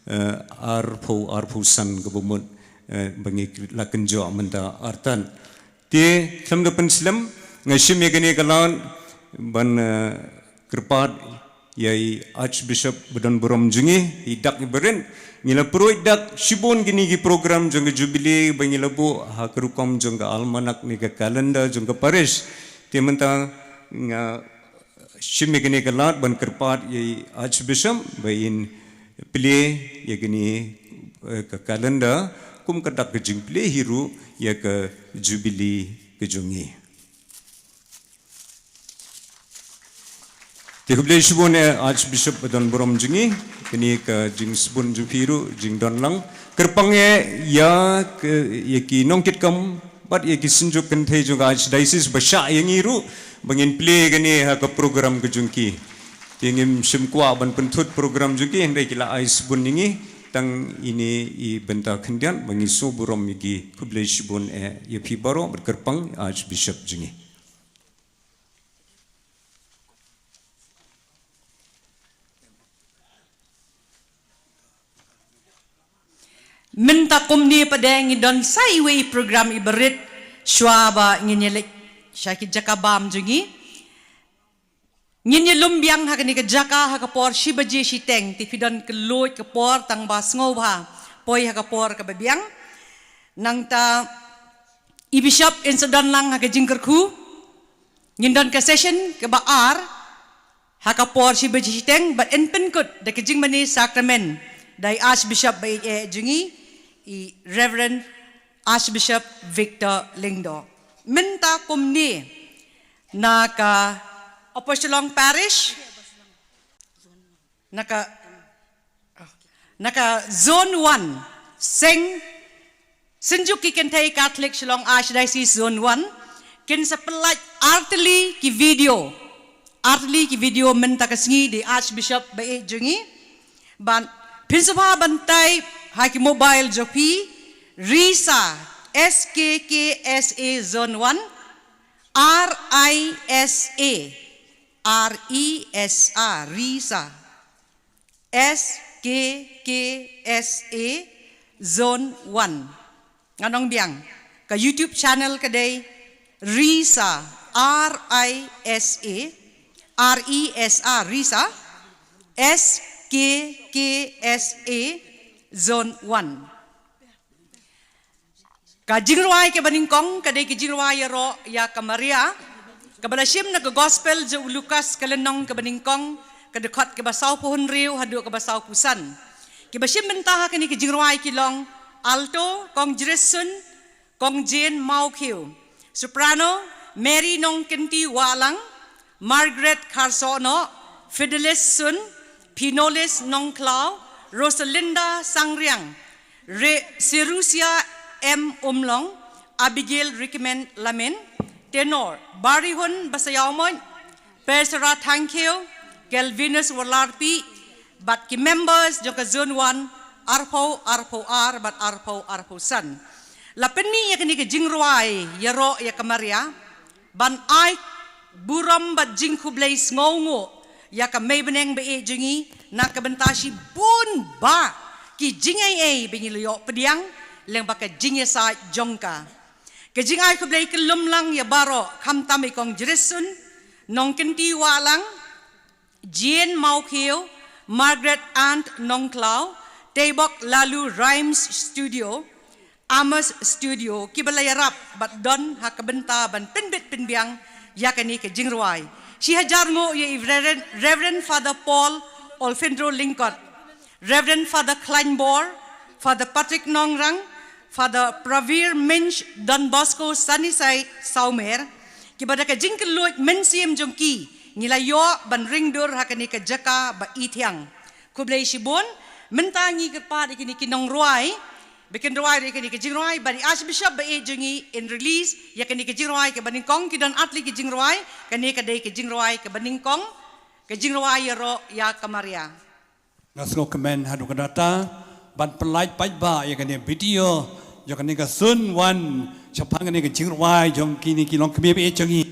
eh, arphew, arphew san kaba mut, eh, ba ngi la kynjoh mynta artat. Te khlem da pynslem, nga shim ïa kane ka lad ban, eh, kyrpad ïa i Archbishop ba don burom jong ngi, i Dak Ibarit. Ngi la pyrshah dak shibun kine ki program jong ka Jubilee ba ngi la buh ha ka rukom jong ka almanak ne ka calendar jong ka parish. Te mynta nga shim ïa kane ka lad ban kyrpad ïa i Archbishop ba in plie ïa kane, eh, ka calendar kum ka dak ka jingplie hi ruh ïa ka Jubilee ka jong ngi. Te khublei shibun, eh, Archbishop ba don burom jong ngi, kane ka jingsbun jong phi ruh jingdon lang. Kyrpang, eh, ïa ka, ïa ki nongkitkam bad ïa ki synjuk kynthei jong ka Archdiocese ba shah ïa ngi ruh ba ngin plie kane ha ka program ka jong ki. Te ngim shym kwah ban pynthut program jong ki, hynrei ki la ai sbun ïa ngi tang ine i bynta khyndiat ba ngi sngewburom ïa ki. Khublei shibun, eh, ïa phi baroh bad kyrpang Archbishop jong ngi. Mynta kumne pat de ngi don sa iwei i program iba rit shuwa ba ngin ïa leit sha ki jaka bam jong ngi. Ngin ïa lum biang ha kane ka jaka ha ka por shi baje shiteng, te phi don ka luid ka por tang ba sngewbha poi ha ka por kaba biang. Nangta i Bishop in sa don lang ha ka jingkyrkhu. Ngin don ka session kaba ar ha ka por shi baje shiteng bad yn pynkut da ka jingmane sakramen da i Archbishop ba ïeit eh jong ngi, i Reverend Archbishop Victor Lyngdoh. Mynta kumne na ka Upper Shillong Parish, na ka, oh, Na ka Zone one, seng Synjuk ki Kynthei Catholic Shillong Archdiocese Zone one, kin sa pyllait artylli ki video. Artylli ki video mynta ka sngi da i Archbishop ba ïeit jong ngi. Bad phin sngewbha ban type ha ki mobile jong phi, RISA, S K K S A Zone one, R I S A, R I S A, RISA. S K K S A Zone one. Ngan ong biang. Ka YouTube channel ka dei RISA, R I S A, R I S A, RISA, S K K S A Zone one. Ka jingrwai kaba nyngkong ka dei ka jingrwai ïaroh ïa ka Maria, kaba la shim na ka Gospel jong u Lukas ka lynnong kaba nyngkong, ka dkhot kaba sawphew hynriew haduh kaba sawphew san. Kiba shim bynta ha kane ka jingrwai ki long alto, Kong Jrison, Kong Jane Mawkhiew, soprano, Mary Nongkynti Wahlang, Margaret Kharsohnoh, Fidelis Sun, Phinolis Nongkhlaw, Rosalinda Sangriang, Re-, Sirusia M Umlong, Abigail Rikmen Lamin, tenor, Barihun Basaiawmoit, Persera Thangkhiew, Kelvinus Warlarpi, bad ki members jong ka Zone one, arphew, arphew ar, bad arphew, arphew san. La pynmih ïa kane ka jingrwai ïaroh ïa ka Maria, ban ai burom bad jingkhublei sngewnguh ïa ka Mei Bneng ba ïeit jong ngi, na ka bynta shibun bah ki jingaiei ba ngi la ïoh pdiang, lyngba ka jingïasaid jong ka. Ka jingai khublei ka lum lang ïa baroh, khamtam i Kong Jrison Nongkynti Wahlang, Jane Mawkhiew, Margaret Ann Nongkhlaw, Teibok Lalu Rhymes Studio, Amos Studio, kiba la ïarap bad don ha ka bynta ban pynbit pynbiang ïa kane ka jingrwai. Shi hajar nguh ïa i Reverend, Reverend Father Paul Olfindro Lyngkot, Reverend Father Klaiñbor, Father Patrick Nongrang, Father Pravir Minch, Don Bosco Sunnyside, Sawmer, kiba da ka jingkylluid mynsiem jong ki ngi la ïoh ban ringdur ha kane ka jaka ba ithiang. Khublei shibun. Mynta ngi kyrpad ïa kine ki nongrwai ba kin rwai ïa kane ka jingrwai, bad i Archbishop ba ïeit jong ngi in release ïa kane ka jingrwai kaba nyngkong. Ki don artylli ki jingrwai, kane ka dei ka jingrwai kaba nyngkong, ka jingrwai ïaroh ïa ka Maria. Nga sngewkmen haduh katta ban pyllait paidbah ïa kane video jong kane ka Zone one shaphang kane ka jingrwai jong kine ki longkmie ba ïeit jong ngi.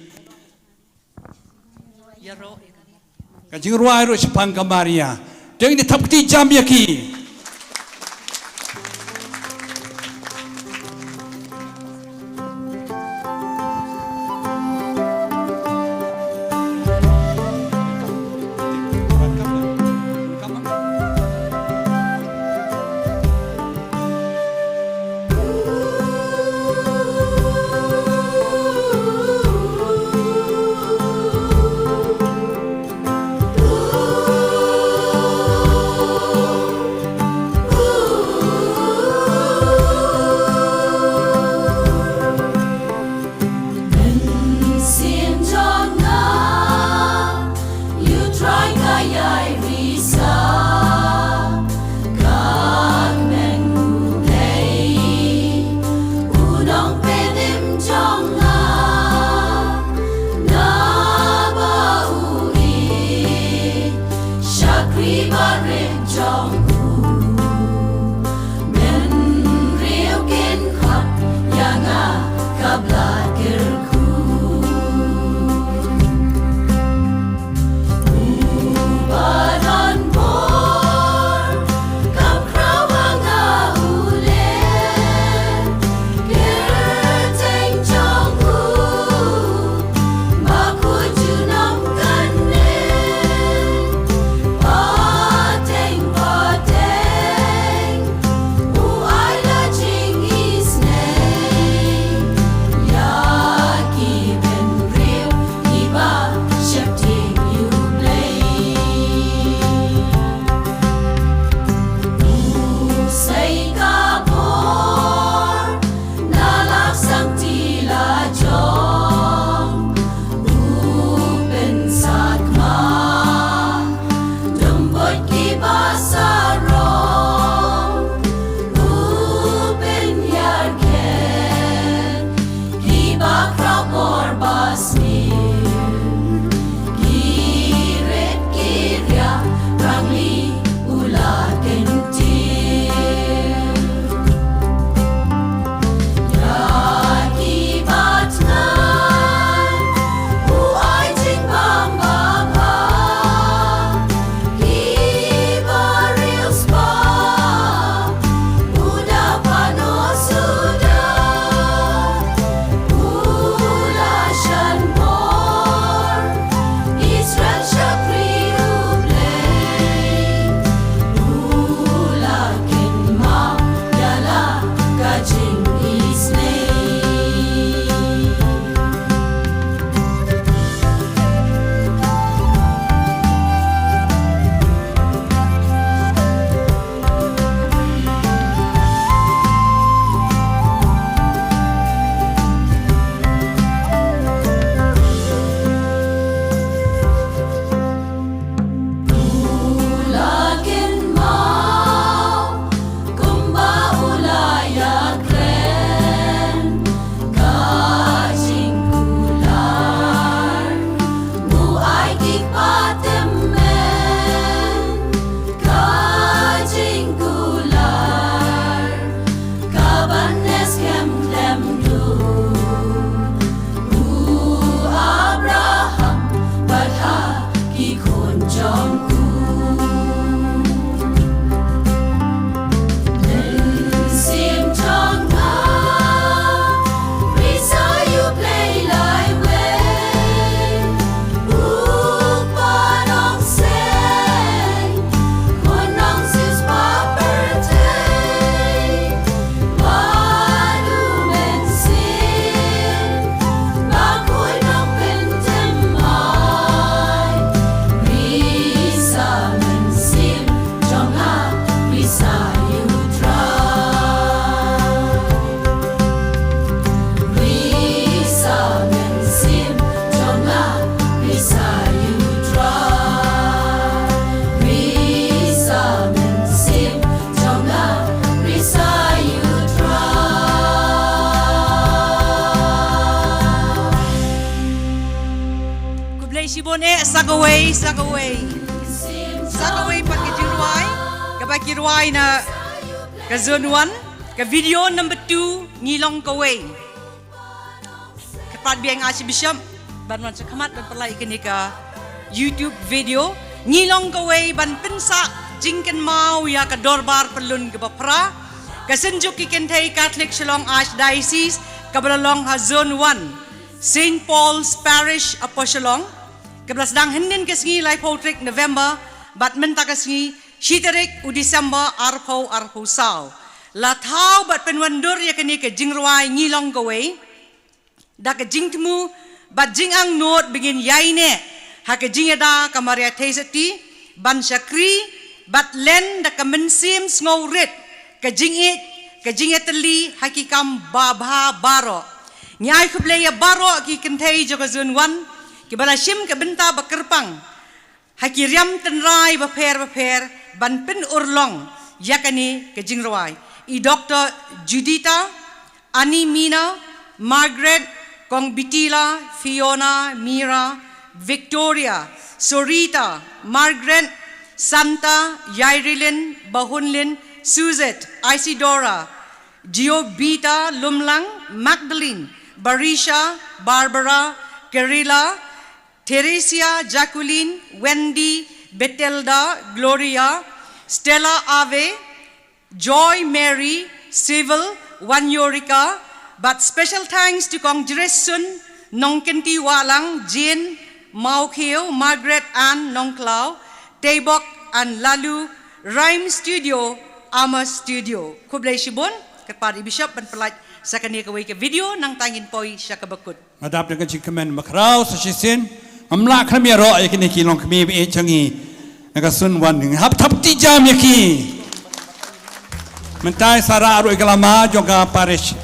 Ka jingrwai ruh shaphang ka Maria. Te ngin ïa thap kti jam ïa ki. Shibun eh, sa kawei, sa kawei. Sa kawei pat ka jingrwai kaba ki rwai na ka zone one, ka video number two, Ngi Long Kawei. Kyrpad biang Archbishop ban wan sha khmat ban pynlait kane ka YouTube video. Ngi long kawei ban pynsah jingkynmaw ïa ka dorbar pyllun kaba phra ka Synjuk ki Kynthei Catholic Shillong Archdiocese, kaba la long ha Zone one, Saint Paul's Parish, hapoh Shillong, kaba la sdang hynnin ka sngi laiphew tarik November bad mynta ka sngi shi tarik u December arphew arphew saw. La thaw bad pynwandur ïa kane ka jingrwai Ngi Long Kawei da ka jingthmu bad jingangnud ba ngin ïaineh ha ka jingïada ka Maria Theisotti, ban shakri bad len da ka mynsiem sngewrit, ka jingïeit, ka jingïatylli ha ki kam babha baroh. Ngi ai khublei ïa baroh ki kynthei jong ka Zone one kiba la shim ka bynta ba kyrpang ha ki riam tynrai bapher bapher ban pynurlong ïa kane ka jingrwai. I Doctor Juditha, Annie, Mina, Margaret, Kong Bitila, Fiona, Mira, Victoria, Sorita, Margaret, Santa, Yairilin, Bahunlin, Suzette, Isidora, Giobita, Lumlang, Magdalene, Barisha, Barbara, Kerila, Theresia, Jacqueline, Wendy, Betelda, Gloria, Stella, Ave, Joy, Mary, Civil, Wanyorika, but special thanks to Kong Jresun, Nongkynti Walang, Jane, Mawkhiew, Margaret Ann, Nongklaw, Teibok and Lalu, Rhyme Studio, Ama Studio. Khublei shibun, kyrpad ïa i Bishop ban pynlait sa kane kawei ka video, nangta ngin poi sha kaba kut. Nga dap da ka jingkmen bakhraw sa shisien. Ngam lah khlem ïaroh ïa kine ki longkmie ba ïeit jong ngi na ka Zone one. Hap thap kti jam ïa ki. Mynta sa rah ruh ïa ka lama jong ka parish.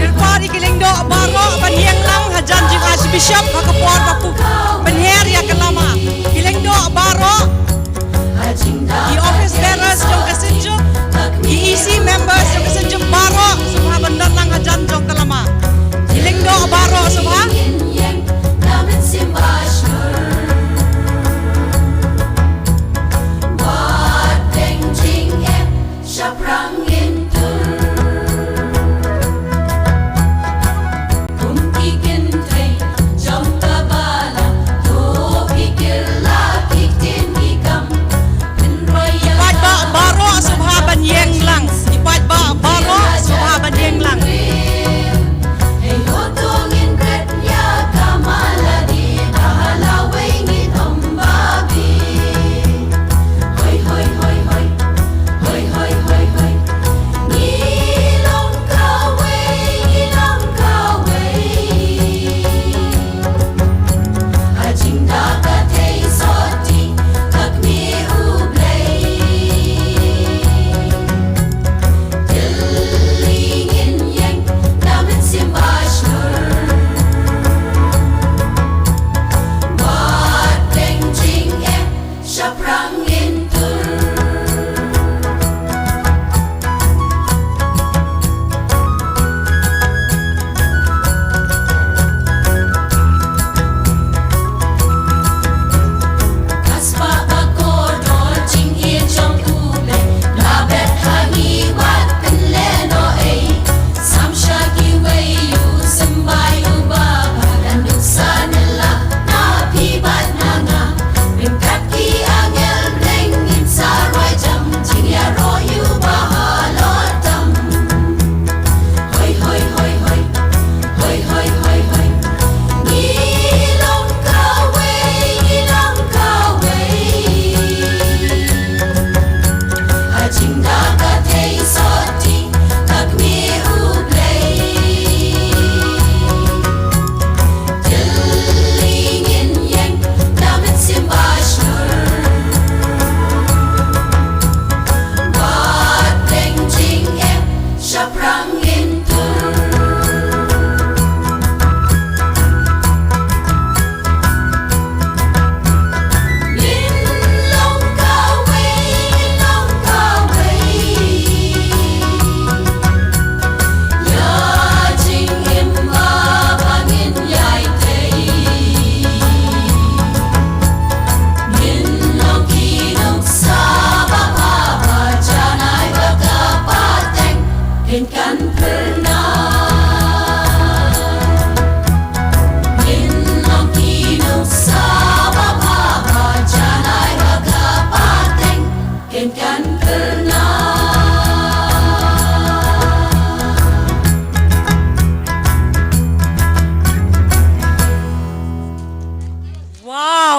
Kyrpad ïa ki lyngdoh baroh ban ïeng lang hajan jong Archbishop ha ka por ba pynher ïa ka lama. Ki lyngdoh baroh, ki office bearers jong ka Synjuk, ki E C members jong ka Synjuk baroh, sngewbha ban don lang hajan jong ka lama. Ki lyngdoh baroh sngewbha.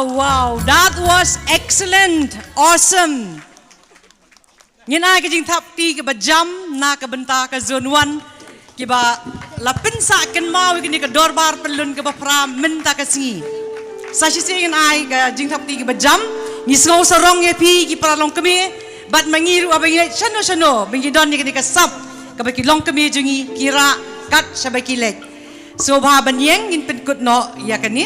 Wow, that was excellent, awesome. Ngin ai ka jingthap kti kaba jam na ka bynta ka zone one kiba la pynsah kynmaw ïa kane ka dorbar pyllun kaba phra mynta ka sngi. Sa shisien ngin ai ka jingthap kti kaba jam, ngi sngew sarong ïa phi ki para longkmie, bad ma ngi ruh ba ngi leit shano shano ba ngi don ïa kane ka sap kaba ki longkmie jong ngi ki rah kat shaba ki leit. Sngewbha ban ïeng, ngin pynkut noh ïa kane.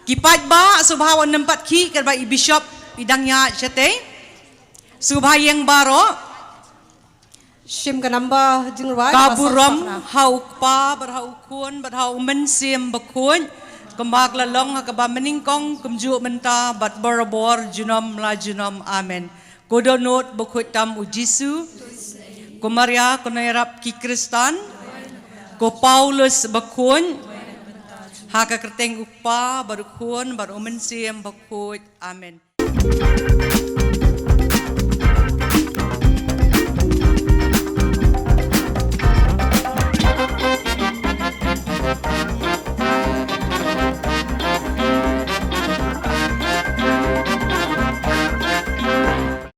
Ki paidbah sngewbha wan nym pat khih katba i bishop i dang ïaid shatei. Sngewbha ïeng baroh. Shim ka number jingrwai. Ka burom ha U Kpa bad ha U Khun bad ha U Mynsiem Bakhuid, kumba ka la long ha kaba mynnyngkong, kumjuh mynta bad barabor, junom la junom. Amen. Ko dohnud bakhuid tam U Jisu, ko Maria ko nongïarap ki Khristan, ko Paulus bakhuid, ha ka kyrteng U Kpa bad U Khun bad U Mynsiem Bakhuid. Amen.